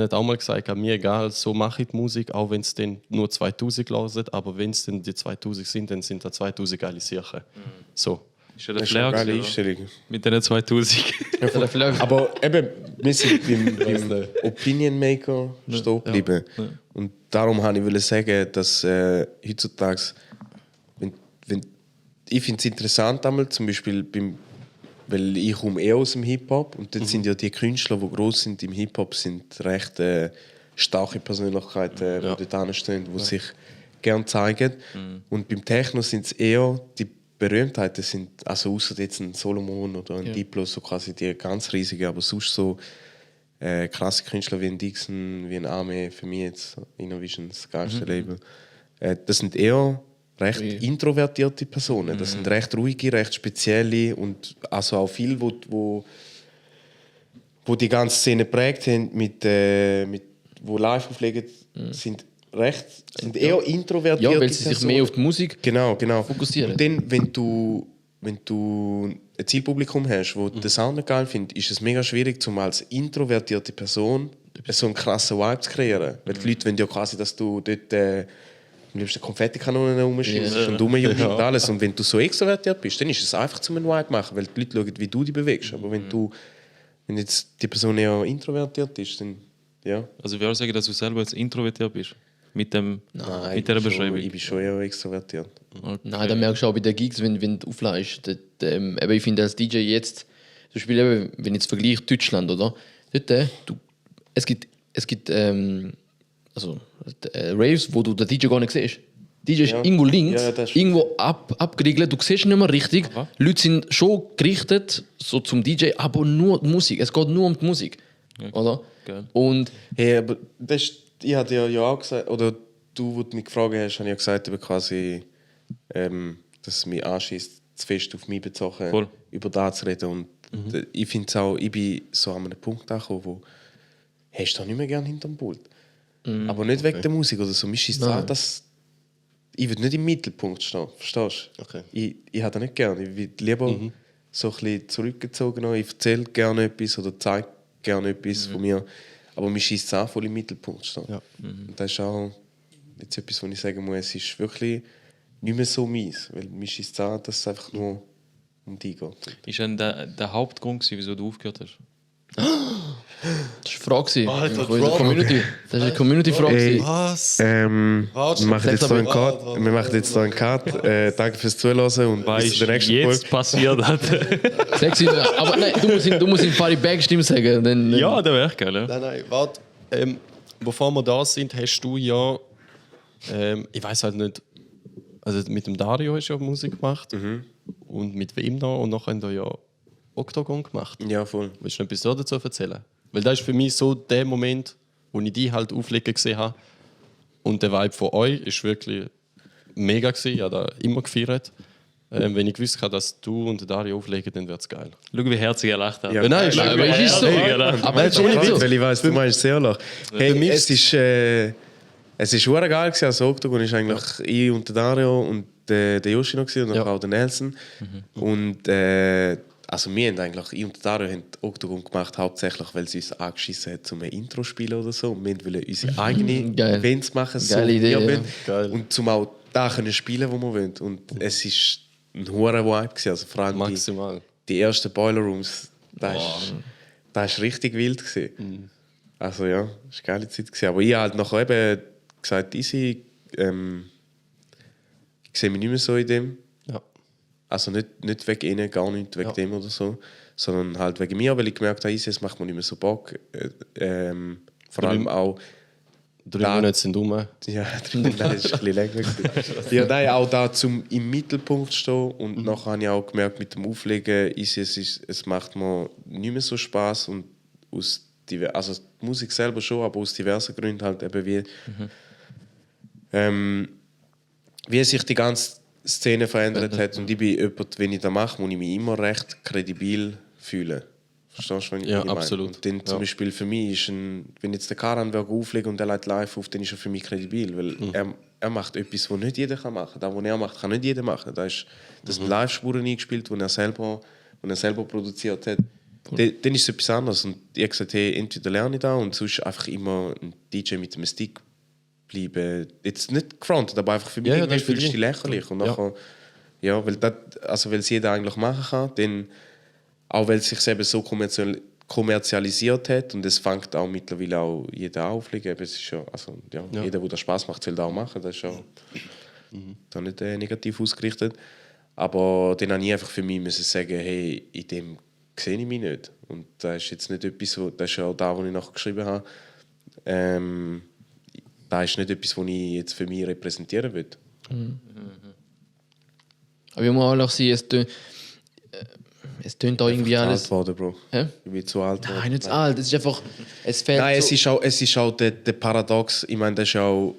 habe auch mal gesagt, mir egal, so mache ich die Musik, auch wenn es dann nur 2000 hören, aber wenn es dann die 2000 sind, dann sind da 2000 geile Sachen. So. Ist ja der Das ist Flair eine geile gewesen, oder? Einstellung. Mit den 2000. Oder vielleicht- Aber eben, wir sind beim Opinion Maker stehen geblieben. Und darum wollte ich sagen, dass heutzutage, ich finde es interessant, einmal, zum Beispiel weil ich komme eher aus dem Hip-Hop und dann sind ja die Künstler, die gross sind im Hip-Hop, sind recht starke Persönlichkeiten, die dort stehen, die sich gerne zeigen. Und beim Techno sind es eher die Berühmtheiten, sind, also außer jetzt ein Solomon oder ein Diplo, so quasi die ganz riesigen, aber sonst so krasse Künstler wie ein Dixon, wie ein Arme, für mich jetzt Innovision, das geilste Label. Das sind eher recht introvertierte Personen. Das sind recht ruhige, recht spezielle und also auch viele, wo die ganze Szene prägt haben, wo live auflegen, sind eher introvertierte Ja, weil sie sich Personen. mehr auf die Musik Genau. fokussieren. Und dann, wenn du ein Zielpublikum hast, das den Sound nicht geil findet, ist es mega schwierig, um als introvertierte Person so einen krassen Vibe zu kreieren. Weil die Leute wollen ja quasi, dass du dort am liebsten Konfettikanonen rumschießt und rumjuckelst und alles. Und wenn du so extrovertiert bist, dann ist es einfach, um einen Vibe zu machen, weil die Leute schauen, wie du dich bewegst. Aber wenn jetzt die Person eher introvertiert ist, dann ja. Also ich würde sagen, dass du selber jetzt introvertiert bist. Mit dieser Beschreibung. Ich bin schon eher extrovertiert. Nein, dann merkst du auch bei den Gigs, wenn du auflässt. Aber ich finde als DJ jetzt, zum Beispiel, eben, wenn ich jetzt vergleiche Deutschland, oder? Dort, es gibt Raves, wo du den DJ gar nicht siehst. DJ ist irgendwo links, Ja, das ist- irgendwo abgeriegelt, du siehst ihn nicht mehr richtig. Leute sind schon gerichtet so zum DJ, aber nur die Musik. Es geht nur um die Musik. Oder? Geil. Und Hey, aber ich hatte ja auch gesagt, oder du, wo du mich gefragt hast, habe ich ja gesagt, eben quasi, dass es mich anschießt, zu fest auf mich bezogen, Voll. über das zu reden. Und ich finde es auch, ich bin so an einem Punkt angekommen, wo hast du auch nicht mehr gerne hinterm Pult. Aber nicht wegen der Musik oder so. Mir schießt es an, dass ich will nicht im Mittelpunkt stehen, verstehst du? Okay. Ich habe das nicht gerne. Ich will lieber so ein bisschen zurückgezogen. Ich erzähle gerne etwas oder zeige gerne etwas von mir. Aber mir schießt es an, voll im Mittelpunkt zu stehen. Ja. Und das ist auch jetzt etwas, was ich sagen muss, es ist wirklich nicht mehr so meins. Weil mir schießt es an, dass es einfach nur um dich geht. Ist denn der Hauptgrund gewesen, wieso du aufgehört hast? das war eine Frage. Von der Community. Das war eine Community-Frage. Ey. Was? Wir machen jetzt hier einen Cut. Wir machen jetzt hier einen Cut. Danke fürs Zuhören und bis Weißt zur du, nächsten jetzt Folge. passiert hat? Sexy, aber nein, du musst in Fari Back-Stimme sagen. Dann, Ja, der wäre geil, ja. Nein, warte. Bevor wir da sind, hast du ja, ich weiß halt nicht, also mit dem Dario hast du ja Musik gemacht und mit wem noch und nachher haben wir ja Octagon gemacht. Ja, voll. Willst du noch etwas dazu erzählen? Weil das ist für mich so der Moment, wo ich die halt auflegen gesehen habe. Und der Vibe von euch ist wirklich mega gewesen. Ich habe da immer gefeiert. Wenn ich gewusst habe, dass du und der Dario auflegen, dann wird es geil. Schau, wie herzig er lacht hat. Ja, Nein, Nein, aber es ist so. Aber Nein, es ist schon nicht so. weil ich weiss, du meinst sehr lach. Hey, es ist hure geil gewesen. Also Octagon ist eigentlich ich und der Dario und der Yoshi noch gewesen, und Ja. auch der Nelson. Und Also wir haben eigentlich, ich und Dario haben Octagon gemacht, hauptsächlich, weil sie uns angeschissen hat, um ein Intro zu spielen oder so. Und wir wollten unsere eigenen Geil. Events machen, so Geile wie Idee, wir ja. wollen. Geil. Und zum auch da können spielen, wo wir wollen. Und es ist ein hoher Vibe gewesen. Also vor allem Maximal. die ersten Boiler Rooms, das ist richtig wild gewesen. Also ja, das war eine geile Zeit gewesen. Aber ich habe halt nachher eben gesagt, easy, ich sehe mich nicht mehr so in dem. Ja. Also nicht wegen ihnen, gar nicht wegen dem oder so, sondern halt wegen mir, weil ich gemerkt habe, es macht mir nicht mehr so Bock. Vor allem auch... 3 Monate sind rum. Ja, nein, das ist ein bisschen länger gewesen. Ja, nein, auch da zum im Mittelpunkt zu stehen und nachher habe ich auch gemerkt, mit dem Auflegen, es macht mir nicht mehr so Spaß und also die Musik selber schon, aber aus diversen Gründen halt eben wie sich die ganze Szene verändert hat und ich bin jemand, wenn ich das mache, muss ich mich immer recht kredibil fühlen. Verstehst du, was ich Ja, meine? absolut. Und dann zum Beispiel für mich ist wenn jetzt der Karan auflegt und er lädt live auf, dann ist er für mich kredibil, weil er macht etwas, was nicht jeder machen kann. Das, was er macht, kann nicht jeder machen. Das sind Live-Spuren eingespielt, die er selber produziert hat. Dann ist es etwas anderes. Und ich habe gesagt, hey, entweder lerne ich da und sonst einfach immer ein DJ mit einem Stick bleiben. Jetzt nicht gefrontet, aber einfach für mich das fühlst du dich dich lächerlich. Und nachher, weil es jeder eigentlich machen kann, dann, auch weil es sich eben so kommerzialisiert hat und es fängt auch mittlerweile auch jeder auflegen. Es ist ja, jeder, der das Spaß macht, soll das auch machen. Das ist ja da nicht negativ ausgerichtet. Aber dann habe ich einfach für mich müssen sagen, hey, in dem sehe ich mich nicht. Und das ist jetzt nicht etwas, das ist ja auch da, was ich nachher geschrieben habe. Das ist nicht etwas, was ich jetzt für mich repräsentieren will. Aber ich muss auch sagen, es tönt da irgendwie alles. Alt geworden, Bro. Hä? Ich bin zu alt geworden. Nein, nicht zu alt. Es ist einfach. Es fehlt. Nein, so es ist auch der Paradox. Ich meine, das ist auch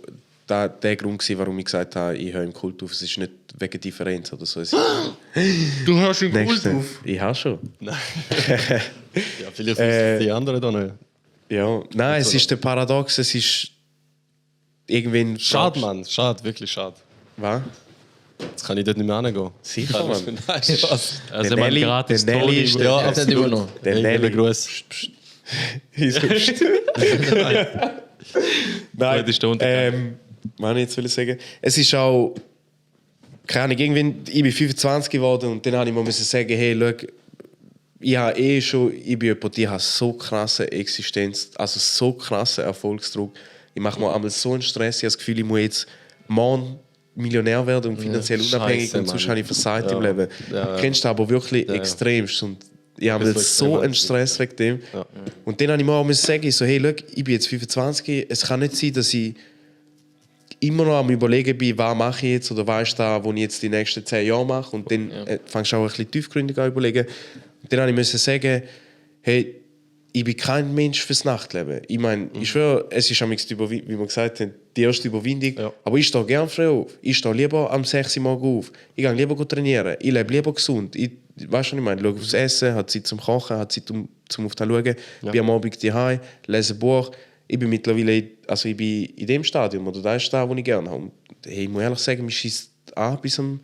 der Grund gewesen, warum ich gesagt habe, ich höre im Kult auf. Es ist nicht wegen Differenz oder so. Du hörst im Kult auf? Ich habe schon. Ja, vielleicht wissen die anderen da nicht. Ja, nein, es ist der Paradox. Es ist irgendwann... Schade, Mann. Schade, wirklich schade. Was? Jetzt kann ich dort nicht mehr hingehen. Sicher, Mann. Nein, Spaß. Also man gratis der Nelly ist Toni. Ja, Das hat immer noch. Der Nelly. Gruß. Nein, Gute Stunde. was ich jetzt sagen? Es ist auch... Keine Ahnung, irgendwann... Ich bin 25 geworden und dann habe ich mal sagen, hey, schau, ich bin jemand, ich habe so krasse Existenz, also so krassen Erfolgsdruck. Ich mache mir einmal so einen Stress, ich habe das Gefühl, ich muss jetzt morgen Millionär werden und finanziell unabhängig Scheisse, und sonst Mann. habe ich versagt im Ja. Leben. Ja. Du kennst das aber wirklich extremst und ich habe jetzt so einen Stress wegen dem. Ja. Und dann habe ich mir auch sagen, so, hey, schau, ich bin jetzt 25, es kann nicht sein, dass ich immer noch am Überlegen bin, was mache ich jetzt oder was ist da, was ich jetzt die nächsten 10 Jahre mache. Und dann fängst du auch ein bisschen tiefgründig an überlegen. Und dann musste ich sagen, hey, ich bin kein Mensch fürs Nachtleben. Ich meine, ich schwöre, es ist wie wir gesagt haben, die erste Überwindung. Ja. Aber ich stehe gerne früh auf. Ich stehe lieber am 6 Uhr morgens auf. Ich gehe lieber trainieren. Ich lebe lieber gesund. Weißt du, was ich meine? Ich schaue aufs Essen, habe Zeit zum Kochen, habe Zeit zum auf das schauen. Bin am Abend daheim, lese ein Buch. Ich bin mittlerweile ich bin in dem Stadium. Oder das ist das, was ich gerne habe. Und, hey, ich muss ehrlich sagen, mich schießt an bis um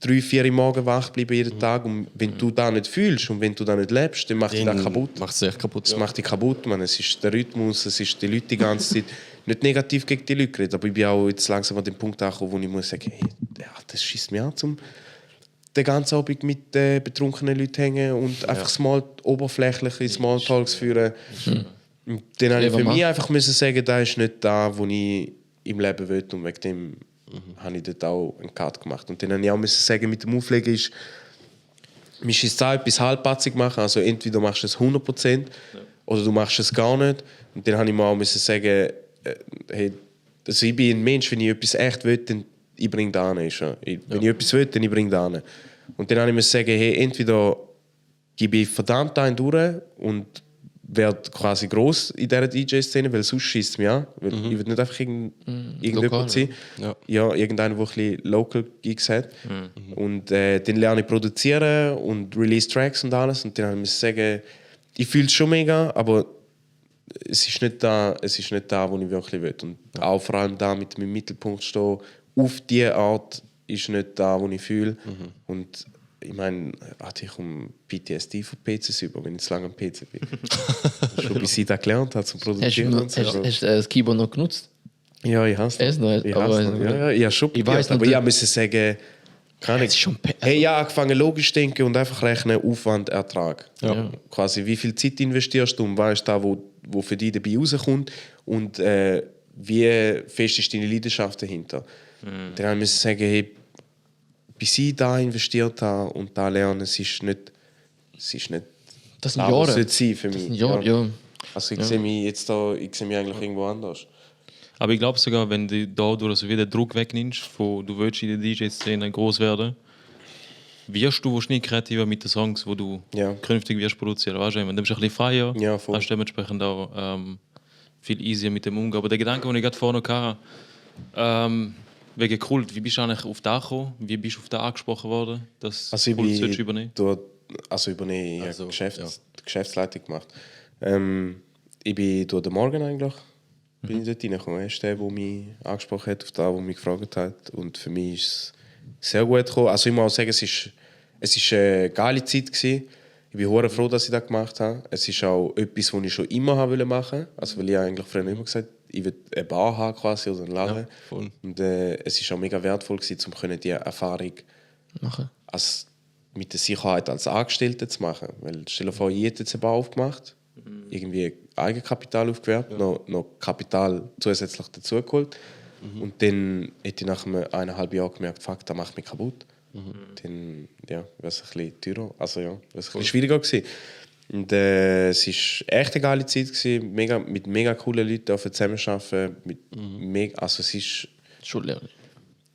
3, 4 Uhr morgens wach bleiben jeden Tag. Und wenn du das nicht fühlst und wenn du das nicht lebst, dann macht dich das kaputt. Macht es echt kaputt. Das macht dich kaputt, man. Es ist der Rhythmus, es ist die Leute die ganze Zeit. Nicht negativ gegen die Leute reden, aber ich bin auch jetzt langsam an dem Punkt angekommen, wo ich muss sagen, hey, das schießt mich an, den ganzen Abend mit betrunkenen Leuten hängen und einfach oberflächliche Smalltalks führen. Und dann habe ich für mich einfach müssen sagen, das ist nicht das, was ich im Leben will und wegen dem habe ich dort auch einen Cut gemacht. Und dann habe ich auch müssen sagen, mit dem Auflegen ist, man muss da etwas halbpatzig machen, also entweder machst du es 100% oder du machst es gar nicht. Und dann habe ich mir auch müssen sagen, hey, also ich bin ein Mensch, wenn ich etwas echt will, dann ich bringe das an. Wenn ich etwas will, dann ich bringe das an. Und dann habe ich mir sagen, hey, entweder gebe ich verdammt einen durch und werde quasi gross in dieser DJ-Szene, weil sonst schießt es mich an. Weil ich will nicht einfach irgendjemand sein. Ja, irgendeiner, der ein bisschen Local-Gigs hat. Und dann lerne ich produzieren und release Tracks und alles. Und dann habe ich mir sagen, ich fühle es schon mega, aber es ist nicht da, wo ich wirklich will. Und auch vor allem da mit meinem Mittelpunkt stehen, auf diese Art ist nicht da, wo ich fühle. Und ich meine, ich komme PTSD von PCs über, wenn ich zu lange am PC bin. Schon bis ich das gelernt habe zum Produzieren und so. Hast du das Keyboard noch genutzt? Ja, ich hasse Es noch, Ich aber- hasse noch. Ja, ich habe schon Ich probiert, weiss noch, aber du- ich musste sagen, kann ich. ist schon Hey, ja, angefangen logisch denken und einfach rechnen, Aufwand, Ertrag. Ja. Quasi, wie viel Zeit investierst du und weißt da, wo für dich dabei rauskommt und wie fest ist deine Leidenschaft dahinter. Dann müssen sagen, hey, bis ich da investiert habe und da lernen, es ist nicht Das sind was Jahre. es sollte sein für mich. Das sind Jahre, ja. Also ich sehe mich jetzt da, ich sehe mich eigentlich irgendwo anders. Aber ich glaube sogar, wenn du dadurch so wieder den Druck wegnimmst, von du willst in der DJ-Szene groß werden, wirst du wahrscheinlich kreativer mit den Songs, die du Ja. künftig wirst produzieren. Weißt du, dann bist du ein bisschen freier, Ja, voll. hast dementsprechend auch viel easier mit dem umgehen. Aber der Gedanke, den ich gerade vorne hatte, wegen Kult, wie bist du eigentlich auf das gekommen? Wie bist du auf das angesprochen worden, dass Also ich Kult bin sollst du übernehmen? übernehmen. Ich Also, habe Geschäftsleitung gemacht. Ich bin durch den Morgen eigentlich bin ich dort reingekommen. Er ist der mich angesprochen hat, auf das, was mich gefragt hat. Und für mich ist es sehr gut gekommen. Also ich muss auch sagen, es ist eine geile Zeit gewesen. Ich bin sehr froh, dass ich das gemacht habe. Es ist auch etwas, was ich schon immer machen wollte. Also weil ich eigentlich früher immer gesagt habe, ich will eine Bar haben quasi oder einen Laden. Ja, voll. Und es ist auch mega wertvoll gewesen, um diese Erfahrung Machen. mit der Sicherheit als Angestellte zu machen. Weil stell dir vor, ich hätte jetzt eine Bar aufgemacht, irgendwie Eigenkapital aufgewerbt, noch Kapital zusätzlich dazugeholt. Und dann hätte ich nach einem 1,5 Jahr gemerkt, fuck, das macht mich kaputt. Dann wäre es ein bisschen teurer, also ja, wäre es ein bisschen schwieriger gewesen. Und es war echt eine geile Zeit gewesen, mit mega coolen Leuten zusammenarbeiten, also es ist Schon lernen.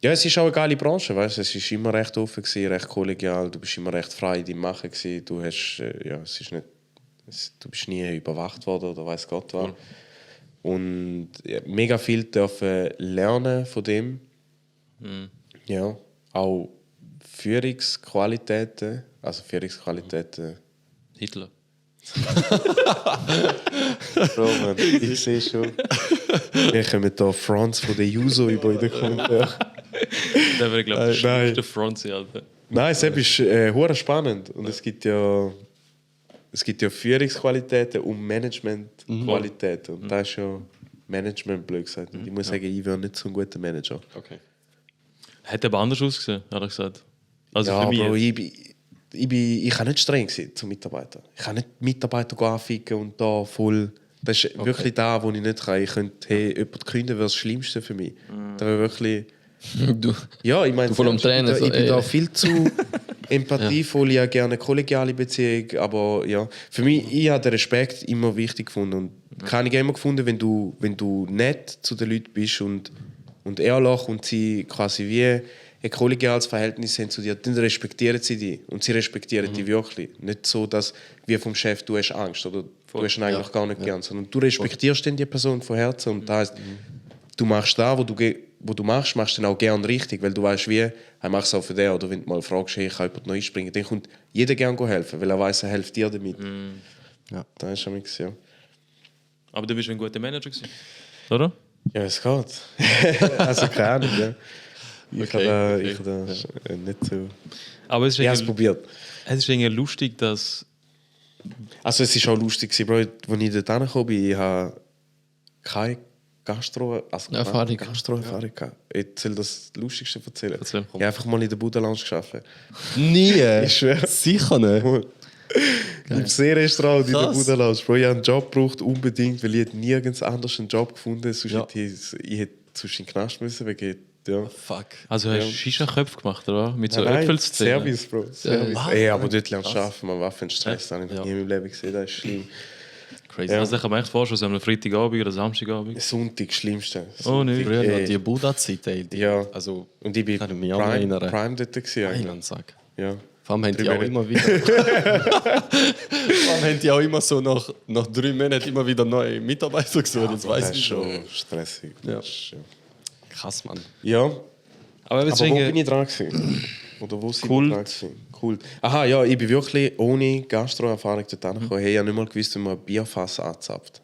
ja, es ist auch eine geile Branche, weißt? Es ist immer recht offen gewesen, recht kollegial. Du bist immer recht frei in deinem Machen gewesen. Du hast, es ist nicht, du bist nie überwacht worden oder weiß Gott was. Und ja, mega viel dürfen lernen von dem. Ja, auch Führungsqualitäten, Hitler. Bro, man, ich sehe schon. Wir kommen hier Franz von der Juso über in den Kommentaren. Der wäre, glaube ich, der Nein. schlimmste Frontsee, Alter. Nein, es ist hure spannend und es gibt ja Führungsqualitäten und Managementqualitäten und das ist ja Management blöd gesagt. Und ich muss sagen, ich wäre nicht so ein guter Manager. Okay. Hätte aber anders ausgesehen, hat er gesagt. Also Ja, für mich. Bro, jetzt. ich kann nicht streng sein zum Mitarbeiter. Ich kann nicht Mitarbeiter anficken und da voll. Das ist wirklich da, wo ich nicht kann. Ich könnte jemanden künden, wäre das Schlimmste für mich. Das wäre wirklich. Du. Ja, ich meine, Du voll am Tränen, ich so, bin da ey. viel zu empathievoll, ich habe gerne eine kollegiale Beziehung, aber ja, für mich, ich habe den Respekt immer wichtig gefunden und kann ich immer gefunden, wenn du nett zu den Leuten bist und ehrlich und sie quasi wie ein kollegiales Verhältnis haben zu dir, dann respektieren sie dich und sie respektieren dich wirklich. Nicht so, dass wie vom Chef, du hast Angst oder du hast ihn eigentlich gar nicht gern, sondern du respektierst dann die Person von Herzen und das heisst, du machst da, wo du machst du dann auch gern richtig, weil du weißt, wie, er macht es auch für den. Oder wenn du mal fragst, hey, kann jemand neu springen, dann kommt jeder gerne helfen, weil er weiß, er hilft dir damit. Ja. Das ist schon nichts, ja. Aber du bist ein guter Manager gewesen, oder? Ja, es geht. Also keine Ahnung, ja. Ich habe das nicht so... Aber es ist Ich habe es irgendwie, probiert. es ist irgendwie lustig, dass. Also es war auch lustig, Bro, als ich dort angekommen bin, ich habe keine Erfahrung. Gastroerfahrung gehabt. Ich soll das Lustigste erzählen. Erzähl. Ich habe einfach mal in der Buddha Lounge gearbeitet. Nie? Ich schwöre. Sicher nicht. Im Seerestaurant in der Krass. Buddha Lounge. Bro, ich habe einen Job gebraucht, unbedingt, weil ich nirgends anders einen Job gefunden hätte. Sonst Ja. hätte ich hätte sonst in den Knast müssen, wegen... Ja. Fuck. Also hast du Shisha-Köpfe gemacht, oder? Mit so Nein, Äpfelszenen. Service, Bro. Service. Was? Ey, aber dort lernst du arbeiten, man Waffenstress. Das habe ich noch Ja. nie in meinem Leben gesehen, das ist schlimm. Crazy. Also ich kann mir echt vorstellen, so am Freitagabend oder Samstagabend. Sonntag, das Schlimmste. Oh, nicht. Früher noch Ey. die Buddha-Zeit, ey. Die, Ja. Also, Und ich bin kann ich mich auch noch Prime erinnern. dort gewesen, eigentlich. Heilandsack. Ja. Vor allem haben die Drei auch immer wieder. Vor allem haben die auch immer so nach 3 Monaten immer wieder neue Mitarbeiter gesucht. Jetzt Das weiß ist ich schon. schon stressig. Ja. Das ist, ja. Krass, Mann. Ja, Aber aber wo deswegen, bin ich dran gewesen? Oder wo sind Kult. wir dran gewesen? Kult. Aha, ja, ich bin wirklich ohne Gastroerfahrung dort angekommen. Hey, ich habe nicht mal gewusst, wie man ein Bierfass anzapft.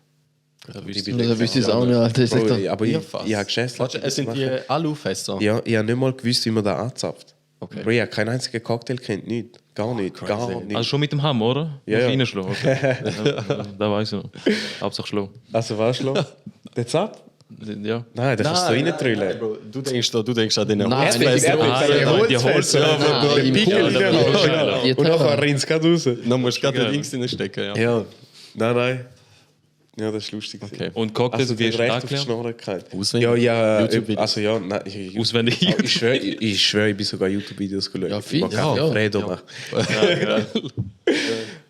da Ich wüsste bin ich- Das wüsste ich es auch nicht, Alter. Ich sag Bro, doch, aber ich Bierfass. habe Geschäftsleitung. Warte, es sind die Alufässer. Ja, ich habe nicht mal gewusst, wie man das anzapft. Okay. Bro, ich habe keinen einzigen Cocktail kennt, nicht. Gar nicht, gar nicht. Also schon mit dem Hammer, oder? Ja, ja. Reinschlagen, okay. Da weiß ich noch. Hauptsache schlagen. Also weißt du, der Zap? Ja. Nein, da kannst du reintrüllen. Bro, du denkst an den Nein, Holzfässer. die Holz. Nein, im Pickel Pool. rein. Die Und nachher Teller. rinnt es gerade raus. Dann musst du gerade den Links reinstecken, ja. Ja, nein. Ja, das ist lustig. Okay. Und Cocktails, Also, wie du hast hast du recht auf die das gelernt? Schnorrigkeit. Auswendig? Ja, YouTube-Videos. also ja, nein. Auswendig. Ich schwöre, ich bin sogar YouTube-Videos geschaut. Ja, viel. Man kann Ja. Fredo machen.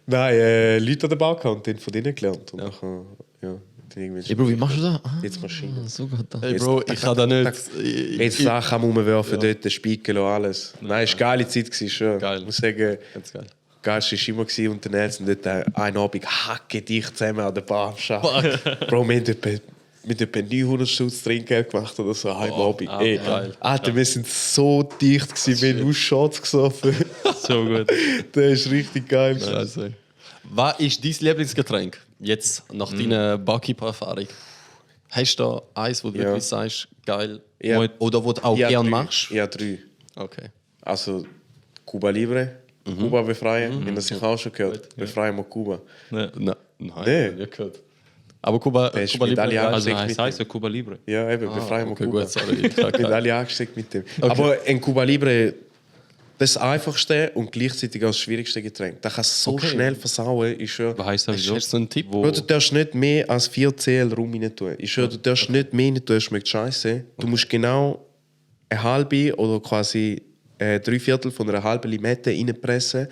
Nein, Leute an der Bar gehabt und den von denen gelernt. Und nachher, ja, dann irgendwie... Ey, Bro, wie machst du das? Ah, Jetzt Maschine. so geht das. Hey Bro, ich kann da nicht... Jetzt Sachen rumwerfen, dort Spiegeln und alles. Nein, es war eine geile Zeit, schon. Geil. Ich muss sagen, Ganz geil. geilste war immer gewesen, und der Nelson dort einen Abend hacke dicht zusammen an der Bar arbeiten. Bro, wir haben etwa 900 Stutz Trinkgeld gemacht oder so am Abend. Ey, geil. Alter, wir sind so dicht gewesen, wir haben nur Shots gesoffen. So gut. Das ist richtig geil. Also. Was ist dein Lieblingsgetränk jetzt nach deiner Barkeeper-Erfahrung? Hast du da eins, wo du Ja. wirklich sagst, geil? Ja. Oder wo du auch Ja, gern 3. machst? Ja, 3. Okay. Also Cuba Libre, Kuba befreien, wenn das sich auch schon gehört. Befreien wir Kuba. Ja. Nein, Nee. nie gehört. Aber Kuba, Der ist Kuba mit Libre, Allianz. Also Mit heißt dem. ja Cuba Libre. Ja, eben, befreien wir okay, Kuba. gut, sorry. Ich hab Mit keine- alle angesteckt mit dem. Aber ein Cuba Libre, das ist das einfachste und gleichzeitig auch das schwierigste Getränk. Das kann so schnell versauen. Ich schwöre, Was heisst das? Wieso? Hast du so einen Tipp? Wo? Bro, du darfst nicht mehr als 4 CL rum rein tun. Ich schwöre, du darfst nicht mehr rein tun, es schmeckt scheiße. Du musst genau eine halbe oder quasi 3/4 von einer halben Limette reinpressen.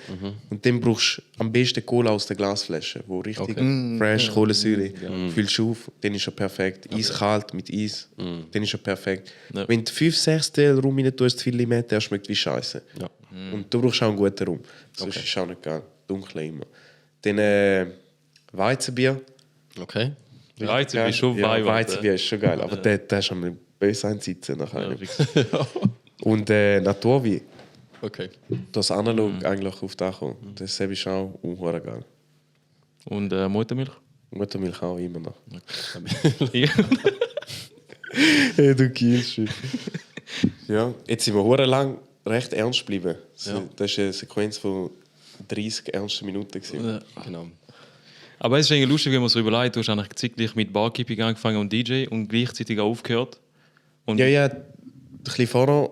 Und dann brauchst du am besten Cola aus der Glasflasche, wo richtig fresh Kohlensäure füllst du auf, dann ist er perfekt. Eiskalt mit Eis, dann ist er perfekt. Ja. Wenn du 5-6 CL rum rein tust, zu viel Limette, er schmeckt wie scheiße. Ja. Und du brauchst auch einen guten Rum. Sonst ist es auch nicht geil. Dunkel immer. Dann Weizenbier. Okay. Reizen wie schon Ja, Wein. Weizenbier ist schon geil, aber der ist am böse einsitzen nach einem. Ja, Und Naturwein, Okay. das analog eigentlich auf das kommen. Das ist auch unhöher geil. Und Muttermilch? Muttermilch auch immer noch. Ja. Hey, du killst mich. Ja, jetzt sind wir hure lang recht ernst geblieben. Das war eine Sequenz von 30 ernsten Minuten. gewesen. Genau. Aber es ist eigentlich lustig, wenn man so überlegt, du hast eigentlich zeitgleich mit Barkeeping angefangen und DJ und gleichzeitig auch aufgehört. Und Ja, ein bisschen vorher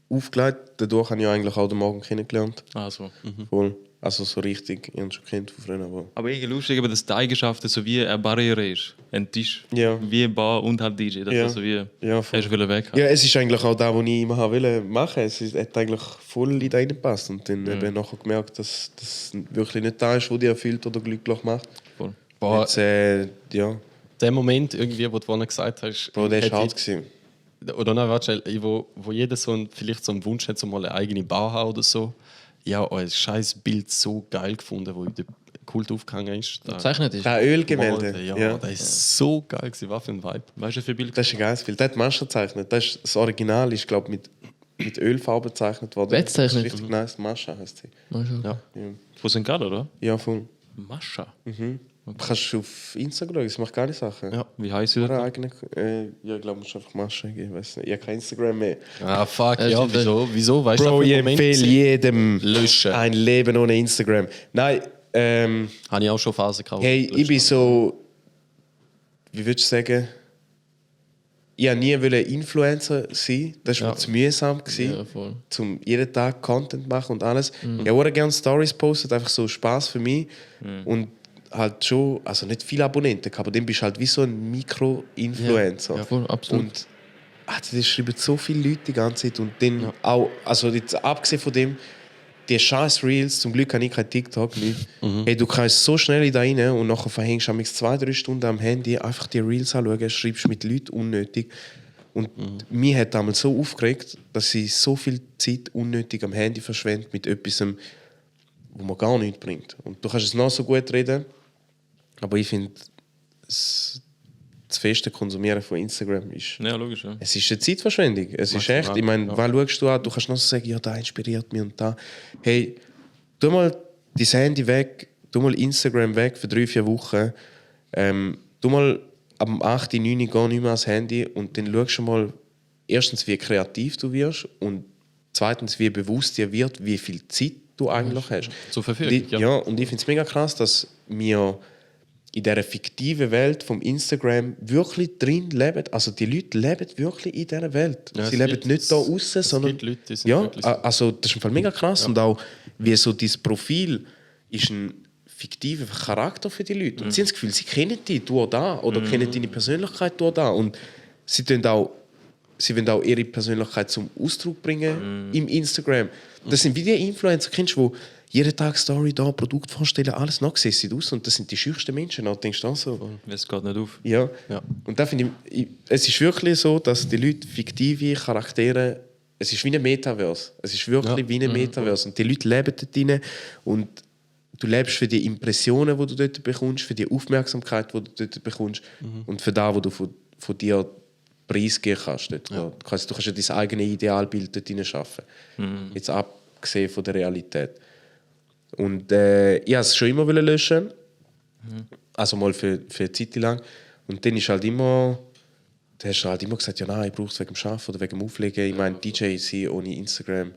aufgelegt. Dadurch habe ich eigentlich auch den Morgen kennengelernt. Also. Voll. Also so richtig, ich habe ihn schon kennt von früher. Aber Aber irgendwie lustig, dass die Eigenschaften so wie eine Barriere ist. Ein Tisch. Ja. Wie ein Bar und halt DJ. Das Ja. ist so wie, Ja, voll. hast du wollen weg. ja, es ist eigentlich auch das, was ich immer wollte machen. Es hat eigentlich voll in da reingepasst. Und dann eben nachher gemerkt, dass das wirklich nicht das ist, was dich erfüllt oder glücklich macht. Voll. Boah, Jetzt, ja, der Moment, irgendwie, wo du vorhin gesagt hast, Bro, der hätte war hart ich- gewesen. Oder nein, warte schnell, wo jeder vielleicht so einen Wunsch hat, so mal eine eigene Bar haben oder so. Ja, ein scheiß Bild so geil gefunden, wo in der Kult aufgehangen ist. Da- Zeichnet ist. Das Ölgemälde. Ja, Ja. das ist so geil gewesen. Was für ein Vibe. Weißt du, wie viel Bild? Das ist ein geiles Bild. Das hat Mascha gezeichnet. Das Original ist, glaube ich, mit Ölfarbe gezeichnet worden. Wer zeichnet? Das ist richtig nice. Mascha heißt sie. Ja. Von St. Gallen, oder? Ja, voll. Mascha. Du kannst auf Instagram schauen, sie macht geile Sachen. Ja. Wie heisst sie Ihre das? eigene, ja, ich glaube, es ist einfach Mascha. Ich weiß nicht. Ich habe kein Instagram mehr. Ah, fuck, Ja, ja, stimmt. wieso? Weißt Bro, du, ich was für ein Moment empfehle war? jedem Löschen. ein Leben ohne Instagram. Nein, Habe ich auch schon Phasen gehabt. hey, ich bin so, wie würdest du sagen, ich wollte nie Influencer sein. Das war mir zu mühsam, Ja, voll. zum jeden Tag Content machen und alles. Ich habe gerne Stories postet, einfach so Spaß für mich. Und halt schon, also nicht viele Abonnenten, aber dann bist du halt wie so ein Mikro-Influencer. Ja, voll, absolut. Und das schreiben so viele Leute die ganze Zeit. Und dann auch, also jetzt abgesehen von dem, die scheiß Reels, zum Glück habe ich kein TikTok nicht. Hey, du kannst so schnell in da rein und nachher verhängst du 2-3 Stunden am Handy, einfach die Reels anschauen, schreibst mit Leuten unnötig. Und mich hat damals so aufgeregt, dass ich so viel Zeit unnötig am Handy verschwende mit etwas, wo man gar nichts bringt. Und du kannst es noch so gut reden, aber ich finde, das feste Konsumieren von Instagram ist... Ja, logisch. Ja. Es ist eine Zeitverschwendung. Es ist echt. Ich meine, was schaust du an? Du kannst noch so sagen, ja, da inspiriert mich und da. Hey, tu mal dein Handy weg, tu mal Instagram weg für 3-4 Wochen. Tu mal am 8., 9. geh nicht mehr ans Handy und dann schaust du mal erstens, wie kreativ du wirst und zweitens, wie bewusst dir wird, wie viel Zeit du eigentlich hast. Zur Verfügung, Ja, und ich finde es mega krass, dass wir in dieser fiktiven Welt vom Instagram wirklich drin leben. Also die Leute leben wirklich in dieser Welt. Ja, Sie es leben gibt- nicht da außen, sondern... gibt Leute, die sind ja, wirklich so. also das ist im Fall mega krass. Und auch, wie so dieses Profil ist ein fiktiver Charakter für die Leute. Und sie haben das Gefühl, sie kennen dich durch da oder kennen deine Persönlichkeit durch da. Und sie wollen auch ihre Persönlichkeit zum Ausdruck bringen im Instagram. Das sind wie die Influencer, kennst du, die jeden Tag Story da, Produkt vorstellen, alles nachgesessen aus und das sind die schüchsten Menschen. Da denkst du auch so. Es geht nicht auf. Ja. Ja. Und da finde ich, es ist wirklich so, dass die Leute fiktive Charaktere, es ist wie ein Metaverse. Es ist wirklich wie ein Metaverse. Und die Leute leben dort drin und du lebst für die Impressionen, die du dort bekommst, für die Aufmerksamkeit, die du dort bekommst und für das, was du von dir preisgeben kannst. Dort. Ja. Du kannst ja dein eigenes Idealbild dort drin schaffen. Jetzt abgesehen von der Realität. Und ich wollte es schon immer löschen. Also mal für eine Zeit lang. Und dann ist halt immer... Da hast du halt immer gesagt, ja nein, ich brauche es wegen dem Arbeiten oder wegen dem Auflegen. Ich meine, DJ sein ohne Instagram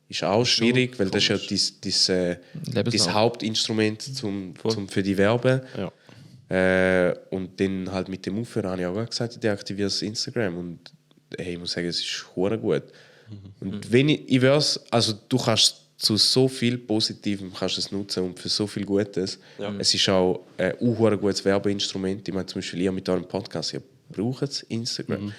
ist auch schwierig, weil das ist ja dein Hauptinstrument für die Werben. Ja. Und dann halt mit dem Aufhören habe ich auch gesagt, ich deaktiviere das Instagram. Und hey, ich muss sagen, es ist hure gut. Und wenn ich weiß, also du kannst zu so viel Positivem kannst es nutzen und für so viel Gutes. Ja. Es ist auch ein gutes Werbeinstrument. Ich meine, zum Beispiel ihr mit eurem Podcast, ihr braucht Instagram.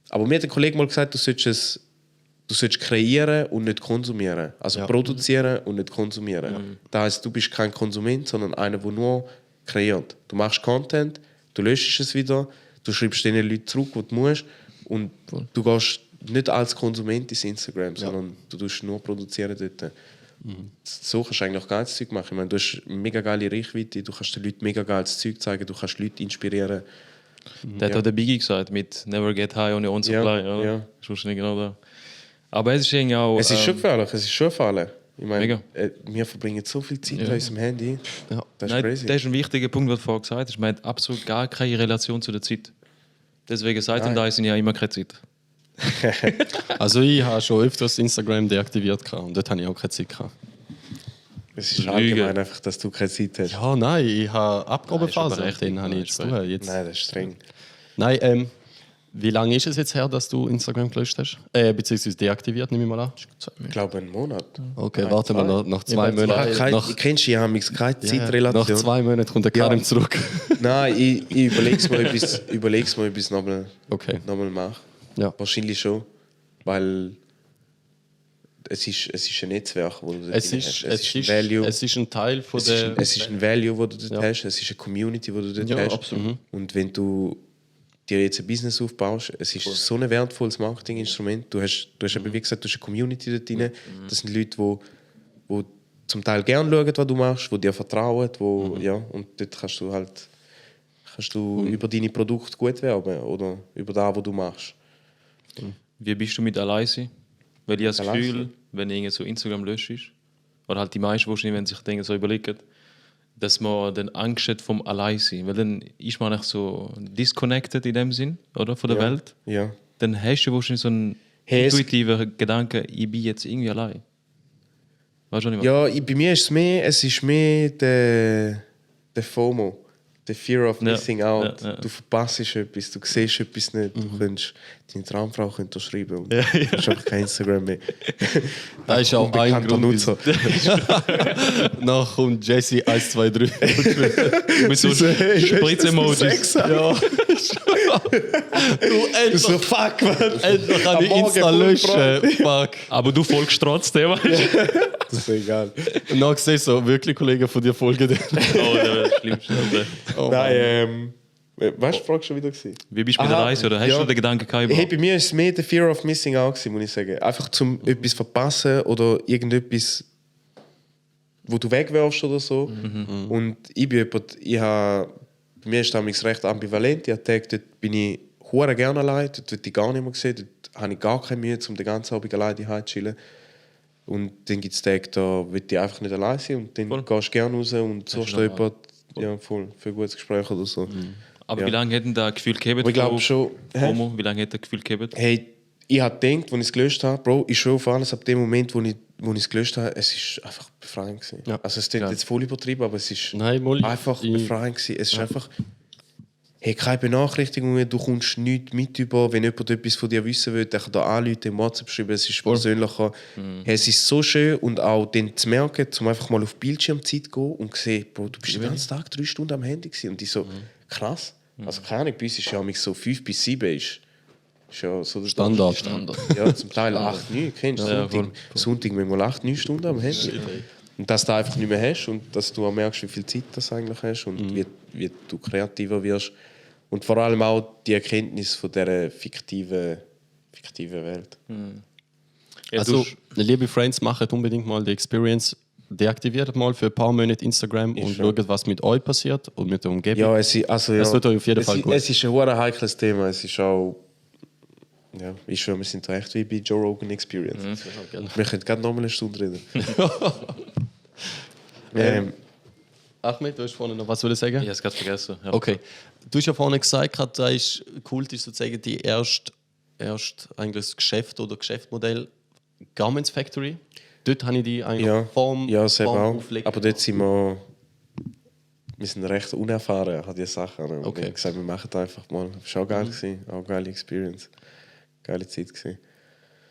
Aber mir hat ein Kollege mal gesagt, du sollst kreieren und nicht konsumieren. Also produzieren und nicht konsumieren. Das heisst, du bist kein Konsument, sondern einer, der nur kreiert. Du machst Content, du löschst es wieder, du schreibst den Leuten zurück, was du musst und du gehst nicht als Konsument ins Instagram, sondern du tust nur produzieren dort. So kannst du eigentlich geiles Zeug machen. Ich meine, du hast mega geile Reichweite, du kannst den Leuten mega geiles Zeug zeigen, du kannst Leute inspirieren. Der hat auch der Biggie gesagt, mit Never Get High on your own supply. Ja, oder? ja. Das ist wahrscheinlich genau da. Aber es ist irgendwie auch... Es ist schon gefährlich, es ist schon gefährlich. Ich meine, Mega. Wir verbringen so viel Zeit an unserem Handy. Ja. Das ist Nein, crazy. das ist ein wichtiger Punkt, was du vorhin gesagt hast. Man hat absolut gar keine Relation zu der Zeit. Deswegen sagt und da sind ja immer keine Zeit. Also ich habe schon öfters Instagram deaktiviert gehabt und dort habe ich auch keine Zeit gehabt. Es ist Lüge. allgemein einfach, dass du keine Zeit hast. Ja, nein, ich habe Abgabephase Nein, und ist schon den habe ich jetzt tun. Jetzt. Nein, das ist streng. Nein, wie lange ist es jetzt her, dass du Instagram gelöscht hast? Beziehungsweise deaktiviert, nehme ich mal an. Ich glaube, einen Monat. Okay, warten wir nach 2 Monaten. Ich kennst du, ich habe keine Zeitrelation. Nach 2 Monaten kommt der Karim zurück. Nein, ich überlege es mal, ob ich es nochmal Okay. mache. Ja. Wahrscheinlich schon, weil es ist ein Netzwerk, wo du dort Es drin ist, hast. es, ist, Value. es ist ein Teil von Es ist, der... es ist ein Value, wo du dort hast. Es ist eine Community, wo du dort hast. absolut. Und wenn du dir jetzt ein Business aufbaust, es ist so ein wertvolles Marketinginstrument. Du hast eben, wie gesagt, du hast eine Community dort drin. Das sind Leute, die zum Teil gerne schauen, was du machst, die dir vertrauen. Ja, und dort kannst du über deine Produkte gut werben oder über das, was du machst. Wie bist du mit Alleine? Weil ich habe das Alleine? Gefühl, wenn irgendwie so Instagram löscht ist, oder halt die meisten wahrscheinlich, wenn sich Dinge so überlegen, dass man dann Angst hat vom Alleinsein. Weil dann ist man eigentlich so disconnected in dem Sinn, oder? Von der Welt. Ja. Dann hast du wahrscheinlich so einen Hey, es- intuitiven Gedanken, ich bin jetzt irgendwie allein. Weißt du, was ich meine? Ja, bei mir ist es mehr der FOMO, der Fear of Ja, Missing Out. ja, ja. Du verpasst etwas, du siehst etwas nicht, du könntest deine Traumfrau könnte schreiben und du hast einfach kein Instagram mehr. Das ist auch ein Unbekannter Grund. Nutzer. Nachher kommt Jesse 1, 2, 3. Mit so Spritz-Emojis. Sechser. Ja. Du endlich, So, fuck, man. endlich kann Am ich Morgen Insta voll löschen. Fuck. Aber du folgst trotzdem. Das ist egal. Und dann siehst du so, wirklich Kollegen von dir folgen dir. Oh, das Schlimmste. Oh, Nein, weißt du, die Frage schon wieder gewesen? Wie bist du bei der Aha, Reise? Oder hast ja. du den Gedanken gehabt? Hey, bei mir ist es mehr der Fear of Missing Out gewesen, muss ich sagen. Einfach zum etwas verpassen oder irgendetwas, wo du wegwerfst oder so. Und ich bin jemand, bei mir ist es recht ambivalent. Ich habe gedacht, dort bin ich hure gerne allein, dort will ich gar nicht mehr sehen, dort habe ich gar keine Mühe, um den ganzen Abend allein zu chillen. Und dann gibt es Tage, da will ich einfach nicht allein sein und dann gehst du gerne raus und so steht jemand voll für ein gutes Gespräch oder so. Aber Ja. wie lange hat denn das Gefühl gehabt? Aber ich glaube schon, FOMO? Wie lange hat das Gefühl gehabt? hey, ich habe gedacht, als ich es gelöscht habe, Bro, ich schwöre auf alles, ab dem Moment, wo ich es gelöscht habe, es ist einfach befreiend gewesen. Ja. Also es klingt jetzt voll übertrieben, aber es ist Nein, mal, einfach befreiend gewesen. Es ist einfach, hey, keine Benachrichtigungen, du kommst nichts mit über, wenn jemand etwas von dir wissen will, der kann da anrufen, im WhatsApp schreiben, es ist persönlicher. Hey, es ist so schön und auch dann zu merken, um einfach mal auf Bildschirmzeit zu gehen und zu sehen, Bro, du bist den ganzen Tag 3 Stunden am Handy gewesen. Und ich so, krass. Also keine Ahnung, bei uns ist ja so 5 bis 7 ist ja so der Standard. Ja, zum Teil 8, 9, kennst du? Sonntag manchmal 8, 9 Stunden am Handy. Und dass du einfach nicht mehr hast und dass du auch merkst, wie viel Zeit du eigentlich hast und wie du kreativer wirst. Und vor allem auch die Erkenntnis von dieser fiktiven Welt. Ja, Also, liebe Friends, macht unbedingt mal die Experience. Deaktiviert mal für ein paar Monate Instagram und schaut, was mit euch passiert und mit der Umgebung. Ja, es wird euch auf jeden Fall gut. Es ist ein sehr heikles Thema. Es ist auch... Ja, ich schwöre, wir sind da echt wie bei Joe Rogan Experience. Wir können gerade noch mal eine Stunde reden. Ahmed, du hast vorhin noch was sagen? Ich habe es gerade vergessen. Ja. Okay. Du hast ja vorhin gesagt, da ist Kult ist sozusagen die erste eigentlich das Geschäft oder Geschäftsmodell Garments Factory. Dort habe ich die eigentlich Form selber auch. auflegen. Aber dort sind wir sind recht unerfahren an diese Sachen. Und Okay. ich habe gesagt, wir machen das einfach mal. Das war auch geil, gewesen, auch eine geile Experience. Geile Zeit gewesen.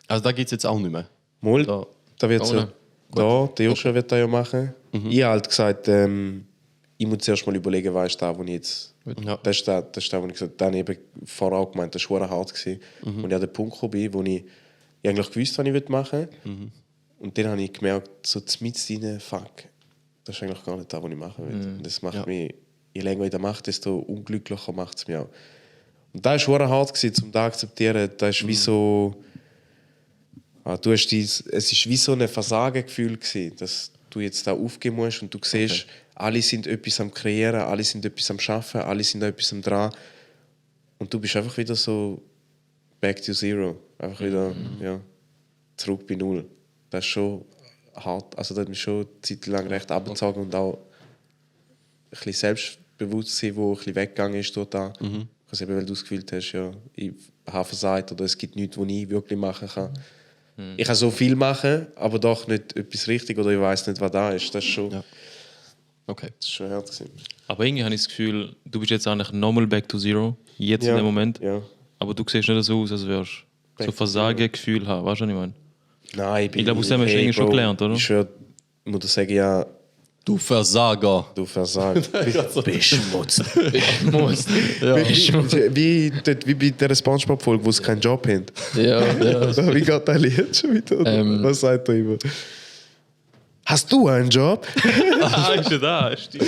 Also da geht es jetzt auch nicht mehr. Mal, Da- da wird Ohne. so, der Joshua wird das ja machen. Ich habe halt gesagt, ich muss zuerst mal überlegen, was ist das, wo ich jetzt... Ja. Das ist das, wo ich gesagt habe. Dann eben vorher auch gemeint, das war sehr hart gewesen. Und ich an den Punkt gekommen bin, wo ich eigentlich gewusst, was ich machen will. Und dann habe ich gemerkt, so mitten rein, fuck, das ist eigentlich gar nicht das, was ich machen will. Und das macht mich, je länger ich das mache, desto unglücklicher macht es mich auch. Und das war sehr hart gewesen, um das zu akzeptieren. Das ist wie so... es ist wie so ein Versagengefühl gewesen, dass du jetzt da aufgeben musst und du siehst, alle sind etwas am Kreieren, alle sind etwas am Schaffen, alle sind etwas am Dran. Und du bist einfach wieder so back to zero. Einfach wieder zurück bei Null. Das ist schon hart. Also das hat mich schon eine Zeit lang recht abgezogen und auch ein bisschen Selbstbewusstsein, das ein bisschen weggegangen ist durch das. Also eben, weil du das Gefühl hast, ja, ich habe versagt oder es gibt nichts, was ich wirklich machen kann. Ich kann so viel machen, aber doch nicht etwas richtig oder ich weiß nicht, was da ist. Das ist schon, Okay. das ist schon hart gewesen. Aber irgendwie habe ich das Gefühl, du bist jetzt eigentlich nochmal back to zero, jetzt in dem Moment. Ja. Aber du siehst nicht so aus, als wärst du so to Versagen-Gefühl haben. Weißt du, was ich meine? Nein, Ich glaube, aus dem hast du irgendwie schon gelernt, oder? Ich schwöre, ich muss dir sagen, ja, Du Versager. du versagst. Beschmutzt. Muss. Wie bei der Spongebob-Folge, wo sie keinen Job haben. Ja. Wie geht das Lied schon wieder? Was sagt er immer? Hast du einen Job? Ist ja da, stimmt.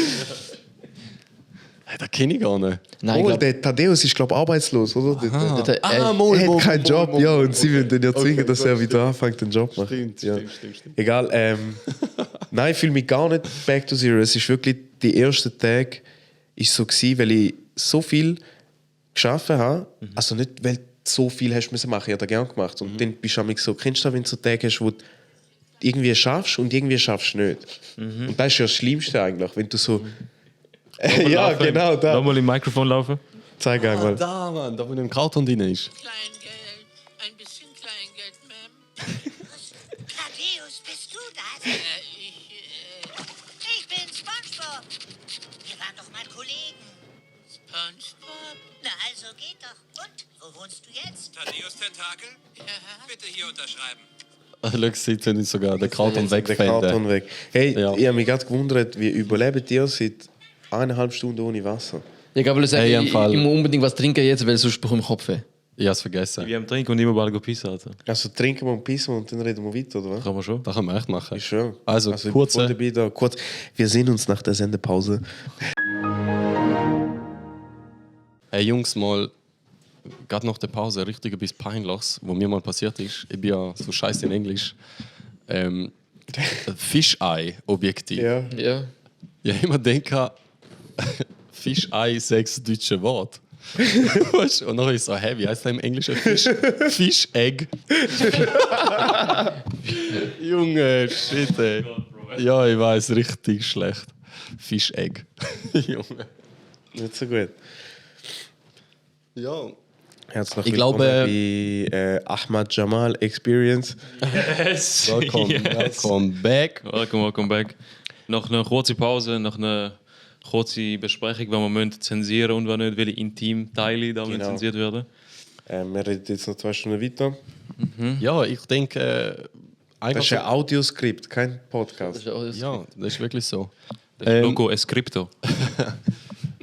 Hey, das kenne ich gar nicht. Nein, Oh, ich der Thaddeus ist, glaube ich, arbeitslos, oder? glaube, Er hat keinen Job, ja, und sie wollen ihn ja zwingen, dass er wieder anfängt, den Job zu machen. Stimmt, Ja. stimmt. Egal, nein, ich fühle mich gar nicht back to zero. Es ist wirklich, die ersten Tage ist so gewesen, weil ich so viel geschaffen habe. Also nicht, weil du so viel hast müssen machen, ich habe das gerne gemacht. Und dann bist du manchmal so, kennst du das, wenn du so Tage hast, wo du irgendwie schaffst und irgendwie schaffst du nicht. Und das ist ja das Schlimmste eigentlich, wenn du so... ja, genau, da. Nochmal im Mikrofon laufen. Zeig einmal. Da, Mann, da wo im Karton drin ist. Kleingeld. Ein bisschen Kleingeld, Ma'am. Thaddeus, bist du das? Ich bin SpongeBob. Wir waren doch mal Kollegen. SpongeBob? Na also geht doch. Und, wo wohnst du jetzt? Thaddeus Tentakel? Ja. Bitte hier unterschreiben. Schau, sieht nicht sogar den Karton Der Karton wegfällt. weg. Hey, Ja. ich habe mich gerade gewundert, wie überlebt ihr seit 1,5 Stunden ohne Wasser? Ich glaube, ich, Hey, im ich Fall. muss unbedingt was trinken jetzt, weil sonst bekomme ich Kopfweh. Ich habe es vergessen. Wir haben trinken und immer bald pissen. Also. Also trinken wir und pissen und dann reden wir weiter, oder was? Kann man schon. Das können wir echt machen. Ist schön. Also, ich bin kurze- voll dabei da. Kurz. Wir sehen uns nach der Sendepause. Hey Jungs, mal gerade nach der Pause richtig etwas Peinliches, was mir mal passiert ist. Ich bin ja so scheiße in Englisch. Fischei-Objektiv. Ja. Ja. Ich habe immer gedacht, Fischei 6 deutsche Wort. Weißt du? Und dann ist so, hä, wie heißt das im Englischen? Fischegg. Junge, shit, ey. Ja, ich weiß, richtig schlecht. Fischegg. Junge. Nicht so gut. Ja, Herzlich Ich willkommen glaube- bei Ahmad Jamal Experience. Yes. Welcome back. Welcome back. Noch eine kurze Pause, noch eine kurze Besprechung, wenn wir müssen zensieren und wenn nicht, welche Intimteile da müssen Genau. zensiert werden. Wir reden jetzt noch 2 Stunden weiter. Ja, ich denke, Das eigentlich. ist ein Audioskript, kein Podcast. Ja, das ist wirklich so. Logo Escripto.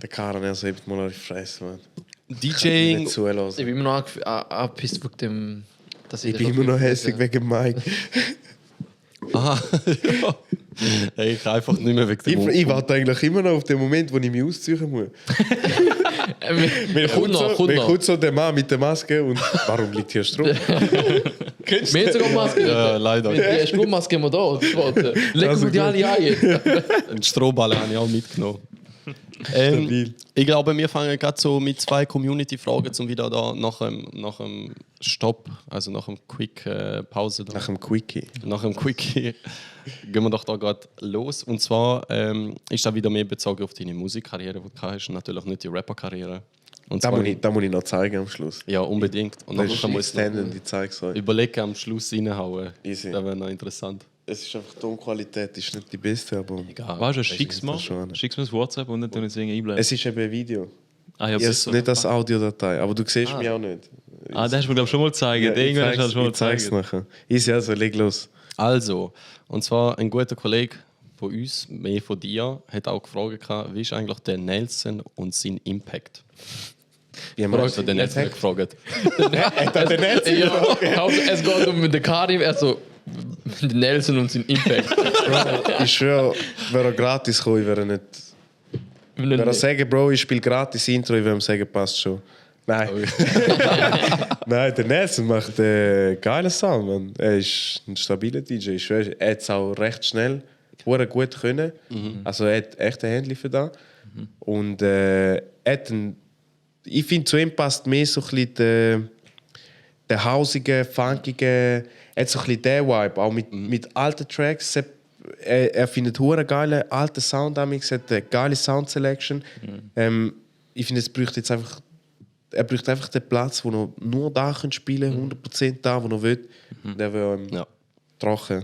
Der Karan, er hebt mal auf die Fresse, Mann. DJing. Nicht zuhören. Ich bin immer noch angepisst wegen dem. Dass Ich bin immer noch hässlich wegen Mike. Aha. Ja. Hey, ich kann einfach nicht mehr weg Ich warte eigentlich immer noch auf den Moment, wo ich mich ausziehen muss. Mir kommt so der Mann mit der Maske und warum liegt hier Strom? Kennst Wir haben sogar Maske. Ja, leider. Die Strommaske haben wir da. Die schwarze. Lecken wir die alle ein. Einen Strohballen habe ich auch mitgenommen. Ich glaube, wir fangen gerade so mit 2 Community-Fragen zum wieder da nach dem Stopp, also nach dem Quick-Pause. Nach dem Quickie. Nach dem Quickie gehen wir doch da gerade los. Und zwar ist das wieder mehr bezogen auf deine Musikkarriere, die du hast, und natürlich nicht die Rapper-Karriere. Und Da zwar, muss ich noch zeigen am Schluss. ja, unbedingt. Und Das ist dann muss ich standard, ich zeige es euch. überlegen, am Schluss reinhauen. Easy. Das wäre noch interessant. Es ist einfach, die Tonqualität ist nicht die beste, aber Egal. Weißt du, das schick's mir schon. das WhatsApp und dann tun wir es irgendwie einblenden. es ist eben ein Video. Ah, ja, Ich habe nicht als Audiodatei, aber du siehst mich auch nicht. das hast du mir, glaube ich, schon mal gezeigt. Irgendwann hast du schon mal ich zeig's gezeigt. nachher. Easy, also leg los. Also, und zwar ein guter Kollege von uns, mehr von dir, hat auch gefragt, wie ist eigentlich der Nelson und sein Impact? Wie Also, der Nelson hat gefragt. Ja, es geht um den Karim, also den Nelson und seinen Impact. Ich schwöre, wäre er gratis gekommen, ich wäre nicht. Wenn er sagen, Bro, ich spiele gratis Intro, ich würde ihm sagen, passt schon. Nein. Nein, der Nelson macht geilen Sound, man. Er ist ein stabiler DJ. Ich schwöre, er hat es auch recht schnell gut können. Also er hat echt ein Händchen für das. Und ich finde, zu ihm passt mehr so ein bisschen der hausige, funkige, er hat so ein bisschen den Vibe, auch mit alten Tracks. Er findet hure geile alte Sound, hat eine geile Sound Selection. Ich finde, er braucht einfach den Platz, wo er nur da kann spielen, 100% da, wo er will. Der will Ja, trocken.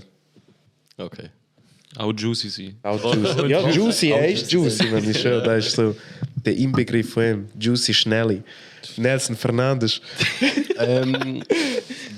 okay. Auch juicy sein. Auch Juicy. Ja, Juicy, er ist Juicy, man. Ich schwöre, das ist so der Inbegriff von ihm. Juicy Schnelli. Nelson Fernandes.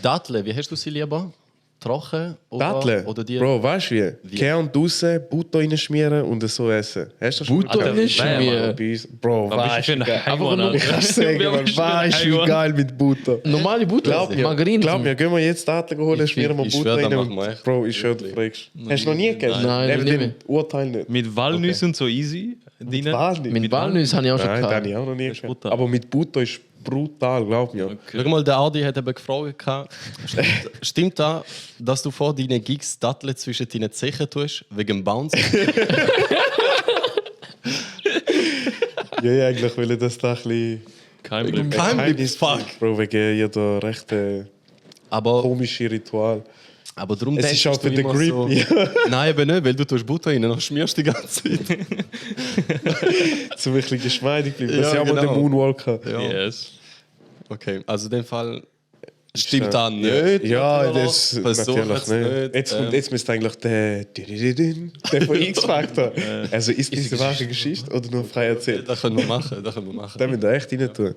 Datteln, wie hast du sie lieber? Trocken oder, Datteln? oder die? Bro, weißt du wie? Kehren draussen, Butter reinschmieren und so essen. Hast du das schon Butter mal gemacht? reinschmieren? Bei uns? Bro, Was weißt bist du du für ein wie geil? Heimann? Ich kann sagen, man, weißt du wie geil mit Butter? Normale Butter, Glaub mir, gehen wir jetzt Datteln holen, schmieren wir ich Butter schwör, rein. da und- machen wir echt. Bro, ich schwöre, du fragst. Hast du noch nie gegessen? Nein, Eben noch nie den Urteil nicht. Mit Walnüssen und so easy drin. Walnüsse? Mit Walnüsse habe ich auch schon Nein, das habe gehabt. ich auch noch nie gegessen. brutal. Aber mit Butter ist brutal, glaub mir. Schau mal, der Adi hat eben gefragt, stimmt das, dass du vor deinen Gigs Datteln zwischen deinen Zehen tust, wegen dem Bounce? Ja, eigentlich will ich das da ein bisschen... Kein Problem. Geheimnis, fuck. Bro, wegen jeder recht Aber, komische Ritual. aber darum Es ist auch für den Grip. So, Ja. nein, eben nicht, weil du tust Butter rein und schmierst die ganze Zeit. So ein bisschen geschmeidig bleiben. Das Ja, ist ja mal der genau. Moonwalk. Ja. Yes. Okay, also in dem Fall stimmt das nicht. Ja, natürlich. das Versuch natürlich jetzt nicht. Jetzt müsste eigentlich der von X-Factor. Also ist diese wahre Geschichte oder nur frei erzählt? Das können wir machen, das können wir machen. Da müssen wir echt rein tun.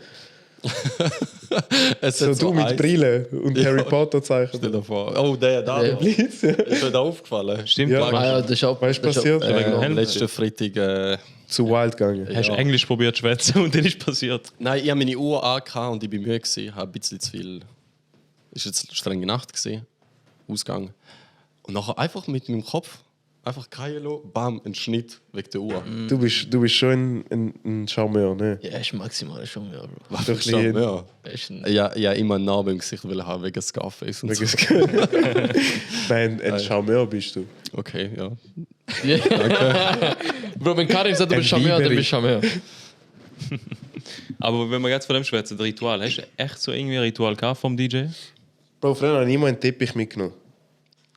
Es So hat du mit eins- Brille und Ja. Harry Potter Zeichen. Stell dir vor. Oh, der da. Der Blitz, ja. Ist mir da aufgefallen. Stimmt, Ja. ja. Ah, ja, das ist auch Weißt du, das ist auch- passiert? Letzten Freitag. Zu wild gegangen. Hast du Englisch probiert zu schwätzen und dann ist passiert. Nein, ich habe meine Uhr angehabt und ich war müde. Ich habe ein bisschen zu viel. Es war jetzt eine strenge Nacht. Ausgang. Und nachher einfach mit meinem Kopf, einfach Kailo, bam, ein Schnitt wegen der Uhr. Du bist schon ein Charmeur, ne? Ja, ist maximal schon, ja, Bro. Doch ein Ja, bisschen- ja. Ist ein, Ja, immer einen Narbe im Gesicht will haben wegen Scarface und so. Nein, ein Charmeur bist du. Okay, ja. Bro, wenn Karim sagt, du bist Ein Charmeur, dann Biberich. bist du Charmeur. Aber wenn wir jetzt von dem schwätzen, Ritual, hast du echt so irgendwie ein Ritual gehabt vom DJ? Bro, früher habe ich immer einen Teppich mitgenommen.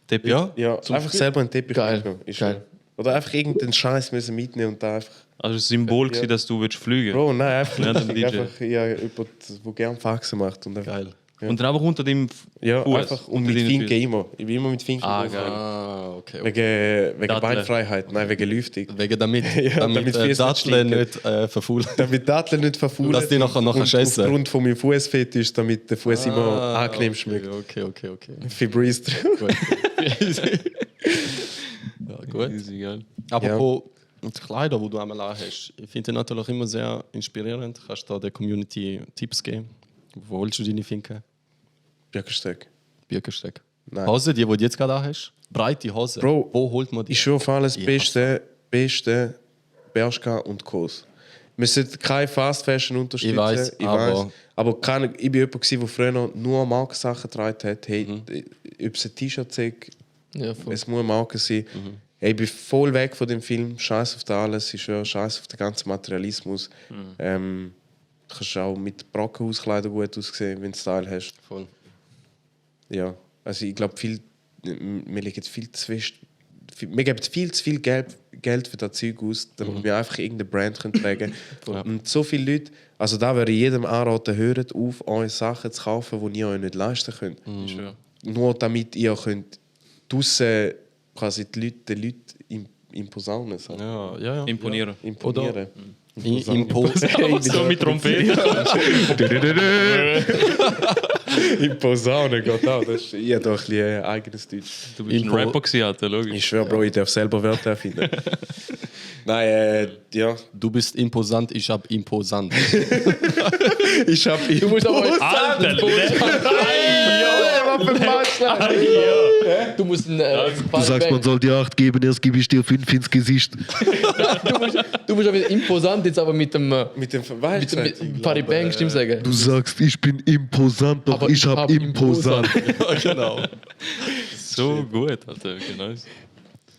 Teppich? Ja? Ja, einfach selber einen Teppich Geil, mitgenommen. Ist geil. Oder einfach irgendeinen Scheiß müssen mitnehmen und da einfach... Also das Symbol war, dass du fliegen Bro, nein, einfach, Lernt ein DJ. einfach ja, jemand, der gerne Faxen macht. Und einfach, Geil. Und dann einfach unter dem Ja, Fuß, einfach und unter mit deinen Finken Füßen. immer. Ich bin immer mit Finken drauf. Ah, okay. Wegen Datteln. Beinfreiheit, nein, wegen Lüftung. Wegen damit, Ja, damit damit die Füße Datteln nicht nicht verfaulen. Damit die Datteln nicht verfaulen. Dass die nachher und essen. aufgrund von meinem Fußfetisch, damit der Fuß immer angenehm schmeckt. Okay. Febreze drauf. Gut. Ja, gut. Easy, geil. Apropos die Kleider, die du einmal hast, ich finde die natürlich immer sehr inspirierend. Kannst du da der Community Tipps geben? Wo holst du deine Finken? Birkenstock. Birkenstock. Nein. Hose, die du jetzt gerade hast? Breite Hose. Bro, wo holt man die? Ich schwöre auf alles Ich Beste Bershka und Kos. Wir sollten keine Fast Fashion unterstützen. Ich weiss, aber- Aber ich bin jemand, der früher nur Markensachen getragen hat. Hey, ob es ein T-Shirt ist, Ja, voll. es muss eine Marke sein. Hey, ich bin voll weg von dem Film. Scheiß auf das alles. Ich schwöre, scheiß auf den ganzen Materialismus. Du kannst auch mit Brockenhauskleidern gut aussehen, wenn du Style hast. Voll. Ja, also ich glaube, wir legen viel zu fest, wir geben viel zu viel Geld für das Zeug aus, damit wir einfach irgendeine Brand tragen können. Und so viele Leute, also da würde ich jedem anraten, hört auf, eure Sachen zu kaufen, die ihr euch nicht leisten könnt. Nur damit ihr könnt draussen quasi den Leuten imposaunen. Ja. Imponieren. Imponieren. So mit Trompete. Imposaunen geht auch. Das ist, ich habe da ein bisschen eigenes Deutsch. Du bist ein Rapper gewesen, Alter, logisch. Ich schwöre, Bro, ich darf selber Wörter erfinden. Nein, ja. Du bist imposant, ich hab imposant. Ich hab Du musst aber Alter, Du musst einen Du sagst, man soll dir 8 geben, erst gebe ich dir 5 ins Gesicht. du musst aber imposant jetzt aber mit dem mit dem Party Bang Stimme sagen. Du sagst, ich bin imposant, doch Aber ich hab imposant. Genau. so gut, Alter, genau.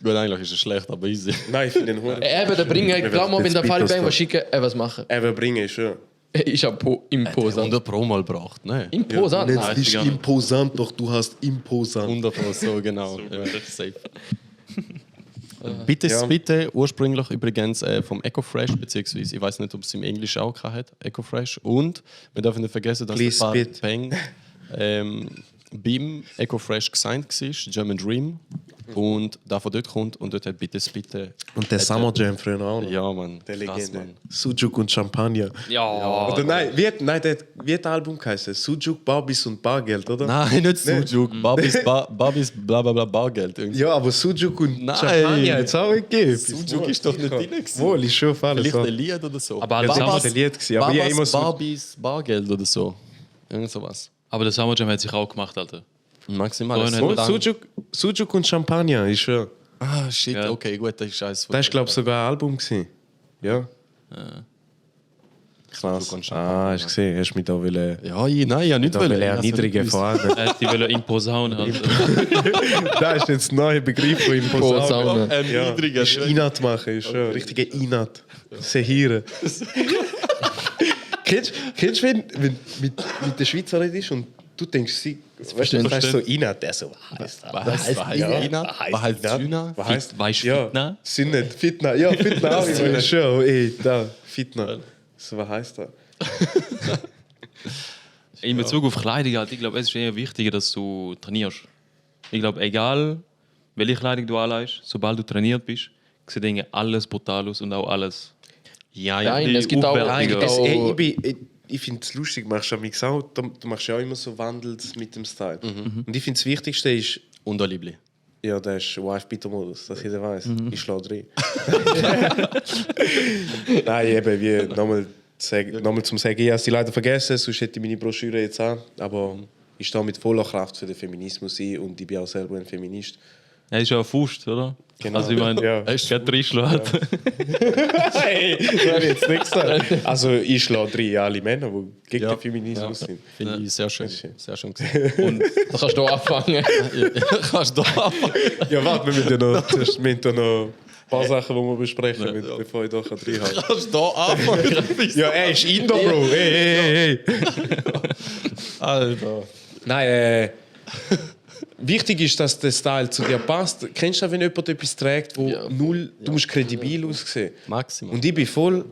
Gut, eigentlich ist es schlecht, aber easy. Nein, ich finde den Huren. Eben, der Bringer, glaub mal, wenn der Party Bang was schicken, was machen. Eben bringen, schon. Ich hab imposant. 100 Pro mal braucht, ne? Imposant? Nennst Nein. dich imposant, doch du hast imposant. 100 Pro, so genau. Ja, safe. Bitte, ursprünglich übrigens vom EcoFresh, beziehungsweise ich weiß nicht, ob es im Englischen auch hat, EcoFresh. Und wir dürfen nicht vergessen, dass Please der Party spit. Bang beim EcoFresh gesigned war, German Dream. Und der von dort kommt und dort hat bitte. Und der Summer Jam früher auch noch. Ja, Mann. Der Krass, Legende. Mann. Sujuk und Champagner. Ja. Oder nein, der hat ein Album geheißen? Sujuk, Barbis und Bargeld, oder? Nein, nicht Sujuk. Babis bla bla bla Bargeld. Irgendwie. Ja, aber Sujuk und Nein. Champagner hat es auch gegeben. Sujuk ist doch nicht drin gewesen. Wohl, ich schon auf alles. Vielleicht Ja. ein Lied oder so. Aber Das Babas- war ein Lied gewesen, aber ja, immer so. Barbis Bargeld oder so. Irgend sowas. Aber der Summer Jam hat sich auch gemacht, Alter. Maximal. Vorhin so hat- lang. Sujuk und Champagner, ich schwöre. Ah, shit, Ja. okay, gut, das ist scheiße. Das ist, glaube ich, sogar ein Album gewesen. Ja. Krass. Sujuk und Champagner. Hast du gesehen? Hast du mich da wollen... Nein, ja, nicht Da will er niedrige vor allem. Er hat die wollen imposaunen, Alter. Das ist jetzt ein neuer Begriff von Imposaunen. Imposaunen. Ja, ist Inat machen, ist schon richtige Inat. Sehiren. Kennst du, wenn mit der Schweizer redest und du denkst, weißt du, das ist so Inat, der so, was heißt das? Was heißt Sühna? Was heißt Weißt du, ja, Fitna? Sünnet, Fitna, ja, Fitna auch immer, schon, ey, da, Fitna. So, was heißt das? In Bezug auf Kleidung, Alter, ich glaube, es ist eher wichtiger, dass du trainierst. Ich glaube, egal welche Kleidung du anlegst, sobald du trainiert bist, sieht irgendwie alles brutal aus und auch alles. Ja, Nein, es gibt auch... aufwertiger. Es gibt auch Ich finde es lustig, machst du amix auch, du machst ja auch immer so Wandels mit dem Style. Und ich finde das Wichtigste ist, Und Olibli. ja, das ist Wife-Beater-Modus, dass jeder weiß. Ich schlage drin. Nein, eben, wie nochmal zum Sagen, ich habe sie leider vergessen, sonst hätte ich meine Broschüre jetzt an. Aber ich stehe mit voller Kraft für den Feminismus ein und ich bin auch selber ein Feminist. Ja, ist ja eine Faust, oder? Genau. Also ich meine, Ja. er ist gerade reinschlägt. Hey, das habe ich jetzt nicht gesagt. Also ich schlage drin alle Männer, die gegen Ja. den Feminismus sind. Finde ich sehr schön. Das ist schön. Sehr schön gesehen. Da kannst du anfangen. Kannst du da anfangen? Ja, warte, wir müssen da noch ein paar Sachen, die wir besprechen, bevor ich da reinhalte. Kannst du da anfangen? Ja, er ist Indo, Bro. Hey. Alter. Nein, wichtig ist, dass der Style zu dir passt. Kennst du, wenn jemand etwas trägt, wo null, du musst kredibil aussehen. Maximal. Und ich bin voll.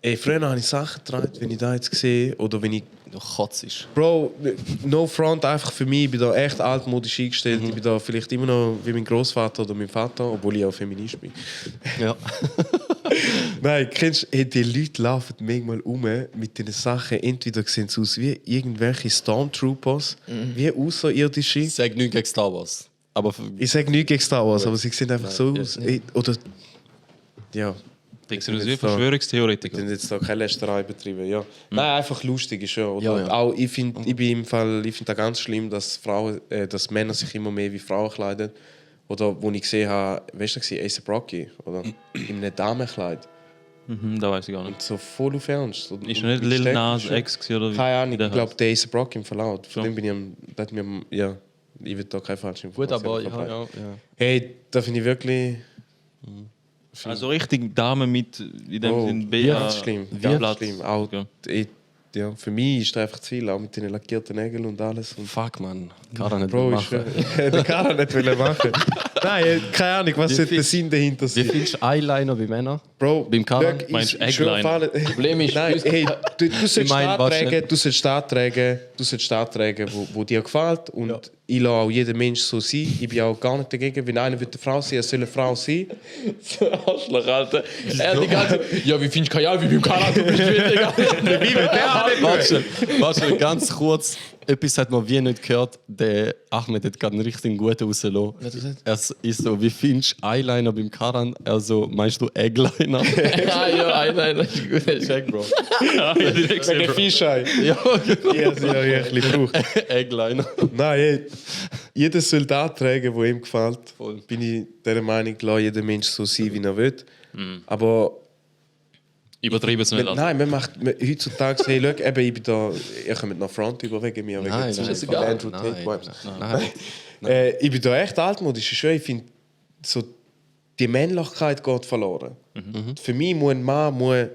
Ey, früher habe ich Sachen getragen, wenn ich da jetzt sehe oder wenn ich. Du kotzt. Bro, no front, einfach für mich. Ich bin da echt altmodisch eingestellt. Ich bin da vielleicht immer noch wie mein Großvater oder mein Vater, obwohl ich auch Feminist bin. Ja. Nein, kennst du, die Leute laufen manchmal mit diesen Sachen. Entweder sehen sie aus wie irgendwelche Stormtroopers, wie Außerirdische. Ich sage nichts gegen Star Wars. Aber Ich sage nichts gegen Star Wars, aber sie sehen einfach so aus. Oder. Ja. Die sind aus wie Verschwörungstheoretiker. Ich jetzt da keine Lästerei betrieben, ja. Nein, einfach lustig ist ja. Oder Ja, ja. Auch, ich finde das ganz schlimm, dass dass Männer sich immer mehr wie Frauen kleiden. Oder wo ich gesehen habe, weißt du, A$AP Rocky oder in einem Damenkleid. Da weiß ich gar nicht. Und so voll auf Ernst. Und Ist er nicht Lil Nas Ex gewesen, oder wie? Keine Ahnung, der ich glaube, heißt? der A$AP Rocky im Verlaut. Von Ja. dem bin ich ja, ich will da keine falsche gut, Information aber verbreiten. ja. Hey, da finde ich wirklich. Also richtig Damen mit in dem Oh, Sinn ganz schlimm. Ganz Platz. schlimm. Auch, Ja. ja, für mich ist das einfach zu viel, auch mit den lackierten Nägeln und alles. Und Fuck, man. Kann er nicht Bro, machen. der kann er nicht wollen machen. Nein, keine Ahnung, was sollte der Sinn dahinter Wie sein? findest du Eyeliner bei Männern? Bro, beim Karan? schau, Meinst du ich schwöre auf Eggline? alle- Problem ist, Nein, hey, du sollst Ich mein, das tragen, wo dir gefällt. Und ich lasse auch jeden Mensch so sein. Ich bin auch gar nicht dagegen. Wenn einer eine Frau sein will, er soll eine Frau sein. So ein Arschloch, Alter. Er die ganze ja, wie findest du keine Ahnung, wie beim Kanal, du bist Warte, ganz kurz. Etwas hat man wie nicht gehört. Der Ahmed hat gerade einen richtig guten rausgelassen. Er ist so, wie findest du Eyeliner beim Karan? Also, meinst du Eggliner? nein, das ist gut. Check, Bro. Ja, ich hab direkt gesehen, Wegen Bro. Fischei. Ja, genau. Ja, sie haben ein bisschen gebraucht. Eggliner. Nein, hey, jeder soll das tragen, wo ihm gefällt. Voll. Bin ich der Meinung, lass jeder Mensch so sein, wie er will. Aber Übertrieben es nicht. Also. nein, heutzutage, hey, schau, eben, ich bin da, ihr kommt nach Front über wegen mir. Wegen Nein, zum nein, Beispiel egal. Andrew Tate Vibes. Nein. Ich bin da echt altmodisch. Ich finde, die Männlichkeit geht verloren. Für mich muss ein Mann,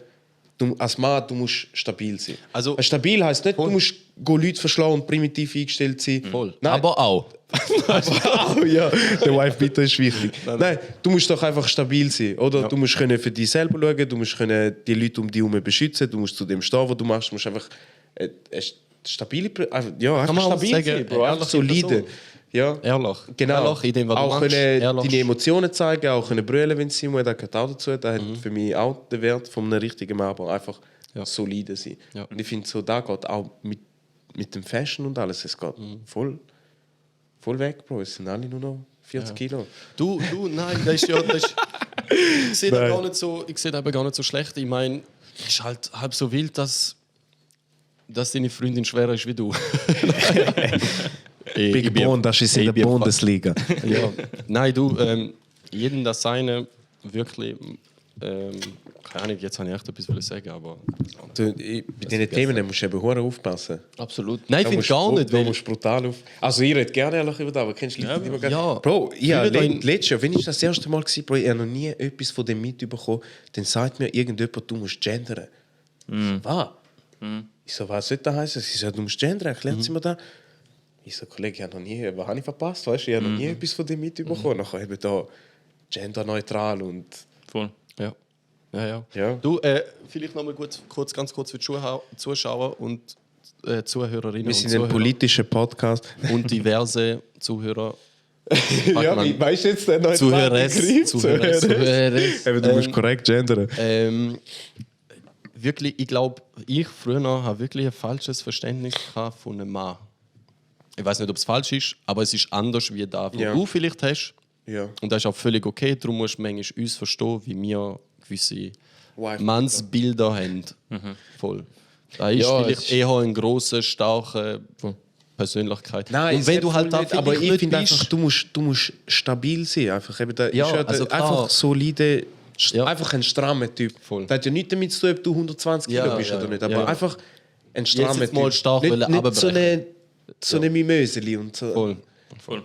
als Mann, du musst stabil sein. Also- Stabil heisst nicht, du musst Leute verschlagen und primitiv eingestellt sein. Voll. Nein. Aber auch. Oh ja, der Wife-Beater ist wichtig. Nein, du musst doch einfach stabil sein, oder? Du musst können für dich selber schauen, du musst können die Leute um dich herum beschützen, du musst zu dem stehen, was du machst, du musst einfach stabile, ja, Kann man einfach auch stabil sagen, sein, Bro, einfach ehrliche solide. Person. Ja. Ehrlich. Genau. Ehrlich in dem, was du auch machst. können Ehrlich. deine Emotionen zeigen, auch können brüllen, wenn es sein muss, das gehört auch dazu. Das hat für mich auch den Wert von einem richtigen Mann, aber einfach solide sein. Ja. Und ich finde, so da geht auch mit dem Fashion und alles, es geht voll weg, Bro. Es sind alle nur noch 40 Kilo. Du, nein, das ist ja. Ich sehe das gar nicht so, ich sehe das aber gar nicht so schlecht. Ich meine, es ist halt halb so wild, dass deine Freundin schwerer ist wie du. Big Bone, das ist in der Bundesliga. Ja. Nein, du, jeden das seine, wirklich. Keine Ahnung, jetzt habe ich echt etwas sagen, aber. Bei diesen Themen musst du eben hure aufpassen. Absolut. Nein, ich Da finde musst gar du- nicht, Da weil. musst du brutal auf. Also, ich rede gerne ehrlich über das, aber kennst du Leute, die immer gerne. ja. Bro, ja, Viele da in- letztes Jahr, wenn ich das erste Mal war, Bro, ich habe noch nie etwas von dem mitbekommen, dann sagt mir irgendjemand, du musst gendern. Was? Ich so, was soll das heißen? Sie sagt, du musst gendern, erklärt sie mir das. Ich so, Kollege, ich habe noch nie, was habe ich verpasst? Weißt du, ich habe noch nie etwas von dem mitbekommen. Nachher eben da genderneutral und. Voll. Ja. Ja. Ja. Du, vielleicht noch mal ganz kurz für die Zuschauer und Zuhörerinnen Wir sind und ein Zuhörer politischer Podcast. und diverse Zuhörer. Ja, man- weißt du jetzt den neuen Zuhörer. Eben, du musst korrekt gendern. Wirklich, ich glaube, ich früher habe wirklich ein falsches Verständnis gehabt von einem Mann. Ich weiß nicht, ob es falsch ist, aber es ist anders wie da, wo Ja. du vielleicht hast. Ja. Und das ist auch völlig okay. Darum musst du manchmal uns verstehen, wie wir gewisse Wife- Mannsbilder haben. Voll. Da ist Ja, vielleicht es ist- eher eine grosse, starke Persönlichkeit. Nein, und es wenn hat du halt voll da nicht, aber vielleicht ich nicht finde bist, einfach, du musst stabil sein. Einfach. Eben, da Ja, ist also klar. einfach solide, Ja. einfach ein strammer Typ. Voll. Das hat ja nichts damit zu tun, ob du 120 Kilo Ja, bist ja, oder nicht. ja. Aber Ja. einfach ein strammer jetzt mal Typ. stark wollen nicht so runterbrechen. eine Mimöseli und so. voll. Voll.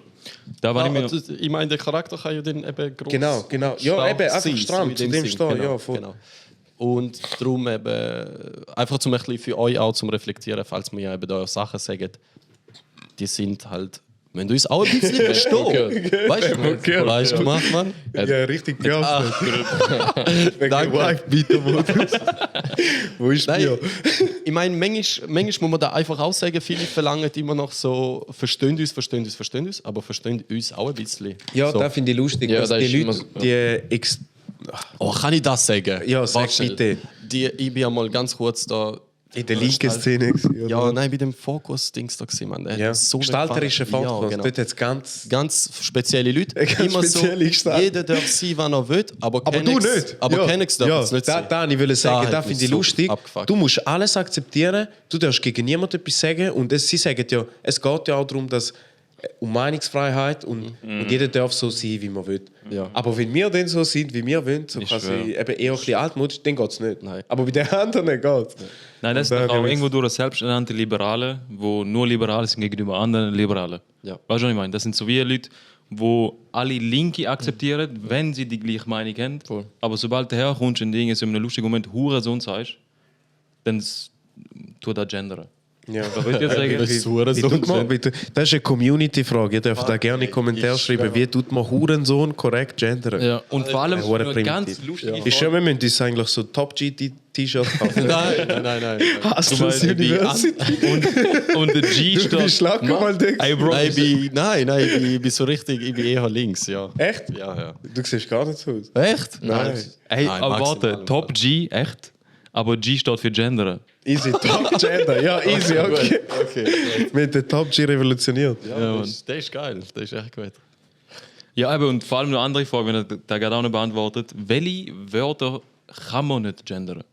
Da war ich mir noch, Ich meine, der Charakter kann ja dann eben groß Genau. Ja, stark eben, einfach sein, stramm, in zu dem dem Sinn. stehen, Genau, ja, voll. genau. Und darum eben, einfach zum ein bisschen für euch auch zum Reflektieren, falls wir ja eben da Sachen sagen, die sind halt Wenn du uns auch ein bisschen verstehst. Weißt du, weißt du, gemacht, Mann? Ja, richtig geil. Wegen Danke. Wife-Beater-Modus. Wo ist Nein, Bier? ich meine, manchmal muss man da einfach auch sagen, viele verlangen immer noch so, verstehen uns, aber verstehen uns auch ein bisschen. Ja, so. das finde ich lustig, Ja, dass das die ist Leute, immer so. Oh, kann ich das sagen? Ja, sag Warte schnell. bitte. Ich bin ja mal ganz kurz da. In der linken Szene gewesen, Ja, oder? nein, bei dem Fokus-Dings da gewesen, man. Der hat Ja. mir so nicht Gestalterischer gefallen. Fokus. Ja, genau. Dort hat es ganz... Spezielle Leute. Ganz spezielle Gestaltung. Jeder darf sein, wann er will, aber Aber du Kennex- nicht. Aber ja. Kennex darf es nicht sein. Da, ich will sagen, Da da hat finde mich ich so lustig. abgefuckt. Du musst alles akzeptieren, du darfst gegen niemanden etwas sagen und sie sagen ja, es geht ja auch darum, dass um Meinungsfreiheit und jeder darf so sein, wie man will. Ja. Aber wenn wir dann so sind, wie wir wollen, so Ich quasi schwöre. eben eher ein bisschen altmodisch, dann geht es nicht. Nein. Aber bei den anderen geht es. Nein, das ist Und da doch auch gibt's- irgendwo durch selbsternannte Liberale, wo nur Liberale sind gegenüber anderen Liberalen. Ja. Weißt du, was ich meine? Das sind so wie Leute, wo alle Linke akzeptieren, wenn sie die gleiche Meinung haben. Voll. Aber sobald du herkommst und in so einem lustigen Moment Hurensohn sagst, dann tut er gendern. Ja. Was will ich jetzt sagen? Das ist Hurensohn. Wie tut man, bitte, das ist eine Community-Frage. Ihr dürft da gerne in die Kommentare schreiben, wie tut man Hurensohn korrekt gendern? Ja, und vor allem Hure eine ganz primitiv. lustige Ich schwöre, wir müssen uns eigentlich so Top-G-T-Shirts kaufen. Nein. Hassless Zum Beispiel University. und der G Du bist steht. schlag mal, Digga. Ey, Bro, Nein, ich bin so richtig, ich bin eher links, ja. Echt? Ja. Du siehst gar nicht so aus. Echt? Nein. ey, Nein, aber maximal. warte, Top G, echt? Aber G steht für Gendern. Easy, Top-Gender. Ja, easy, okay. Mit der Top-G revolutioniert. Ja, der ist geil, der ist echt gut. Ja, eben, und vor allem eine andere Frage, wenn er da gerade auch nicht beantwortet. Welche Wörter kann man nicht gendern?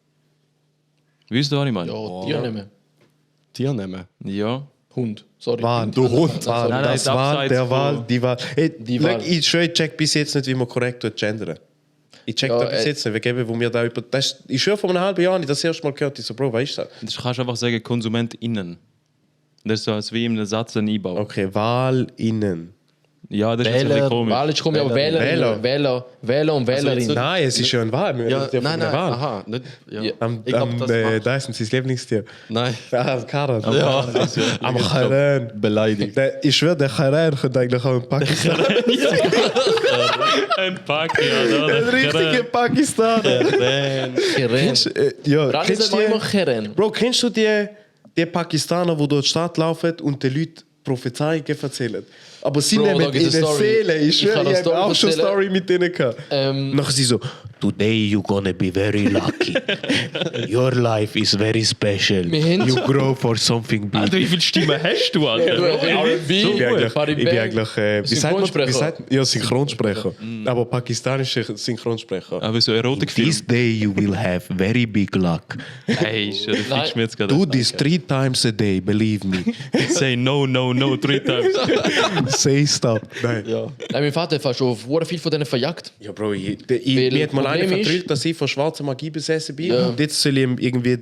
Weißt du, was ich meine? Ja, Tier nehmen. Tier nehmen. Ja. Hund. Sorry. Wahn, du Hund. Nein, nein, Das das Wahl, abseits der von- Wahl, die Wahl. Hey, Die Wahl. Ich schwöre, ich check bis jetzt nicht, wie man korrekt gendern. Ich check Ja, da bis jetzt nicht, wegen eben, wo wir da über... Das ist, ich schwöre, vor einem halben Jahr habe ich das erste Mal gehört. Ich so, Bro, was ist das? Das kannst du einfach sagen, KonsumentInnen. Das ist so, als wie in einem Satz ein Einbau. Okay, WahlInnen. Ja, das ist jetzt ein bisschen komisch. Wahl ist komisch, aber Wähler und Wählerin. Nein, es ist ja eine Wahl. Wir Ja, reden von nein, einer Wahl. aha. Nicht, ja. Ja. Am, Ich glaub, das macht- da ist sein Lieblingstier. Nein. Ah, Karan. Ja. Am Khairan. Beleidigt. Ich schwöre, der Khairan könnte eigentlich auch in Pakistan. Ein Pack, ja. Ein richtiger Pakistaner. Keren. Ja, Rani kennst sagt du man immer die, Keren. Bro, kennst du die Pakistaner, die durch die Stadt laufen und den Leuten Prophezeiungen erzählen? Aber sie Bro, da nehmen gibt's ihre eine Story. Seele. Ich Ich schwöre, kann ich eine habe auch Story schon erzählen. Story mit denen gehabt. Nachher sie so, Today you're gonna be very lucky. Your life is very special. Wir haben- You grow for something big. Alter, wie viele Stimmen hast du, Alter? Du, R&B, ich bin eigentlich, Farid ich bin Bang. eigentlich wie sagt man, Synchronsprecher. ja, Synchronsprecher. Aber pakistanischer Synchronsprecher. Aber so Erotikfilm. This day you will have very big luck. Hey, du fickst mir jetzt gerade. Do this 3 times a day, believe me. Say no, 3 times. Say stop. Nein. Nein, mein Vater hat schon viel von denen verjagt. Ja, Bro, mir Weil hat mal einer Problem ist- vertrüllt, dass ich von schwarzer Magie besessen bin. Ja. Und jetzt soll ich ihm irgendwie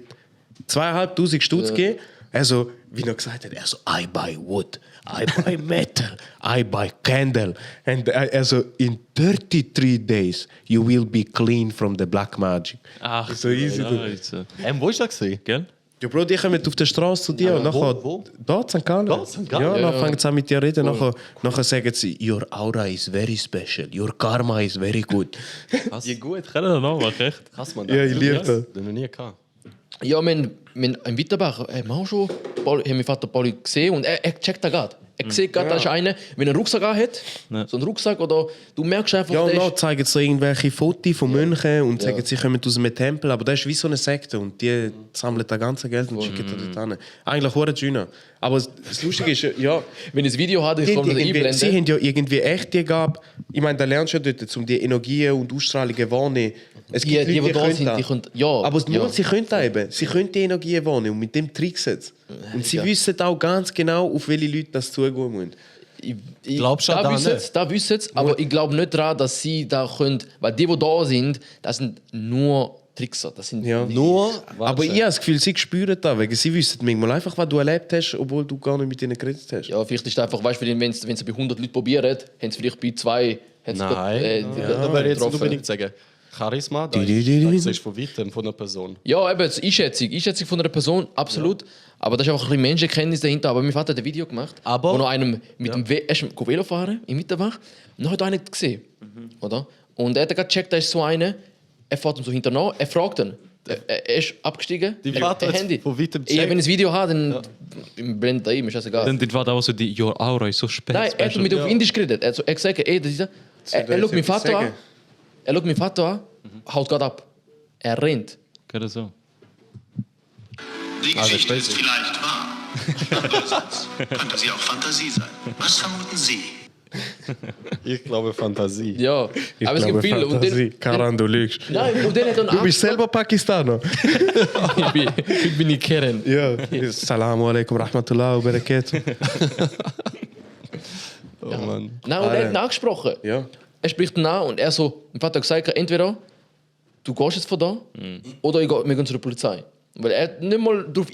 2'500 Stutz geben. Also, wie er gesagt hat, er so, I buy wood, I buy metal, I buy candle. And also, in 33 days, you will be clean from the black magic. Ach, So easy, du. Leute. Wo ist das gesehen? Gell? Ja, Bro, die kommen auf der Straße zu dir und nachher... wo? Da, St. Gallen. Da, St. Gallen? Ja, Ja, dann fangen sie an mit dir reden. Nachher sagen sie, your aura is very special, your karma is very good. Ja, gut, kann er noch machen, echt? Krass, man. Ja, ich liebe das. Den noch nie gehabt. Ja, wir haben in Wittenbach haben wir auch schon haben mein Vater Pauli gesehen und er checkt da gerade. Er sieht gerade, da ist einer, wenn er einen Rucksack hat, so einen Rucksack, oder du merkst einfach, Ja, und der dann ist, zeigen sie irgendwelche Fotos von Mönchen und sagen, sie kommen aus einem Tempel. Aber das ist wie so eine Sekte und die sammeln das ganze Geld und schicken das dort hin. Eigentlich hure Gina. Aber das Lustige ist, ja, wenn ich das Video hat, ich sie kann haben, das irgendwie, sie einblenden. haben ja irgendwie echt die Gabe. Ich meine, da lernst du ja dort, um die Energien und Ausstrahlungen wahrnehmen. Es Die, die da können sind, das. die können, ja. Aber nur ja. sie können das eben. Sie können die Energien wahrnehmen und mit dem tricksen sie. Und sie ja. wissen auch ganz genau, auf welche Leute das zugehen muss. Ich Glaubst du da da wissen nicht? sie, da wissen sie, aber ich glaube nicht daran, dass sie da können, weil die da sind, das sind nur Trickser. Das sind Ja. Nur? Aber ich habe das Gefühl, sie spüren das, weil sie wissen manchmal einfach, was du erlebt hast, obwohl du gar nicht mit ihnen geredet hast. Ja, vielleicht ist es einfach, weißt du, wenn sie bei 100 Leuten probieren, haben sie vielleicht bei 2 Nein, da würde ich jetzt nicht unbedingt sagen. Charisma, das ist von weitem von einer Person. Ja, eben, Einschätzung von einer Person, absolut. Aber da ist einfach ein bisschen Menschenkenntnis dahinter. Aber mein Vater hat ein Video gemacht, Aber- wo noch einem mit dem Velo fahren im Mitterbach. Und dann hat er einen gesehen. Oder? Und er hat gerade gecheckt, da ist so einer. Er fährt ihm so hinterher, er fragt ihn. Er ist abgestiegen. Die Vater ein hat's Handy. von weitem Ja, gecheckt. wenn ich das Video habe, dann blendet er ihm, ist scheißegal. Dann war da auch so die Your Aura ist so spät. Nein, er hat mit auf Indisch geredet. Er hat gesagt, ey, das ist er. Er schaut meinen Vater an. Er schaut meinen Vater an, haut gerade ab. Er rennt. Gerade so. Die Geschichte ist vielleicht wahr. Andererseits könnte sie auch Fantasie sein. Was vermuten Sie? Ich glaube Fantasie. Ja, aber es gibt viele. Und den, Karan, du lügst. nein, und den hat dann Du bist selber Pakistaner. ich bin nicht Keren. Ja. Assalamu alaikum rahmatullah wa barakatuh. Oh Mann. Nein, und er hat ihn angesprochen. Ja. Er spricht ihn an und er so, mein Vater hat gesagt, entweder du gehst jetzt von da oder wir gehen zur Polizei. Weil er ist nicht mal drauf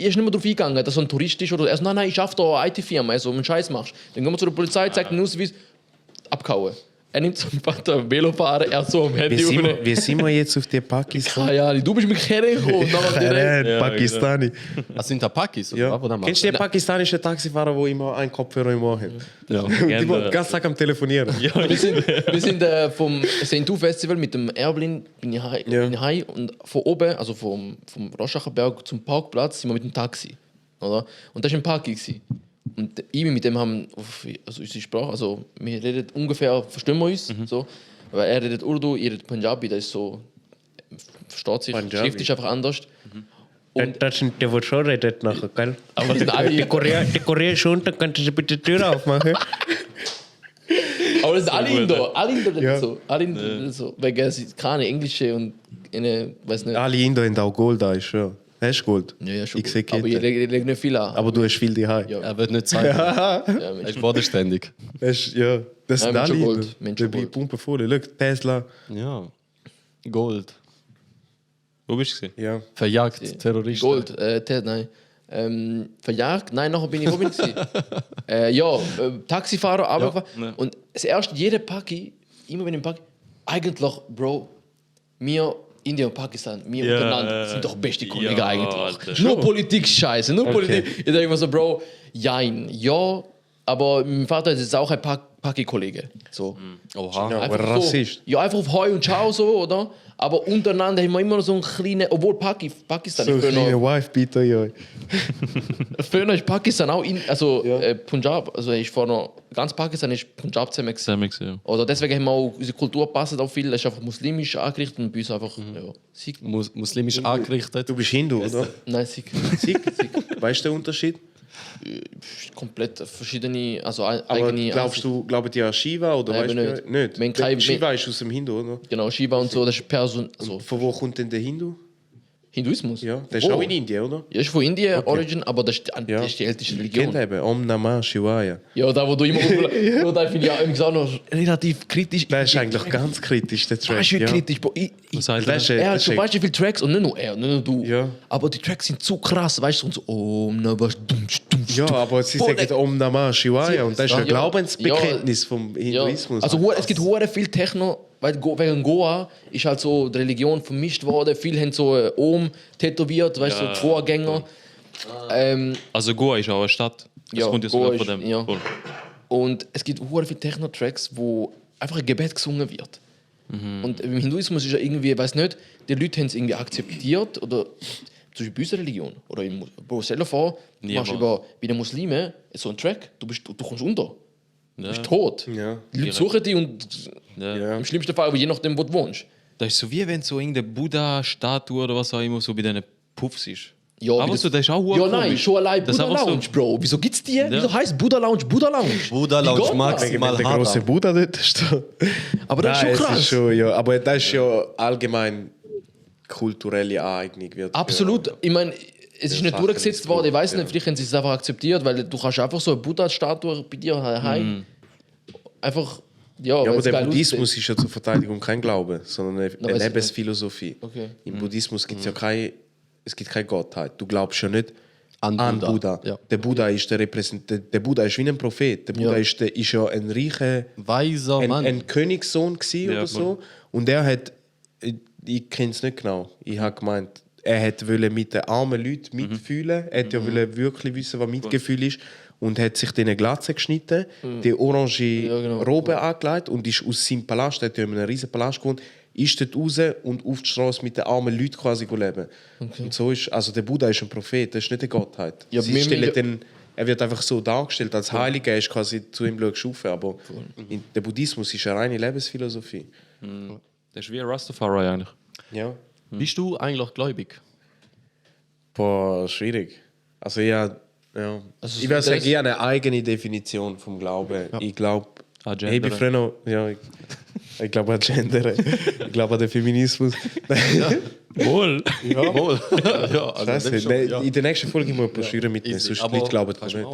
eingegangen, dass er ein Tourist ist oder er so, nein, ich arbeite da eine IT-Firma, also einen Scheiß machst. Dann gehen wir zur Polizei, zeigt den Ausweis, abgehauen. Er nimmt so meinen Vater Velo fahren, er so am Handy Wie sind wir jetzt auf die Pakistan? Ja, du bist mit Keren gekommen. Pakistani. Das sind da Pakis, oder? Ja. Was der macht? Kennst du die pakistanischen Taxifahrer, die immer einen Kopfhörer im Ohr haben? Ja. Die den ganzen Tag am Telefonieren. Wir sind vom Saint-Du Festival mit dem Airblin, bin ich heim und von oben, also vom Roschacher Berg zum Parkplatz, sind wir mit dem Taxi. Oder? Und das war ein Park. Und ich mit dem haben also unsere Sprache, also wir reden ungefähr, verstehen wir uns. So. Aber er redet Urdu, ich rede Punjabi, das ist so, versteht sich, Punjabi. Schrift ist einfach anders. Das sind die, die schon redet nachher, gell? Aber das sind alle, Die Korea ist unten, kannst du bitte die Tür aufmachen? aber das sind alle Inder, alle Inder reden Ja. so. Alle Inder reden so. Weil sie keine Englische und weiß nicht. Alle Inder haben auch Gold, da ist schon. Hast du Gold? Ja, schon Ich sehe gut. Aber ich Kette. lege nicht viel an. Aber du hast viel daheim. Ja. Er wird nicht zeigen. Er ist bodenständig. Das sind Mensch alle Gold, Inder. Mensch Dabei Gold. pumpen voll. Schau, Tesla. Ja. Gold. Wo bist du? Ja. Verjagt Terroristen. Gold, nein. Verjagt? Nein, nachher bin ich, wo bin ich gewesen? Taxifahrer, aber und das erste, jeder Paki, immer wenn ich Paki, eigentlich, Bro, wir, Indien und Pakistan, wir untereinander sind doch beste Kollegen Ja, eigentlich. Alter. Nur Politik scheiße, nur Politik. Ich denke immer so, Bro, jein, ja, aber mein Vater ist jetzt auch ein Paki-Kollege. So. Oha. Ja, aber Einfach Rassist. So, ja, einfach auf Heu und Ciao so, oder? Aber untereinander haben wir immer noch so einen kleinen, obwohl Pakistan So ein ist früher kleiner Wife-Beater, ja. früher ist Pakistan auch Punjab, also ist vor noch, ganz Pakistan ist Punjab zusammen gewesen. Sam gesehen. Oder deswegen haben wir auch, unsere Kultur passt auch viel, es ist einfach muslimisch angerichtet und bei uns einfach, ja, Sikh. Muslimisch angerichtet. Du bist Hindu, oder? Nein, Sikh. Sikh? Weißt du den Unterschied? Komplett verschiedene, also Aber eigene... glauben die an Shiva oder Nein, weißt aber du nicht? Wenn kein- Shiva ist aus dem Hindu, oder? Genau, Shiva und so, das ist Person, also Von wo kommt denn der Hindu? Hinduismus. Ja, der ist Oh. auch in Indien, oder? Ja, ist von Indien, Origin, aber das ist die älteste Religion. Kennt eben, Om Namah Shivaya. Ja, da wo du immer... Nur da finde ich auch immer noch relativ kritisch. Der ist eigentlich ganz kritisch, der Track. Weißt du, wie ja. kritisch? Bro, Was sagt Das ist, er? Er hat das so ist, weißt du, wie viele Tracks und nicht nur er, nicht nur du. Ja. Aber die Tracks sind zu krass, weißt du, und so, oh, na was, ja, aber sie sagen Om Namah Shivaya und das ist ein Ja. Glaubensbekenntnis vom Hinduismus. Also es gibt hure viel Techno, weil wegen Goa ist halt so die Religion vermischt worden. Viele haben so Om tätowiert, weißt du, so Vorgänger. Also Goa ist auch eine Stadt. Das Ja, kommt jetzt Goa sogar von ist- dem. ja. Voll. Und es gibt hure viele Techno-Tracks, wo einfach ein Gebet gesungen wird. Und im Hinduismus ist ja irgendwie, ich weiß nicht, die Leute haben es irgendwie akzeptiert oder zum Beispiel bei unserer Religion. Oder Bro, stell dir vor, du machst Niemals. bei den Muslimen so einen Track, du kommst unter. Du bist tot. Ja. Die Leute suchen dich und Ja. im schlimmsten Fall, aber je nachdem, wo du wohnst. Das ist so wie wenn so irgendeine Buddha-Statue oder was auch immer so bei diesen Puffs ist. Ja, aber wie so, das ist auch Ja, urkomisch. nein, schon allein Das ist Buddha einfach so- Lounge, Bro. Wieso gibt's die? Wieso heißt Buddha Lounge Buddha Lounge? Buddha Wie Lounge geht das? maximal der große Haram. Buddha dort steht. Aber das ist schon Nein, es krass. ist schon, ja, aber das ist ja allgemein kulturelle Aneignung. Wird Absolut. Ich meine, es ist nicht Sachen durchgesetzt ist worden. Ich gut, weiß nicht, vielleicht haben sie es einfach akzeptiert, weil du kannst einfach so eine Buddha-Statue bei dir heim. Einfach, ja, Ja, weil aber es der geil Buddhismus aussieht. ist ja zur Verteidigung kein Glaube, sondern eine weiss ich Lebensphilosophie. Okay. Im Buddhismus gibt es ja keine Gottheit. Du glaubst ja nicht An an Buddha. Buddha. Ja. Der Buddha ist der Buddha ist wie ein Prophet. Der Buddha ist ja ein reicher Weiser Mann. ein Königssohn gsi Ja, oder so. Und er hat Ich kenne es nicht genau. Ich habe gemeint, er wollte mit den armen Leuten mitfühlen. Er wollte wirklich wissen, was Mitgefühl ist. Und hat sich den Glatze geschnitten, die orange Robe angelegt und ist aus seinem Palast, er hat ja in einem riesen Palast gewohnt, ist dort raus und auf die Straße mit den armen Leuten quasi leben. Okay. Und so ist, also der Buddha ist ein Prophet, das ist nicht eine Gottheit. Ja, er wird einfach so dargestellt als Heiliger, er ist quasi zu ihm geschaffen, aber der Buddhismus ist eine reine Lebensphilosophie. Das ist wie ein Rastafari eigentlich. Ja. Bist du eigentlich gläubig? Boah, schwierig. Also ja. Also ich würde sagen, ich habe eine eigene Definition vom Glauben. Ja. Ich glaube, ich bin früher noch, ich glaube an Gender, ich glaube an den Feminismus. Wohl. Ja. Wohl. Ja, also in der nächsten Folge muss ich Broschüre mitnehmen, sonst Leute glauben das nicht.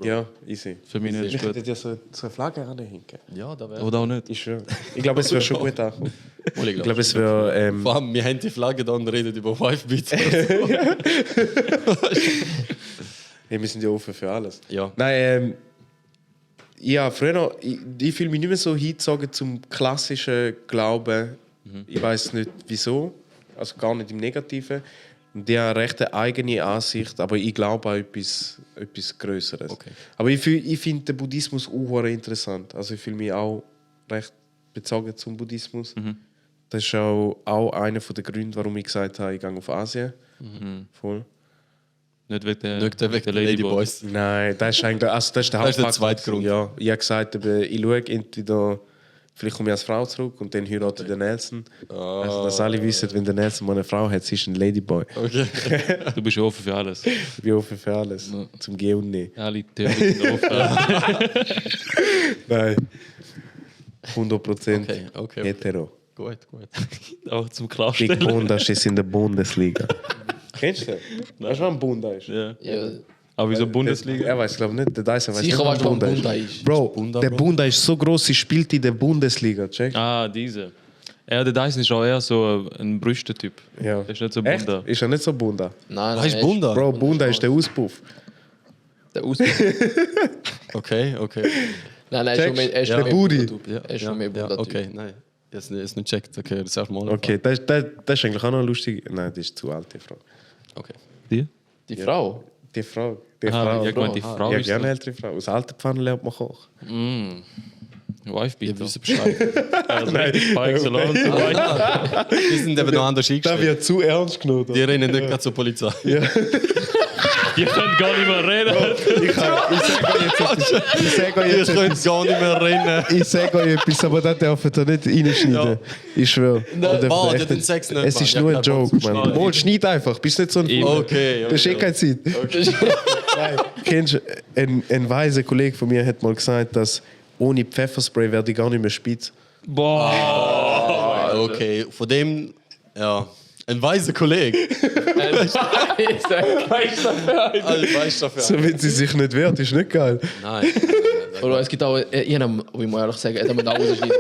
Ja, easy. Für mich nicht. Ich könnte dir so eine Flagge ranhängen. Ja, da wäre. Oder auch nicht. Ich glaube, es wäre schon gut angekommen. Ich glaube, es wäre... Vor allem, wir haben die Flagge da und reden über 5-Bit. Hey, wir sind ja offen für alles. Ja. Nein, ja, früher, ich fühle mich nicht mehr so hingezogen zum klassischen Glauben. Ich weiß nicht wieso, also gar nicht im Negativen. Und die haben eine recht eigene Ansicht, aber ich glaube an etwas Größeres. Okay. Aber ich finde den Buddhismus auch interessant. Also ich fühle mich auch recht bezogen zum Buddhismus. Das ist auch einer der Gründe, warum ich gesagt habe, ich gehe auf Asien. Voll. Nicht wegen der Ladyboys. Nein, das ist eigentlich, also das ist der Hauptfaktor. Das ist der zweite Grund. Ja, ich habe gesagt, ich schaue entweder, vielleicht komme ich als Frau zurück und dann heirate der Nelson. Also, dass alle wissen, wenn der Nelson mal eine Frau hat, sie ist ein Ladyboy. Okay. Du bist offen für alles. Ich bin offen für alles. Ja. Zum Gehen und Nehmen. Alle Theorien sind offen. Nein. 100% okay. Hetero. Gut. Auch zum Klarstellen. Big Bundas ist in der Bundesliga. Kennst du den? Weißt du, was ein Bunda ist? Ja. Aber wieso Bundesliga? Er weiß, glaube ich nicht. Der Dyson weiß sicher, nicht, was ein Bunda ist. Bro, der Bunda ist so groß, sie spielt in der Bundesliga. Check. Ah, diese. Ja, der Dyson ist auch eher so ein Brüstetyp. Ja. Der ist nicht so Bunda. Echt? Ist er nicht so Bunda? Nein, was ist Bunda? Bro, Bunda ist der Auspuff. Der Auspuff? Okay. Nein, er ist schon der Booty. Er ist schon mehr Bunda. Okay, nein. Jetzt nicht gecheckt. Okay, das erste Mal. Okay, das ist eigentlich auch noch lustig. Nein, das ist zu alt, die Frau. Okay. Die Frau? Die Frau. Die Frau ja, ist gerne eine ältere Frau. Aus alter Pfanne lernt man kochen. Wife bitte. Ihr wisst Bescheid. Also richtig Spike Salon. Die sind eben noch anders eingestellt. Das wird zu ernst genommen. Die rennen nicht gerade zur Polizei. Ja. Die können gar nicht mehr reden. Ich sage euch jetzt etwas. Gar nicht mehr rennen. Ich sage euch etwas, aber das dürfen ihr nicht reinschneiden. Ja. Ich schwöre. Den Sex nicht. Es ist nur ein Joke, Mann. Mal, schneid einfach. Bist nicht so ein Okay. Das ist keine Zeit. Okay. Nein. Kennst du, ein weiser Kollege von mir hat mal gesagt, dass ohne Pfefferspray werde ich gar nicht mehr spitz. Boah. Okay, von dem, ja. Ein weiser Kollege. So, wenn sie sich nicht wehrt, ist nicht geil. Nein. Oder es gibt auch, ich muss ehrlich sagen, da muss man rausschneiden.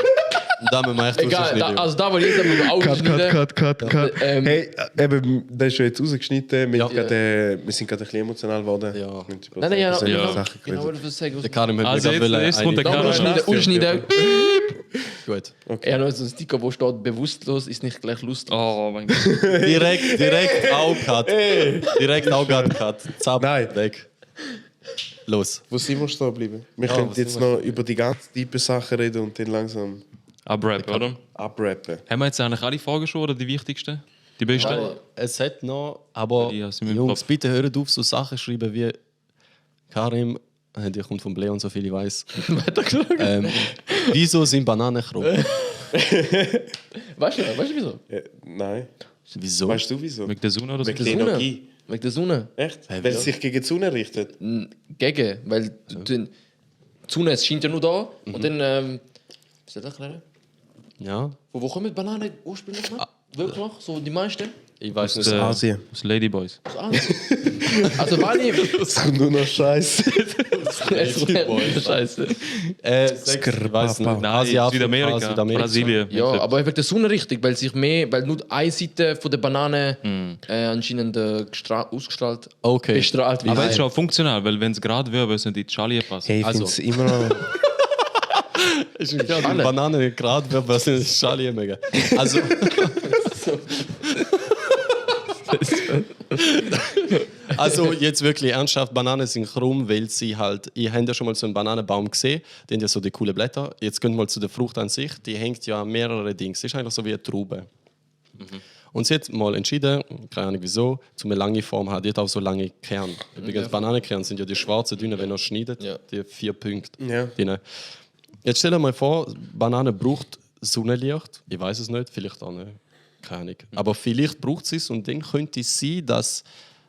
Da müssen wir echt rausschneiden. Also da, wo ich jetzt rausschneiden. Cut. Hey, eben, das ist schon jetzt rausgeschnitten. Wir sind gerade ein bisschen emotional geworden. Ja. Nein, ja. Genau, was sagen. Der Karim hat also jetzt kommt der Karim. Ausschneiden. Gut. Okay. Er hat so ein Sticker, wo steht, bewusstlos ist nicht gleich lustig. Oh mein Gott. Direkt Augencut. Direkt Augencut. Zapp, weg. Los. Wo sind wir stehen geblieben? Wir können jetzt noch über die ganz tiefen Sachen reden und dann langsam abrappen, oder? Abrappen. Haben wir jetzt eigentlich alle Fragen schon oder die wichtigsten? Die besten? Ja, es hat noch, aber Jungs, bitte hört auf, so Sachen schreiben wie Karim, der kommt von Leon, so viel ich weiß. Wieso sind Bananen krumm? Weißt du wieso? Nein. Wieso? Weißt du wieso? Wegen der Sonne oder so? Wegen der Energie. Wegen der Sonne. Echt? Weil es sich gegen die Sonne richtet? Gegen, weil die Sonne scheint ja nur da und dann, wie soll ich das erklären? Ja. Wo kommen die Bananen ursprünglich noch? Wirklich noch? So die meisten? Ich weiß nicht. Aus Asien. Aus Ladyboys. Aus Asien? Also war nicht... Es kommt nur noch Scheiße. Scheiße. Ich weiß nicht. Nein, Südamerika, Brasilien. Ja, aber wegen der Sonne richtig, weil nur eine Seite von der Banane anscheinend ausgestrahlt bestrahlt wird. Aber es ist schon funktional, weil wenn es gerade wäre, würde es nicht in die Schale passen. Hey, ich finde es immer noch... Ist klar, die Banane gerade wäre, was in die Schale mega. Also... Also jetzt wirklich ernsthaft, Bananen sind krumm, weil sie halt, ihr habt ja schon mal so einen Bananenbaum gesehen, die haben ja so die coolen Blätter. Jetzt gehen wir mal zu der Frucht an sich, die hängt ja an mehrere Dinge. Es ist eigentlich so wie eine Traube. Und sie hat mal entschieden, keine Ahnung wieso, zu eine lange Form hat, die hat auch so lange Kerne. Übrigens, Bananenkerne sind ja die schwarzen, dünnen, wenn man schneidet, die 4 Punkte. Ja. Jetzt stell dir mal vor, Banane braucht Sonnenlicht. Ich weiß es nicht, vielleicht auch nicht. Keine Ahnung. Aber vielleicht braucht sie es und dann könnte es sein, dass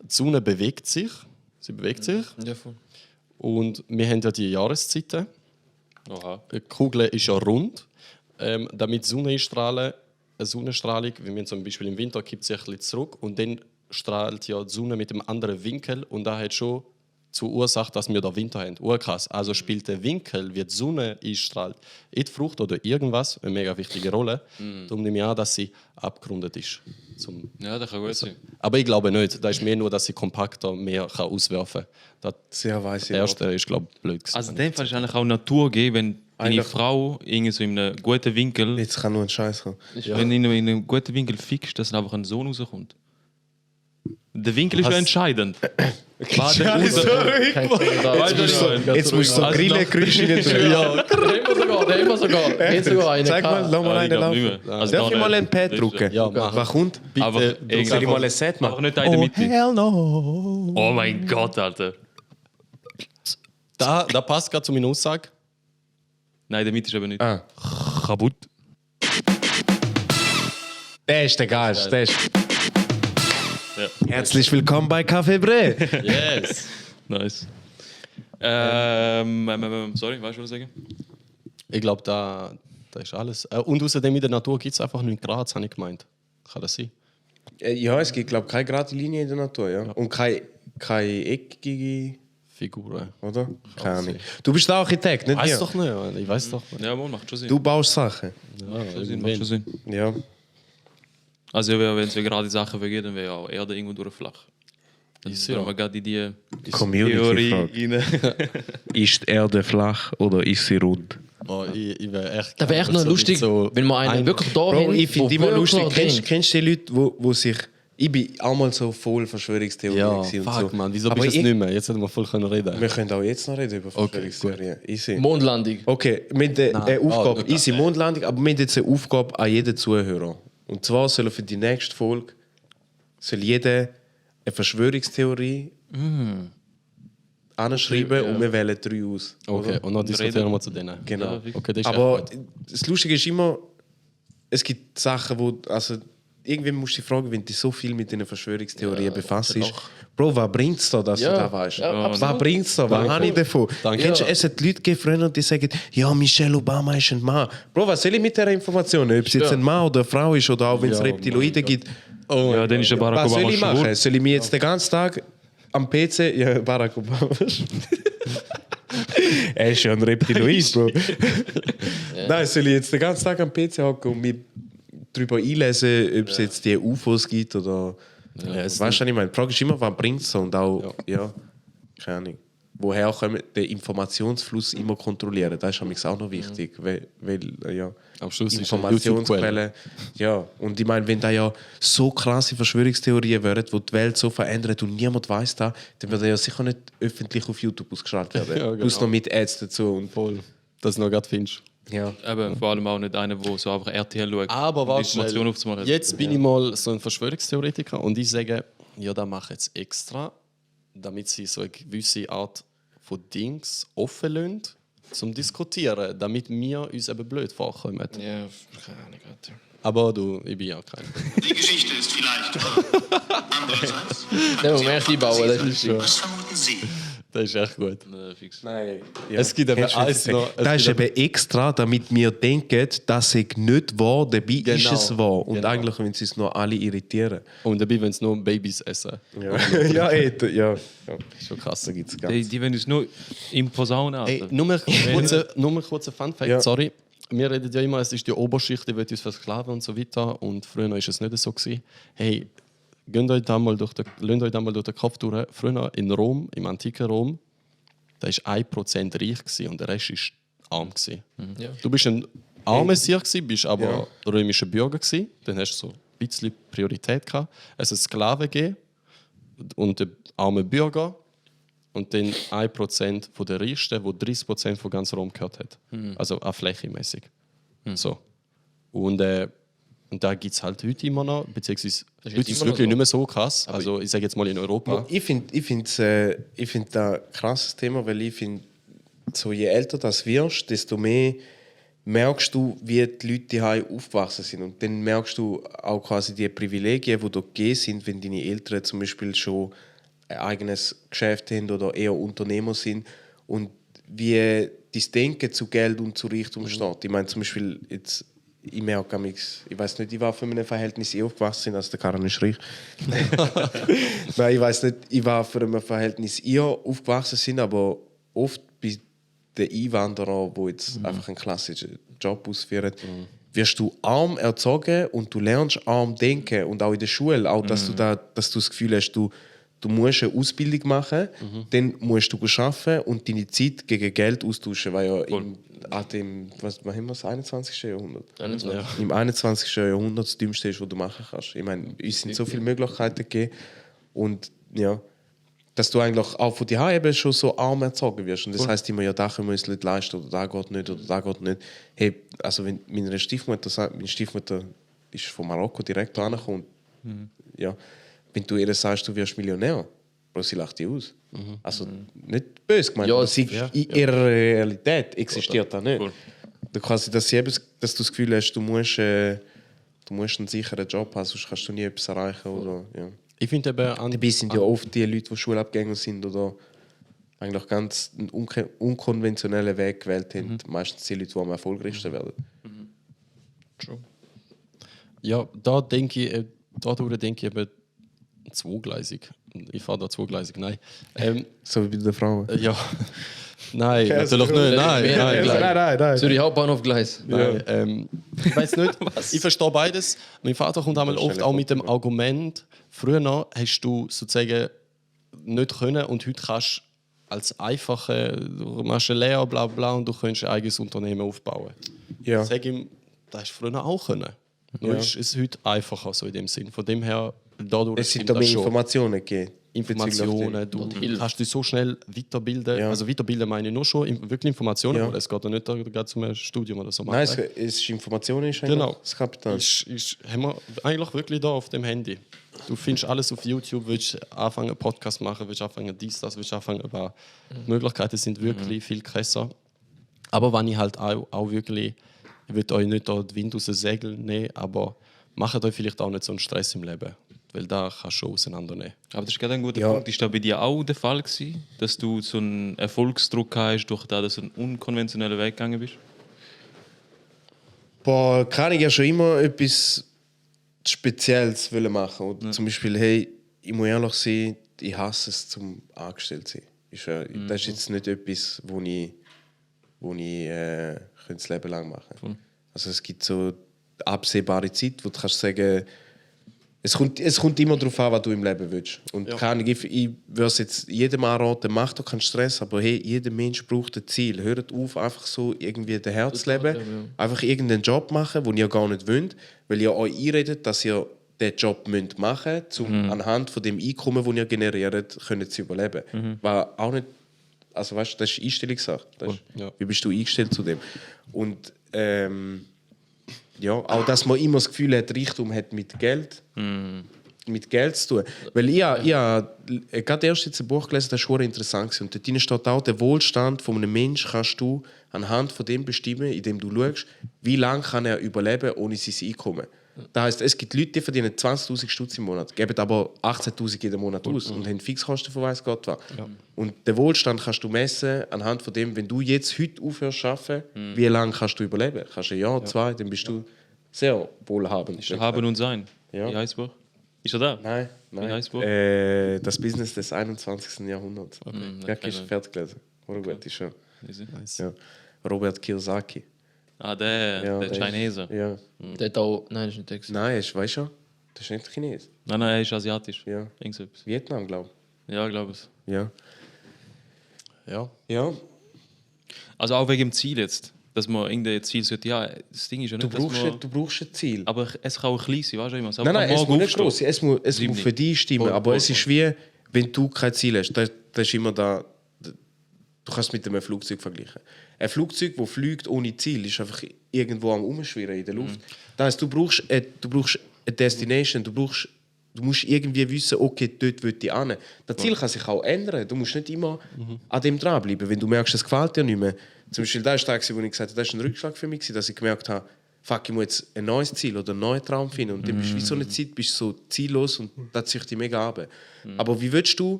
die Sonne bewegt sich. Sie bewegt sich. Ja, voll. Und wir haben ja die Jahreszeiten. Oha. Die Kugel ist ja rund. Damit Sonnenstrahlen, eine Sonnenstrahlung, wie wir zum Beispiel im Winter, gibt sich ein bisschen zurück und dann strahlt ja die Sonne mit einem anderen Winkel und da hat schon zur Ursache, dass wir da Winter haben. Urkrass. Also spielt der Winkel, wie die Sonne einstrahlt, in die Frucht oder irgendwas eine mega wichtige Rolle. Darum nehme ich an, dass sie abgerundet ist. Ja, das kann gut sein. Aber ich glaube nicht. Das ist mehr nur, dass sie kompakter mehr kann auswerfen kann. Sehr weiss Das erste ist, glaube ich, blöd gewesen. Also in dem Fall ist eigentlich auch Natur geben, wenn deine Eigentlich- Frau irgendwie so in einem guten Winkel, Jetzt kann nur ein Scheiß kommen. wenn du in einem guten Winkel fixst, dass dann einfach ein Sohn rauskommt. Der Winkel ist ja entscheidend. War der raus- Kein Kommentar. Weißt du, was ich meine? Jetzt musst du so Also Grillengeräusche rein tun. Ja, da haben wir sogar einen. Zeig mal, lass mal Ja, ich einen glaub laufen. nicht mehr. Also Darf da ich mal nicht. ein Pad drucken? Ja, mach. Was kommt? Aber Bitte, Soll ich mal ein Set aber machen? nicht in der Mitte. hell no. Oh mein Gott, Alter. da passt gerade zu meiner Aussage. Nein, in der Mitte ist aber nicht. Ah. Kaputt. Der ist der Geist. Der ist... Ja. Herzlich willkommen bei Café Bre. Yes. Nice. Sorry, weißt du, was ich sagen? Ich glaube, da ist alles. Und außerdem in der Natur gibt es einfach 9 Grad, habe ich gemeint. Kann das sein? Ja, es gibt, glaube ich, keine gerade Linie in der Natur. Ja. Und keine eckige, Figuren. oder? Keine Ahnung. Du bist der Architekt, nicht Weiß mir. doch nicht, Mann. Ich weiß doch nicht. Ja, man macht schon Sinn. Du baust Sachen. Ja, Macht schon irgendwann. Sinn. Ja. Also wenn es gerade Sachen vergeht, dann wäre ja auch Erde irgendwo durch flach. Dann Ist sind ja. wir gerade in die Community-Frage. rein. Ist die Erde flach oder ist sie rund? Oh, ich wäre echt. Das wäre echt noch so lustig, so wenn wir einen wirklich da Bro, haben, ich finde immer wirklich lustig. denkt. Kennst du die Leute, wo sich... Ich bin auch mal so voll Verschwörungstheorien Ja, gewesen und fuck, so. man. Wieso Aber bist du ich- es nicht mehr? Jetzt hätten wir voll können reden. Wir können auch jetzt noch reden über Verschwörungstheorien. Easy. Mondlandung. Okay, mit der Aufgabe, nicht easy Mondlandung, aber wir haben jetzt eine Aufgabe an jeden Zuhörer. Und zwar soll für die nächste Folge soll jeder eine Verschwörungstheorie anschreiben und wir wählen 3 aus. Okay, oder? und dann diskutieren wir zu denen. Genau. Ja, Okay, das ist Aber echt gut. das Lustige ist immer, es gibt Sachen, wo, also irgendwie musst du dich fragen, wenn du so viel mit den Verschwörungstheorien befasst bist, Bro, was bringt es da, dass Ja, du das weißt? ja, Was absolut. bringt es da? Was habe ich davon? Danke. Kennst du, es hat Leute gegeben früher, die sagen, ja, Michelle Obama ist ein Mann. Bro, was soll ich mit dieser Information? Ob es jetzt ein Mann oder eine Frau ist oder auch wenn es Ja, Reptiloiden gibt. Ja, dann ist der Barack Was soll Obama ich machen? schwul. Soll ich mich jetzt den ganzen Tag am PC... Ja, Barack Obama. Er ist ja ein Reptiloid, Bro. Nein, soll ich jetzt den ganzen Tag am PC hocken und mich darüber einlesen, ob es jetzt die UFOs gibt oder... weißt du, was ich meine? Die Frage ist immer, was bringt es so? Und auch, ja, keine Ahnung. Woher können wir den Informationsfluss immer kontrollieren? Das ist für mich auch noch wichtig. Weil ja, Am Schluss ist es eine Informationsquelle. Ja, und ich meine, wenn da ja so krasse Verschwörungstheorien wären, die die Welt so verändern und niemand weiß da, dann würde ja sicher nicht öffentlich auf YouTube ausgestrahlt werden. Ja, genau. Plus noch mit Ads dazu. Und, Voll. Dass du noch gerade findest. ja. Aber vor allem auch nicht einer, der so einfach RTL schaut. Aber um warte Informationen schnell. aufzumachen. Jetzt bin ich mal so ein Verschwörungstheoretiker und ich sage, ja, das mache ich jetzt extra, damit sie so eine gewisse Art von Dings offen lassen, zum Diskutieren, damit wir uns eben blöd vorkommen. Ja, keine Ahnung. Alter. Aber du, ich bin ja kein. Die Geschichte ist vielleicht wahr. Andererseits. Den muss man echt einbauen, das ist lustig. Was vermuten Sie? Das ist echt gut. Fix. Nein. Ja. Es gibt eben Kennst du eins das? noch- es Das ist gibt eben extra, damit wir denken, dass es nicht wahr, dabei ist Genau. es wahr. Und Genau. eigentlich wenn sie es nur alle irritieren. Und dabei, wenn es nur Babys essen. Ja, ja, ja. Ist schon krass. Da gibt's Die, ganz. die wollen uns nur im Posaunen. Hey, Alter. nur mal kurz ein Fun-Fact, Ja. sorry. Wir reden ja immer, es ist die Oberschicht, die will uns versklaven und so weiter. Und früher war es nicht so gewesen. Hey, lasst euch da mal durch den Kopf durch. Früher in Rom, im antiken Rom, da war 1% reich gewesen und der Rest war arm gewesen. Ja. Du bist ein armer Sieg gewesen, bist aber römischer Bürger gewesen. Dann hast du so bisschen Priorität gehabt. Es einen Sklaven gegeben und den armen Bürger und dann 1% von der Reichsten, wo 30% von ganz Rom gehört hat. Also auch flächenmäßig. So. Und da gibt es halt heute immer noch, beziehungsweise heute ist es wirklich nicht mehr so krass. Also ich sage jetzt mal in Europa. Ich finde da ein krasses Thema, weil ich finde, so je älter das wirst, desto mehr merkst du, wie die Leute hier aufgewachsen sind. Und dann merkst du auch quasi die Privilegien, die da gegeben sind, wenn deine Eltern zum Beispiel schon ein eigenes Geschäft haben oder eher Unternehmer sind. Und wie das Denken zu Geld und zu Reichtum steht. Ich meine zum Beispiel jetzt, ich merke ich weiß nicht, ich war von einem Verhältnis aufgewachsen, also der Karan ist reich. Nein, ich weiß nicht, ich war von einem Verhältnis aufgewachsen sind, aber oft bei den Einwanderern, die jetzt einfach einen klassischen Job ausführen, wirst du arm erzogen und du lernst arm denken und auch in der Schule, auch dass du das Gefühl hast, du musst eine Ausbildung machen, dann musst du arbeiten und deine Zeit gegen Geld austauschen, weil ja was haben wir, das 21. Jahrhundert? Ja. Im 21. Jahrhundert das Dümmste ist, was du machen kannst. Ich meine, uns sind so viele Möglichkeiten gegeben und ja, dass du eigentlich auch von dir eben schon so arm erzogen wirst. Und das heisst immer, ja, da können wir uns nicht leisten oder da geht nicht oder da geht nicht. Hey, also wenn meine Stiefmutter sagt, meine Stiefmutter ist von Marokko direkt angekommen, ja, wenn du ihr sagst, du wirst Millionär, Bro, sie lacht dich aus. Also nicht böse gemeint, aber in ihrer Realität existiert das nicht. Cool. Quasi, dass du das Gefühl hast, du musst einen sicheren Job haben, sonst kannst du nie etwas erreichen. Oder, ja. Ich finde eben... Dabei sind ja oft die Leute, die Schulabgänger sind oder eigentlich ganz einen unkonventionellen Weg gewählt haben, meistens die Leute, die am erfolgreichsten werden. True. Ja, dadurch denke ich eben zweigleisig. Ich fahre da zweigleisig, nein. So wie bei den Frauen. Ja. Nein, natürlich nicht. Nein. Zürich Hauptbahnhof Gleis. Nein, ich weiß nicht. Ich verstehe beides. Mein Vater kommt einmal oft auch mit dem Argument, früher noch hast du sozusagen nicht können und heute kannst als einfache, du machst eine Lehre, bla bla, und du kannst ein eigenes Unternehmen aufbauen. Ja. Ich sage ihm, das hast du früher auch können. Nur ist es heute einfacher so in dem Sinn. Von dem her, dadurch es sind da mehr Informationen gegeben. Informationen, du kannst dich so schnell weiterbilden. Ja. Also weiterbilden meine ich nur schon wirklich Informationen, Ja. aber es geht ja nicht gerade zum Studium oder so. Nein, es ist Informationen, ist genau. Das Kapital. Haben wir eigentlich wirklich da auf dem Handy. Du findest alles auf YouTube, willst anfangen, einen Podcast machen, willst anfangen, das, willst anfangen, aber die Möglichkeiten sind wirklich viel krasser. Aber wenn ich halt auch wirklich, ich will euch nicht da die Wind aus den Segeln nehmen, aber macht euch vielleicht auch nicht so einen Stress im Leben. Weil da kannst du schon auseinandernehmen. Aber das ist gerade ein guter Punkt. Ist das bei dir auch der Fall gewesen, dass du so einen Erfolgsdruck hast, durch das, dass du einen unkonventionellen Weg gegangen bist? Boah, kann ich ja schon immer etwas Spezielles machen. Oder zum Beispiel, hey, ich muss ehrlich sein, ich hasse es zum angestellt zu sein. Das ist jetzt nicht etwas, wo ich das Leben lang machen könnte. Also es gibt so absehbare Zeit, wo du kannst sagen, es kommt immer darauf an, was du im Leben willst. Und ich würde es jetzt jedem anraten, mach doch keinen Stress, aber hey, jeder Mensch braucht ein Ziel. Hört auf, einfach so irgendwie den Herz leben, einfach irgendeinen Job machen, den ihr gar nicht wollt, weil ihr euch einredet, dass ihr den Job machen müsst, um anhand von dem Einkommen, das ihr generiert, können zu überleben. War auch nicht, also weißt, das ist Einstellungssache. Wie bist du eingestellt zu dem? Und ja, auch dass man immer das Gefühl hat, Reichtum hat mit Geld zu tun. Weil ich gerade erst jetzt ein Buch gelesen, das war schon interessant. Und dort steht auch, der Wohlstand von einem Menschen kannst du anhand von dem bestimmen, indem du schaust, wie lange kann er überleben ohne sein Einkommen. Das heisst, es gibt Leute, die verdienen 20'000 Stutz im Monat, geben aber 18'000 jeden Monat aus und haben Fixkosten von weiss Gott was. Ja. Und den Wohlstand kannst du messen anhand von dem, wenn du jetzt heute aufhörst zu arbeiten, wie lange kannst du überleben? Kannst du ein Jahr, 2, dann bist du sehr wohlhabend. Ist Haben und Sein? Ja. Wie heißt das Buch? Ist er da? Nein. Wie heißt das Buch? Das Business des 21. Jahrhunderts. Ja, hast du fertig gelesen? Oder gut, ist schon. Nice. Ja. Robert Kiyosaki. Ah, der Chinese. Ja. Der hat auch... Nein, das ist nicht der. Nein, weißt du, das ist nicht Chines. Nein, er ist asiatisch. Ja. Irgendetwas. Vietnam, glaube ich. Ja, glaube ich. Ja. Ja. Ja. Also auch wegen dem Ziel jetzt. dass man irgendein Ziel sollte. Ja, das Ding ist ja Du nicht, dass man, brauchst ein Ziel. aber es kann auch klein sein, weißt du immer. Nein, es muss nicht groß sein, es muss Sieben für dich stimmen. Voll, Aber voll, es ist wie, wenn du kein Ziel hast, das ist immer da. Du kannst es mit einem Flugzeug vergleichen. Ein Flugzeug, das fliegt ohne Ziel, ist einfach irgendwo am Umschwirren in der Luft. Das heisst, du brauchst eine Destination, du musst irgendwie wissen, okay, dort will ich hin. Das Ziel kann sich auch ändern. Du musst nicht immer an dem dranbleiben. Wenn du merkst, es gefällt dir nicht mehr. Zum Beispiel, das war der Tag, wo ich gesagt habe, das war ein Rückschlag für mich, dass ich gemerkt habe, fuck, ich muss jetzt ein neues Ziel oder einen neuen Traum finden. Und dann bist du wie so eine Zeit bist so ziellos und das zieht dich mega ab. Aber wie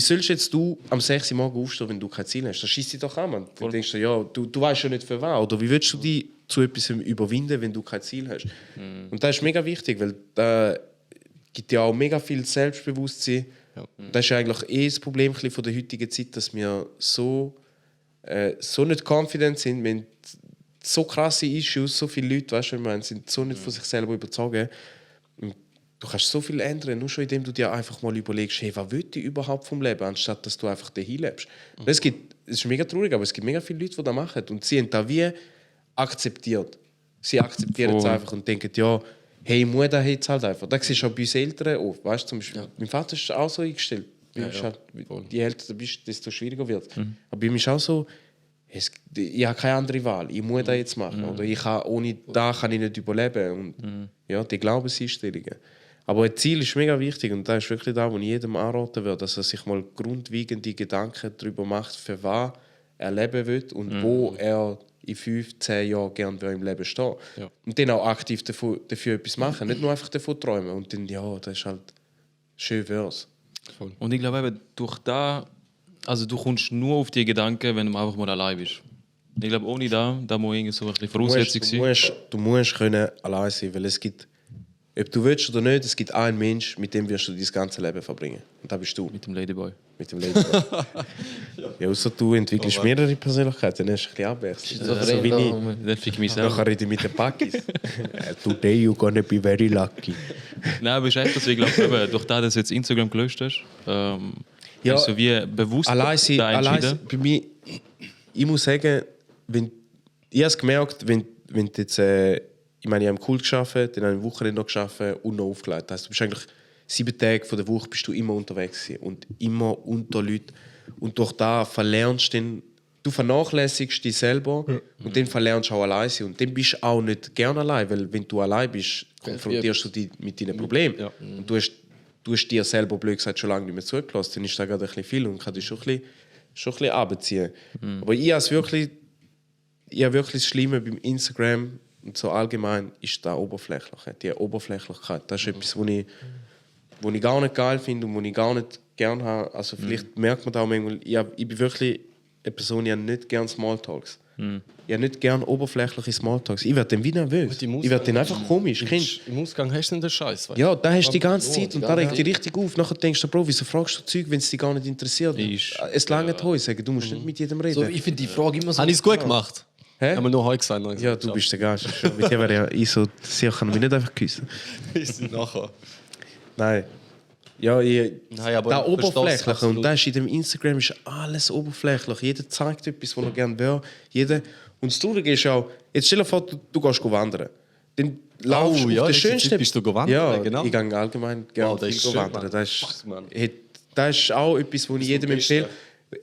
sollst jetzt du am 6 Uhr morgen aufstehen, wenn du kein Ziel hast? Das schießt dich doch an, man. Dann denkst du, ja, du weißt ja nicht für was. Oder wie willst du dich zu etwas überwinden, wenn du kein Ziel hast? Und das ist mega wichtig, weil da gibt ja auch mega viel Selbstbewusstsein. Das ist eigentlich das Problem von der heutigen Zeit, dass wir so nicht confident sind, wir haben so krasse Issues, so viele Leute, weißt du, sind so nicht von sich selber überzeugt. Du kannst so viel ändern, nur schon indem du dir einfach mal überlegst, hey, was will ich überhaupt vom Leben, anstatt dass du einfach dahin lebst. Es ist mega traurig, aber es gibt mega viele Leute, die das machen. Und sie haben das wie akzeptiert. Sie akzeptieren es einfach und denken, ja, hey, ich muss das jetzt halt einfach. Das siehst du auch bei uns Eltern oft. Weißt, zum Beispiel, mein Vater ist auch so eingestellt. Halt, je älter du bist, desto schwieriger wird es. Aber bei mir ist auch so, ich habe keine andere Wahl. Ich muss das jetzt machen. Oder ohne das kann ich nicht überleben. Und, ja, die Glaubenseinstellungen. Aber ein Ziel ist mega wichtig und das ist wirklich das, was ich jedem anraten würde, dass er sich mal grundlegende Gedanken darüber macht, für was er leben will und wo er in 5-10 Jahren gerne im Leben stehen. Ja. Und dann auch aktiv dafür etwas machen, nicht nur einfach davon träumen und dann, ja, das ist halt schön wär's. Und ich glaube eben, durch da, also du kommst nur auf die Gedanken, wenn du einfach mal allein bist. Ich glaube, ohne da muss irgendwie so ein bisschen Voraussetzung sein. Du musst können allein sein, weil es gibt, ob du willst oder nicht, es gibt einen Mensch, mit dem wirst du dein ganze Leben verbringen. Und das bist du. Mit dem Ladyboy. Mit dem Ladyboy. Ja, außer du entwickelst mehrere Persönlichkeiten, dann hast du ein bisschen Abwechslung. So wie ich. Dann fick ich mich selber. Nachher rede ich mit den Packis. Today you're gonna be very lucky. Nein, aber es ist echt, dass ich glaube, durch das, dass du jetzt Instagram gelöscht hast, ja, so wie bewusst allein bei mir, ich muss sagen, ich habe es gemerkt, wenn jetzt, ich meine, ich habe im Kult gearbeitet, dann habe ich am Wochenende noch gearbeitet und noch aufgelegt. Das heisst, du bist eigentlich 7 Tage von der Woche bist du immer unterwegs gewesen und immer unter Leuten. Und durch das verlernst du vernachlässigst dich selber und dann verlernst du auch allein sein. Und dann bist du auch nicht gerne allein, weil wenn du allein bist, konfrontierst du dich mit deinen Problemen. Ja. Und du hast dir selber, blöd gesagt, schon lange nicht mehr zugelassen. Dann ist das gerade ein bisschen viel und kann dich schon ein bisschen runterziehen. Aber ich habe wirklich das Schlimme beim Instagram und so allgemein ist das Oberflächliche. Die Oberflächlichkeit. Das ist etwas, was ich gar nicht geil finde und was ich gar nicht gerne habe. Also vielleicht merkt man da auch manchmal, ich bin wirklich eine Person, die habe nicht gerne Smalltalks. Ich habe nicht gerne oberflächliche Smalltalks. Ich werde dann wie nervös. Ich werde dann einfach komisch. Im Ausgang hast du den Scheiß. Ja, da hast du die ganze Zeit und da regt dich richtig auf. Nachher denkst du, Bro, wieso fragst du Zeug, wenn es dich gar nicht interessiert? Es lange Heu sagen, du musst nicht mit jedem reden. So, ich finde die Frage immer so. Habe ich es gut gemacht? Hä? Haben wir nur heute gesagt? Ja, du bist der Gast. Mit dir wäre ja ich so sicher, kann mich nicht einfach küssen. Ist nachher. Nein. Ja, aber da oberflächlich. Und das ist in dem Instagram ist alles oberflächlich. Jeder zeigt etwas, was er gerne will. Und das Traurige ist auch, jetzt stell dir vor, du gehst wandern. Dann laufst du auf das Schönste. Bist du gewandert? Ja, genau. Ich gehe allgemein gerne wandern. Das ist auch etwas, was ich jedem empfehle.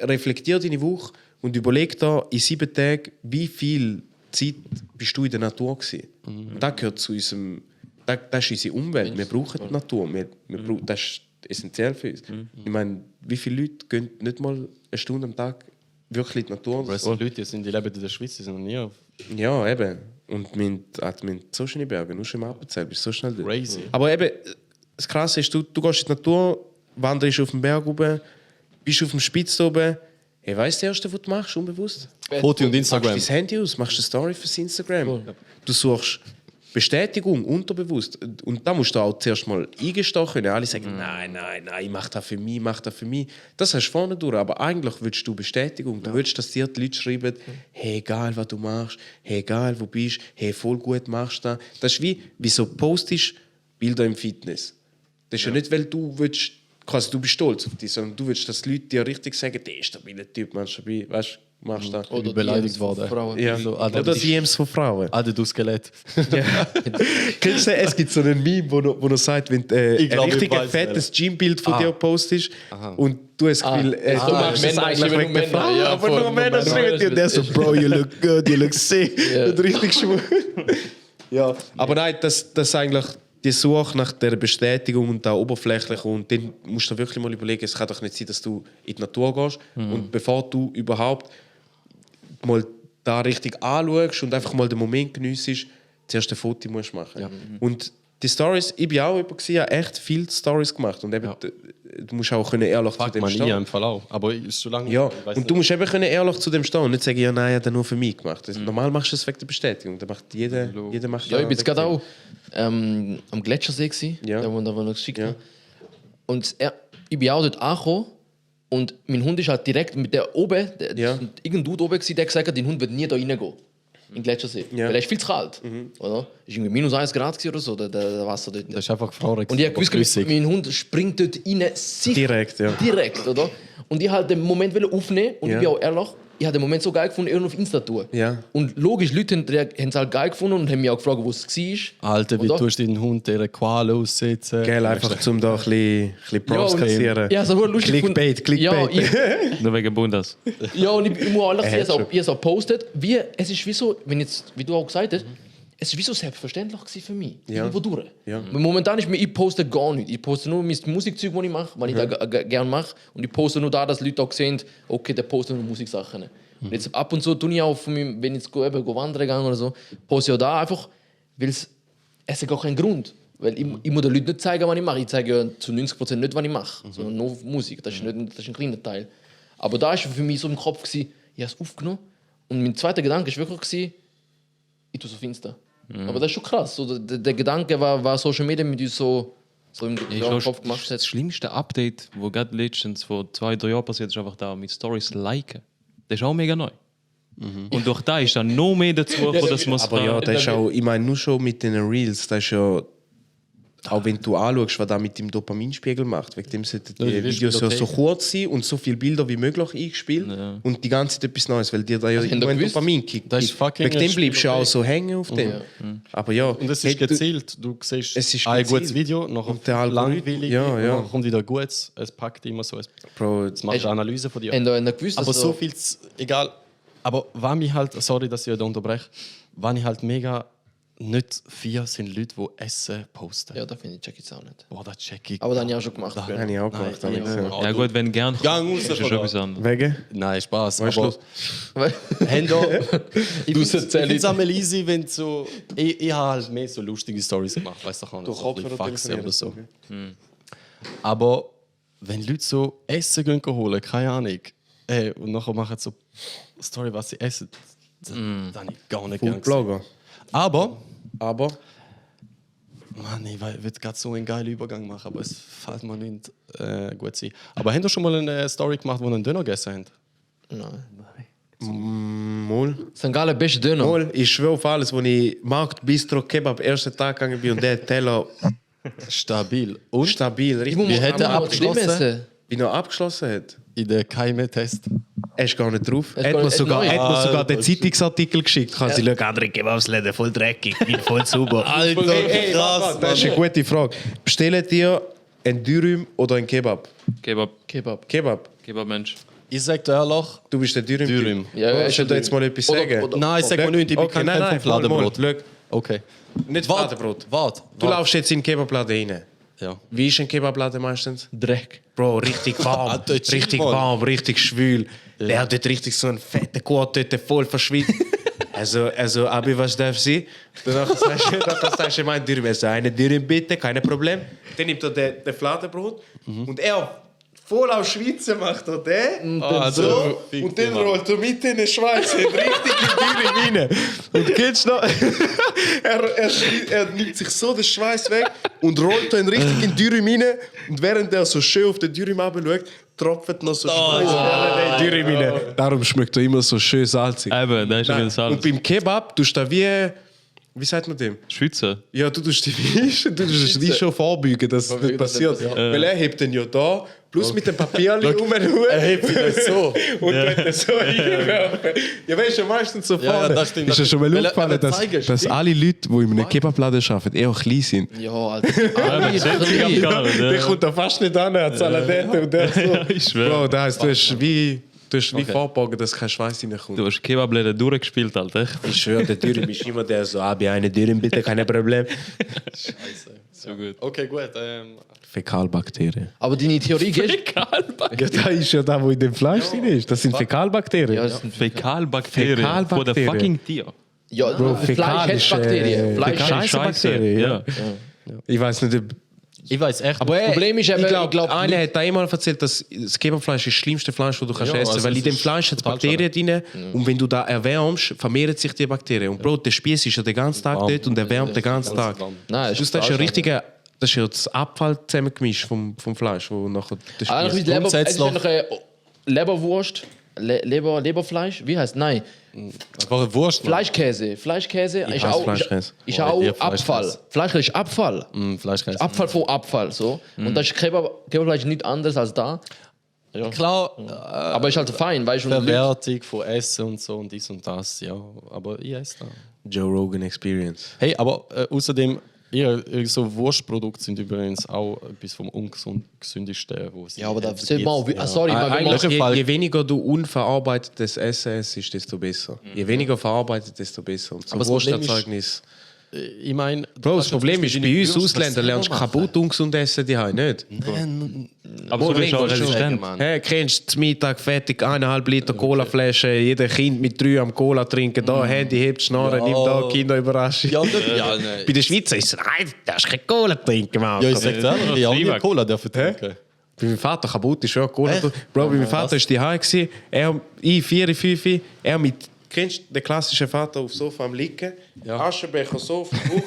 Reflektier deine Woche und überleg dir in 7 Tagen, wie viel Zeit bist du in der Natur gewesen. Das gehört zu unserem... Das ist unsere Umwelt. Wir brauchen die Natur. Das ist essentiell für uns. Ich meine, wie viele Leute gehen nicht mal eine Stunde am Tag wirklich in die Natur? Aber es sind Leute, die leben in der Schweiz, die sind noch nie auf... Ja, eben. Und wir haben so schöne Berge. Nur schon im Appenzell bist du so schnell dort. Crazy. Aber eben, das Krasse ist, du gehst in die Natur, wanderst auf den Berg oben, bist auf dem Spitz oben. Hey, weißt du, das Erste, was du machst, unbewusst? Foto und Instagram. Packst dein Handy aus, machst eine Story fürs Instagram. Du suchst Bestätigung, unterbewusst. Und da musst du auch zuerst mal eingestehen können. Alle sagen, nein, ich mache das für mich, Das hast du vorne durch. Aber eigentlich willst du Bestätigung. Du willst, dass dir die Leute schreiben, hey, egal, was du machst, hey, egal, wo du bist, hey, voll gut machst du das. Das ist wie so postest Bilder im Fitness. Das ist ja nicht, weil du willst, quasi du bist stolz auf dich, sondern du willst, dass die Leute dir richtig sagen, der ist stabiler Typ, man, stabil, weißt, machst du das. Oder beleidigt DMs worden. von Frauen. Ja. So, Oder DMs von Frauen. Du Skelett. Kennst du, es gibt so einen Meme, wo er sagt, wenn du Ich ein glaub, ich richtig weiß, fettes Gym-Bild von dir postest und du hast das Gefühl, du Männer machst das eigentlich schreiben wegen nur der Frau, Männer, ja, aber voll. nur Männer Nur schreiben Männer dir und der so, Bro, you look good, you look sick. Ja. Und richtig schwul. Ja, aber nein, das ist eigentlich die Suche nach der Bestätigung und der Oberflächlichen. Und dann musst du wirklich mal überlegen, es kann doch nicht sein, dass du in die Natur gehst und bevor du überhaupt mal da richtig anschaust und einfach mal den Moment geniessest, zuerst ein Foto musst machen. Ja. Und die Stories, ich bin auch jemand, der echt viele Stories gemacht und eben, du musst auch ehrlich zu dem Man stehen. nie im Fall auch. Aber ist so lange. Ja, ich weiss und du musst eben ehrlich zu dem stehen und nicht sagen, ja, nein, ich habe das nur für mich gemacht. Normal machst du es wegen der Bestätigung. Da macht jeder macht Ja, ich bin jetzt das gerade auch am Gletschersee gewesen, Ja. da wo wir noch geschickt Ja. haben. Und ich bin auch dort angekommen und mein Hund ist halt direkt mit der oben, Ja. irgendein Dude oben gewesen, der gesagt hat, dein Hund wird nie da reingehen. In den Gletschersee. Ja. Weil er ist viel zu kalt. Oder? Ist irgendwie minus 1 Grad gewesen oder so, der Wasser dort. Das ist einfach gefroren. Und ich habe gewusst, mein Hund springt dort rein, sicher. Direkt, ja. Direkt, oder? Und ich wollte den Moment aufnehmen und Ja. ich bin auch ehrlich, ich habe den Moment so geil gefunden, irgendwie auf Insta tun. Ja. Und logisch, Leute haben es halt geil gefunden und haben mich auch gefragt, wo es war. Alter, wie Oder? tust du deinen Hund dieser Qual aussetzen? Geil, einfach zum da ein bisschen Props und- kassieren. Ja, so lustig Clickbait, gefunden. Ja, Clickbait. Nur wegen Bundes. ja, und ich muss auch Er sagen, hat ich habe es auch gepostet. Es ist wie so, wenn jetzt, wie du auch gesagt hast, es war wie so selbstverständlich gewesen für mich. Ja. Irgendwo durch. Ja. Momentan ist mir, ich poste gar nicht. Ich poste nur mein Musikzeug, das ich mache, weil ich da gerne mache. Und ich poste nur da, dass Leute auch sehen, okay, der postet nur Musiksachen. Und jetzt ab und zu tue ich auch, von meinem, wenn ich jetzt wandern gehe oder so, poste ich auch da einfach, weil es hat gar keinen Grund. Weil ich muss den Leuten nicht zeigen, was ich mache. Ich zeige ja zu 90% nicht, was ich mache, sondern nur Musik. Das ist ein kleiner Teil. Aber da war für mich so im Kopf, ich habe es aufgenommen. Und mein zweiter Gedanke war wirklich, ich tue es auf Insta. Aber das ist schon krass. So, der Gedanke war Social Media mit uns so im Kopf gemacht hat. Das schlimmste Update, das gerade letztens vor 2-3 Jahren passiert ist, einfach da mit Stories liken. Das ist auch mega neu. Und durch da ist dann noch mehr dazu gekommen, dass man es Aber ja, das ist auch, ich meine, nur schon mit den Reels, das ist ja, auch wenn du anschaust, was da mit dem Dopaminspiegel macht. Wegen dem sollten die die Videos ja so Bibliothek. kurz sein und so viele Bilder wie möglich eingespielt und die ganze Zeit etwas Neues, weil dir da ja habt ihr irgendwo ein gewusst? Dopamin-Kick Das ist gibt. fucking Wegen dem eine bleibst du ja auch Bibliothek. so hängen auf dem. Aber ja, Und es hey, ist gezielt. Du siehst Es ist ein gezielt. gutes Video, nachher Und der Algorithmus- langweilig, ja, ja. und dann kommt wieder ein gutes. Es packt immer so. Es Bro, macht eine Analyse von dir. Haben ihr gewusst, Aber dass so viel, egal. Aber was mich halt, sorry, dass ich euch da unterbreche, was ich halt mega nicht vier sind Leute, die Essen posten. Ja, da finde ich, check ich es auch nicht. Boah, das check ich. Aber das habe ich auch schon gemacht. das habe ich auch gemacht. Nein, habe ich ja. gesehen. Ja gut, wenn gern Gang raus ist das von schon da. etwas anderes. Wegen? Nein, Spaß. Weißt Aber du, haben da, ich Du finde erzählst. es einmal easy, wenn so. Ich habe halt mehr so lustige Stories gemacht, weißt du, kann Durch so ein bisschen Kopfhörer Faxen oder so. telefonieren. Aber wenn Leute so Essen gehen holen, keine Ahnung, und nachher machen so eine Story, was sie essen, dann habe ich gar nicht gern gesehen. Foodblogger. Aber, Aber Mann, ich würde gerade so einen geilen Übergang machen, aber es fällt mir nicht gut sein. Aber habt ihr schon mal eine Story gemacht, wo ihr einen Döner gegessen habt? Nein. Mol. St. Gallen, beste Döner. Mol, ich schwöre auf alles, wo ich Markt, Bistro, Kebab ersten Tag gegangen bin und der Teller Stabil. Und stabil, Ich richtig. muss Wie mal- hätte er mal abgeschlossen? schlimm essen. Wie noch abgeschlossen hat. in den Keime-Test. Er ist gar nicht drauf. Er Er ist hat gar mir nicht- sogar, neu. er hat mir sogar Alter, den Zeitungsartikel geschickt. Kann sie schauen, andere Kebabsläden voll dreckig, bin voll sauber. Alter, krass, Das ist eine gute Frage. Bestellen dir ein Dürüm oder ein Kebab? Kebab, Kebab. Kebab. Kebab-Mensch. Ich sag dir ehrlich, Du bist der Dürüm. Dürüm. Ja, Willst du da jetzt mal etwas Oder- sagen? oder- nein, sag mal nicht, ich bin Okay, kein nein, Fan nein, vom Fladenbrot. Schau. Okay. Nicht Wart, Fladenbrot. wart. Du laufst jetzt in den Kebabladen rein. Ja. Wie ist ein Kebabladen meistens? Dreck. Bro, richtig warm, Alter, chill richtig mal. warm, richtig schwül. Der hat dort richtig so einen fetten Gurt dort voll verschwitzt. also, Abi, was darf sie? Danach sagst du, mein Dürüm, also eine Dürüm bitte, kein Problem. Dann nimmt er den Fladenbrot und er voll auf Schweizer macht er den. Also, Und dann rollt er mit in den Schweiß richtig in die Dürüm rein. Und kennst du noch? er nimmt sich so den Schweiß weg und rollt ihn richtig in die Dürüm rein. Und während er so schön auf den Dürüm runterschaut, tropft noch so Schweiß in die Dürüm rein. Darum schmeckt er immer so schön salzig. Eben, da ist ja Nein. wieder Salz. Und beim Kebab tust du da wie sagt man dem? Schweizer. Ja, du tust dich schon vorbeugen, dass das nicht passiert. Weil er hebt den ja da Plus mit dem Papier rumtun. Er hebt ihn nicht so. Und dann so reinwerfen. Ja, weißt du, meistens so Ja, vorne. das stimmt. Ist dir schon mal Weil er- aufgefallen, weil er dass, zeigen, dass stimmt. alle Leute, die in einem Kebabladen arbeiten, eher klein sind? Ja, Alter. Man sieht sich am Kabel, Der ja. kommt da fast nicht an, er hat Saladette und der so. Ich schwöre. Bro, das heisst, du hast wie vorgebogen, dass kein Schweiß reinkommt. Du hast Kebabläden durchgespielt, Alter. Ich schwöre, der Dürüm ist immer der so, habe ich eine Dürüm, bitte, kein Problem. So gut. Okay, gut. Fäkalbakterien. Aber deine Theorie geht. Ja, das ist ja da, wo in dem Fleisch drin ist. Das sind Fäkalbakterien. Ja, das sind Fäkalbakterien. Fäkalbakterien. Von der fucking Tier. ja, Fleisch Fäkal hat ist, Bakterien. Fleisch Fäkal- hat Scheisse Bakterien, ja. Ich weiß nicht, ob... Ich weiß echt. Aber Das Problem ist eben, ich glaube, ich glaub, einer hat einmal erzählt, dass das Kebabfleisch ist das schlimmste Fleisch, das du kannst Ja, essen. also Weil in es dem ist Fleisch hat total Bakterien drin. Und wenn du da erwärmst, vermehren sich die Bakterien. Und Bro, der Spieß ist ja den ganzen Tag Warm. dort und erwärmt den ganzen Tag. Nein, Das ist ja richtiger... Das ist ja das Abfall zusammengemisch vom Fleisch, wo nachher der Eigentlich Spieß... wie Leber, es ist Grundsätzlich- eigentlich Leberwurst, Leberfleisch, wie heißt? Nein, Einfach eine Wurst. Fleischkäse. Fleischkäse ist hasse auch, Fleischkäse. ist Oh, auch ich liebe Abfall. Fleischkäse. Fleischkäse ist Abfall. Fleischkäse. Abfall von Abfall. So. Und das ist Kebabfleisch nicht anders als da. Klar, Aber ist halt fein, weißt du? und Leute- Verwertung von Essen und so und dies und das, ja. Aber ich esse da. Joe Rogan Experience. Hey, aber außerdem, so Wurstprodukte sind übrigens auch etwas vom ungesündesten, wo es Ja, aber da gibt. sieht man auch, sorry, wenn man Eigentlich, Fall- je weniger du unverarbeitetes Essen isst, desto besser. Je weniger verarbeitet, desto besser. Und so Aber das Problem ist- Wursterzeugnis... Ich meine, Bro, das Problem ist, bei uns Ausländern lernst du kaputt ungesund essen, die haben nicht. Aber du bist auch Mann. resistent. Hey, kennst du zum Mittag fertig 1,5 Liter Colaflasche, jeder Kind mit 3 am Cola trinken, da Handy hebt, Schnarren, nimm da Kinderüberraschung. Ja, ja, nein. Bei den Schweizer ist es, nein, du darfst keine Cola trinken, Mann. Ja, ich sag dir, ich habe nie Zwieback. Cola dürfen trinken. Bei meinem Vater kaputt ist schon Cola. Bro, bei meinem Vater war die Hause, ich 4, 5, er mit, kennst du den klassischen Vater auf dem Sofa am Liegen, Aschenbecher so auf dem Bauch,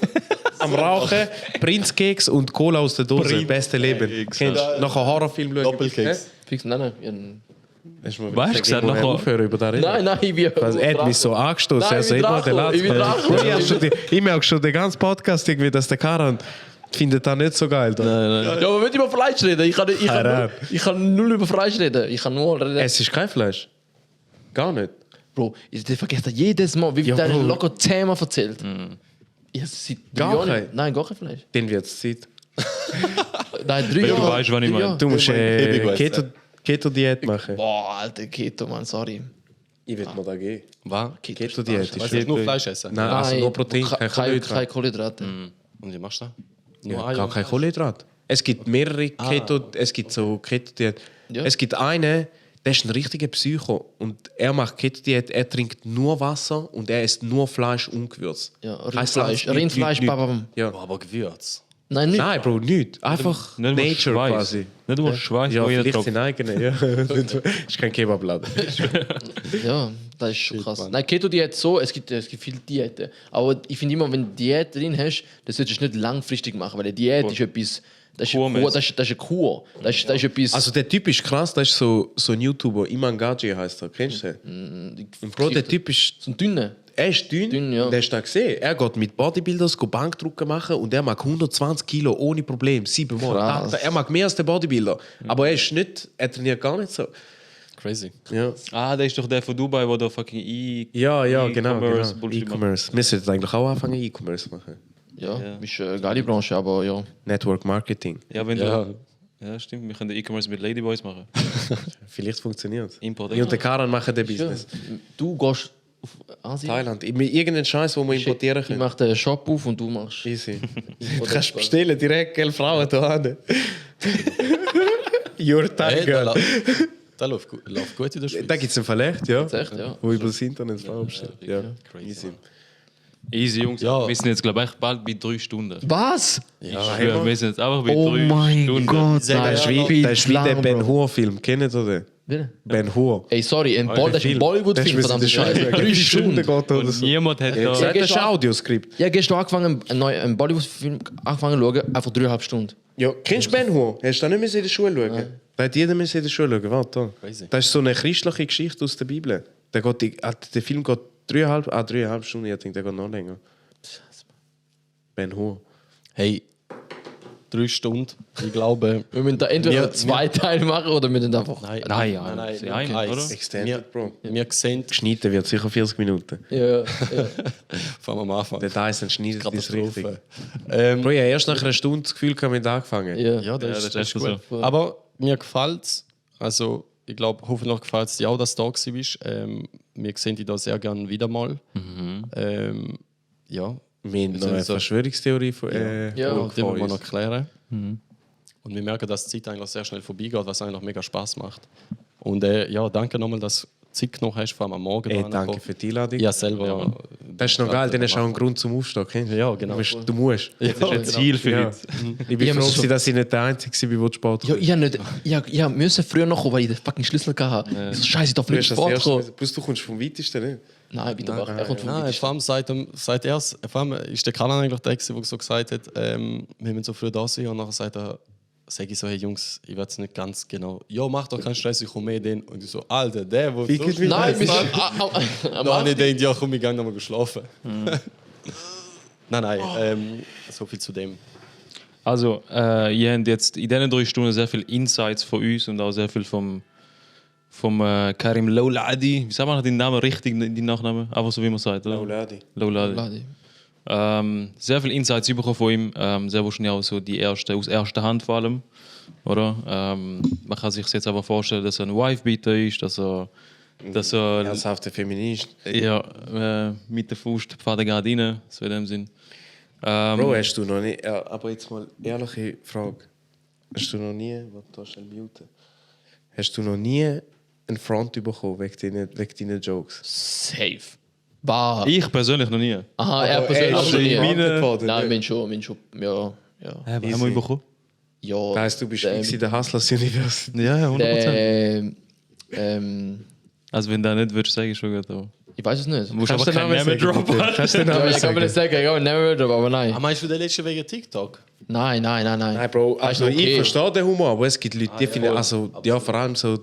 am Rauchen, Prinzkeks und Cola aus der Dose, beste Leben. Kennst du? Nachher Horrorfilm schauen. Doppelkeks. Fix, nein. Hast du mal Weißt du, gesagt, nachher- aufhören über das reden? Nein, wie. Also, er hat mich so angestoßen. Nein, Also wie immer der Draco, Latz. wie Draco. Ich merke schon den ganzen Podcast irgendwie, dass der Karan findet das nicht so geil. Da. Ja, aber wenn ich über Fleisch reden, ich kann null über Fleisch reden. Ich kann nur reden. Es ist kein Fleisch. Gar nicht. Bro, ich vergesse jedes Mal, wie viel Ja, der Bro. locker 10-mal erzählt. Ich habe seit Gar 3 Jahren kein? nicht- Nein, gar kein Fleisch. Den wird es Zeit. Nein, 3 du Jahre. weißt, was ich meine. Ja. Du musst Baby Keto-Diät machen. Boah, alter Keto, Mann, sorry. Ich will mir da gehen. Was? Keto-Diät Weißt ist du, nur Fleisch essen? Nein, also nur Protein, kein keine Kohlenhydrat. Kohlenhydrate. Und wie machst du das? Ja, gar kein Kohlenhydrat. Es gibt mehrere es gibt so Keto-Diät. Ja. Es gibt einen, der ist ein richtiger Psycho und er macht Keto-Diät, er trinkt nur Wasser und er isst nur Fleisch ungewürzt. Ja, Kein Rindfleisch, Salz, Rindfleisch, nichts. babam. Ja. Aber Gewürz. Nein, nicht. Nein, Bro, nicht. Einfach Nicht nur Nature Schweiß. quasi. Nicht nur Schweiß, Ja, wo jeder vielleicht drauf. sein eigener, ja. ist kein Kebabladen. Ja, das ist schon krass. Nein, Keto-Diät so, es gibt viele Diäten. Aber ich finde immer, wenn du Diät drin hast, das solltest du nicht langfristig machen, weil eine Diät ist etwas. Das ist, Kurmäßig. das ist eine Kur. Das ist etwas. Also der Typ ist krass, das ist so ein YouTuber, Iman Gaji heißt er, kennst du den? Und Bro, der Typ ist, so ein dünner. er ist dünn, Dünn, ja. der hast du da gesehen. Er geht mit Bodybuilders Bankdrücken machen und er mag 120 Kilo ohne Problem, 7 Mal. Krass. Alter, er mag mehr als der Bodybuilder, aber er ist nicht, er trainiert gar nicht so. Crazy. Ja, Ah, der ist doch der von Dubai, wo der fucking genau. E-Commerce Bullshit macht. E-Commerce. Wir sollten eigentlich auch anfangen, E-Commerce machen. Ja, ist eine geile Branche, aber ja. Network Marketing. Ja, wenn Ja. du... Ja, stimmt. Wir können den E-Commerce mit Ladyboys machen. Vielleicht funktioniert es. Import. Ich und der Karan machen den Business. Du gehst auf Asien. Thailand. Irgendeinen Scheiß, den wir importieren Ich können. mache den Shop auf und du machst. Easy. Du kannst bestellen, direkt, gell, Frauen da hin. Your time, Hey, girl. da läuft gut in der Schweiz. Da gibt es einen Verlag, ja. Echt, ja. Wo über das Internet Frauen bestellen. Ja, Crazy. easy. Easy, Jungs. Ja. Wir sind jetzt, glaube ich, bald bei 3 Stunden. Was? Ja, wir sind jetzt einfach bei 3 Oh mein Stunden. Gott, Das ist wie der Ben Hur-Film. Kennt ihr den? Bitte? Ben Hur. Ey, sorry, das ist ein Bollywood-Film, verdammte Scheiße. 3 Stunden. geht oder Und so. niemand hat Ja, da... das ist ein Audioskript. Ja, gestern angefangen, einen Bollywood-Film angefangen zu schauen, einfach 3,5 Stunden. Ja, kennst du Ben Hur? Hast du da nicht mehr in der Schule schauen? Da hat jeder in der Schule schauen. Warte, da. Crazy. Das ist so eine christliche Geschichte aus der Bibel. Der Film geht 3,5 Stunden. Ich denke, der geht noch länger. Ben Hur. Hey, 3 Stunden. Ich glaube... Wir müssen da entweder Wir- 2 Teile machen oder wir müssen einfach... Nein, Ein, oder? Extended, Bro. Wir sehen... Geschnitten wird sicher 40 Minuten. Ja. Fangen wir am Anfang. Der Dyson schneidet das richtig. Katastrophe. Bro, ich habe erst nach einer Stunde das Gefühl, wir haben angefangen. Ja. Ja, das ist echt gut. so. Aber mir gefällt es. Also, ich glaube, hoffentlich gefällt es dir auch, dass du da bist. Wir sehen dich da sehr gerne wieder mal. Ja. Wir haben noch eine so- Verschwörungstheorie von, Ja, Die wollen wir uns. noch klären. Und wir merken, dass die Zeit eigentlich sehr schnell vorbeigeht, was eigentlich mega Spaß macht. Und ja, danke nochmal, dass du Zeit genommen hast, vor allem am Morgen. Ey, da danke angekommen. für die Einladung. Ja, selber. Das ist noch geil, dann hast du auch einen Grund zum Aufstehen. kennst du? Ja, genau. Du musst. Ja, Das ist ein Ziel für Ja. heute. Ich bin Ja, froh, so- gewesen, dass ich nicht der Einzige war, der Sport Ja, ich hab nicht, ich musste früher noch kommen, weil ich den fucking Schlüssel hatte. Ich so, scheiße, ich darf Du nicht hast das erste. vorkommen. Plus du kommst vom weitesten, nicht? Nein, bitte wach. Er kommt von Nein, vor allem vor allem ist der Kanan eigentlich der, der so gesagt hat, wir müssen so früh da sein. Und nachher sagt er, sage ich so, hey Jungs, ich weiß nicht ganz genau. Ja, mach doch keinen Stress, ich komme mit den. Und ich so, Alter, der, wo Ficken wir- Nein, wir sind... Da habe ich gedacht, ja komm, ich gehe nochmal geschlafen. Nein, so viel zu dem. Also, ihr habt jetzt in diesen 3 Stunden sehr viele Insights von uns und auch sehr viel vom Karim Louladi. Wie sagt man den Namen richtig, den Nachnamen? Einfach so, wie man sagt, oder? Louladi. Louladi. Sehr viele Insights bekommen von ihm. Sehr wahrscheinlich auch so aus erster Hand vor allem. Oder? Man kann sich jetzt aber vorstellen, dass er ein Wife-Beater ist, dass er Ernsthafter Feminist. mit der Faust die Pfade geht rein, so in dem Sinn. Bro, hast du noch nie... Ja, aber jetzt mal ehrliche Frage. Hast du noch nie... Warte, da schnell muten. Hast du noch nie einen Front bekommen wegen deinen Jokes? Safe. Bah. Ich persönlich noch nie. Aha, er Aber persönlich ist noch nie. meine- Nein, bin schon, ja. Haben wir bekommen? Ja. Das heisst, du bist in der Hustlers University. Ja, 100%. Also wenn du das nicht würdest, sage ich schon gut. Aber Ich weiß es nicht. du musst Kannst aber du den keinen Namen Namen sagen, droppen. bitte? Kannst du den Ja, Namen ich kann mir nicht sagen? sagen, ich kann mir nicht aber nein. Meinst du den letzten wegen TikTok? Nein. Nein, Bro, also okay. ich verstehe den Humor, aber es gibt Leute, die finden, also, ja, vor allem so...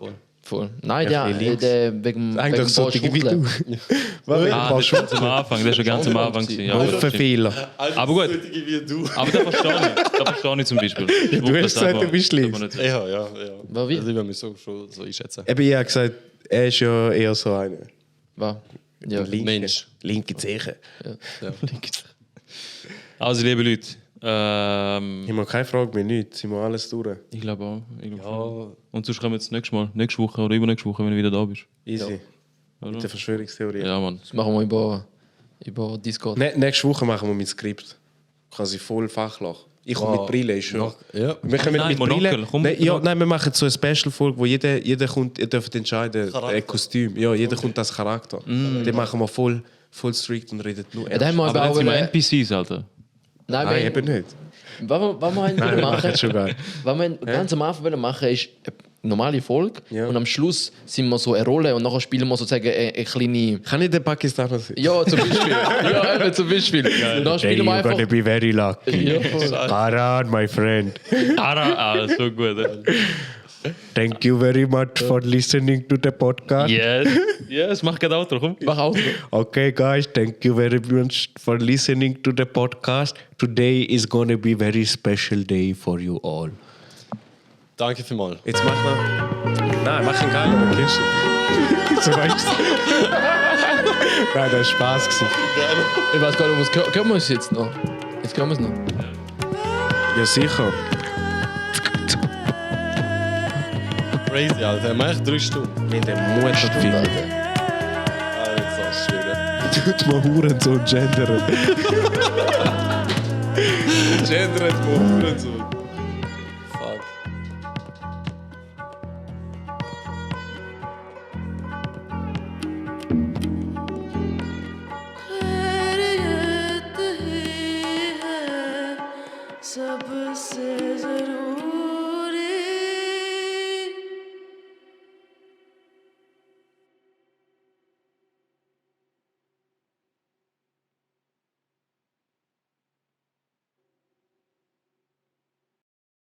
Voll. Nein, Ja, der, links. der wegen Eigentlich so wegen wie du. Schwuchteln. Das ist ganz am Anfang. Das ist schon ganz am Anfang. gewesen, Ja, Fehler. aber gut. Wie du. Aber das verstehe ich. Das verstehe ich zum Beispiel. Du hast gesagt, du bist links. Ja. War wie? Also ich würde mich so einschätzen. Eben, ich habe gesagt, er ist ja eher so einer. War. Ja. Mensch. Linke Zeche. Also, liebe Leute. Ich habe keine Frage mehr, nichts. Sind wir alles durch? Ich glaube auch. Und sonst kommen wir jetzt nächste Woche oder übernächste Woche, wenn du wieder da bist. Easy. Mit der Verschwörungstheorie. Ja, Mann. Das machen wir über Discord. Nächste Woche machen wir mit Skript. Quasi voll Fachlach. Ich komme mit Brille, ist schon. Ja. Wir kommen Nein, mit Monokel. Brille. Komm, Nein, Monokel. nein, wir machen so eine Special-Folge, wo jeder kommt, ihr dürft entscheiden, ein Kostüm. Ja, jeder kommt als Charakter. Den machen wir voll strikt und redet nur Ja, dann haben wir Aber aber dann auch sind wir eine... NPCs, Alter. Nein, Nein, eben nicht. was wir einen Nein, wir machen machen, es schon geil. was wir ganz am Anfang wollen machen, ist eine normale Folge Ja. und am Schluss sind wir so eine Rolle und nachher spielen wir sozusagen eine kleine... Kann ich den Pakistaner sein? Ja, zum Beispiel. Ja, eben, zum Beispiel. Und dann spielen wir einfach... be very lucky. Ja, voll. Karan, my friend. So gut. Thank you very much for listening to the podcast. Yes, mach gerade Outro, komm. Mach auch. Okay, guys, thank you very much for listening to the podcast. Today is gonna be a very special day for you all. Danke vielmals. Jetzt mach noch. Nein, mach einen geilen, aber kennst du. So weißt du. Nein, das war Spaß. Ich weiß gar nicht, was können wir es jetzt noch? Jetzt können wir es noch. Ja, sicher. Crazy, Alter. Er macht 3 Stunden. Mit dem Mutterfinger. Alter, schwierig. Tut mal Huren so gendern. Gendern mal Huren so.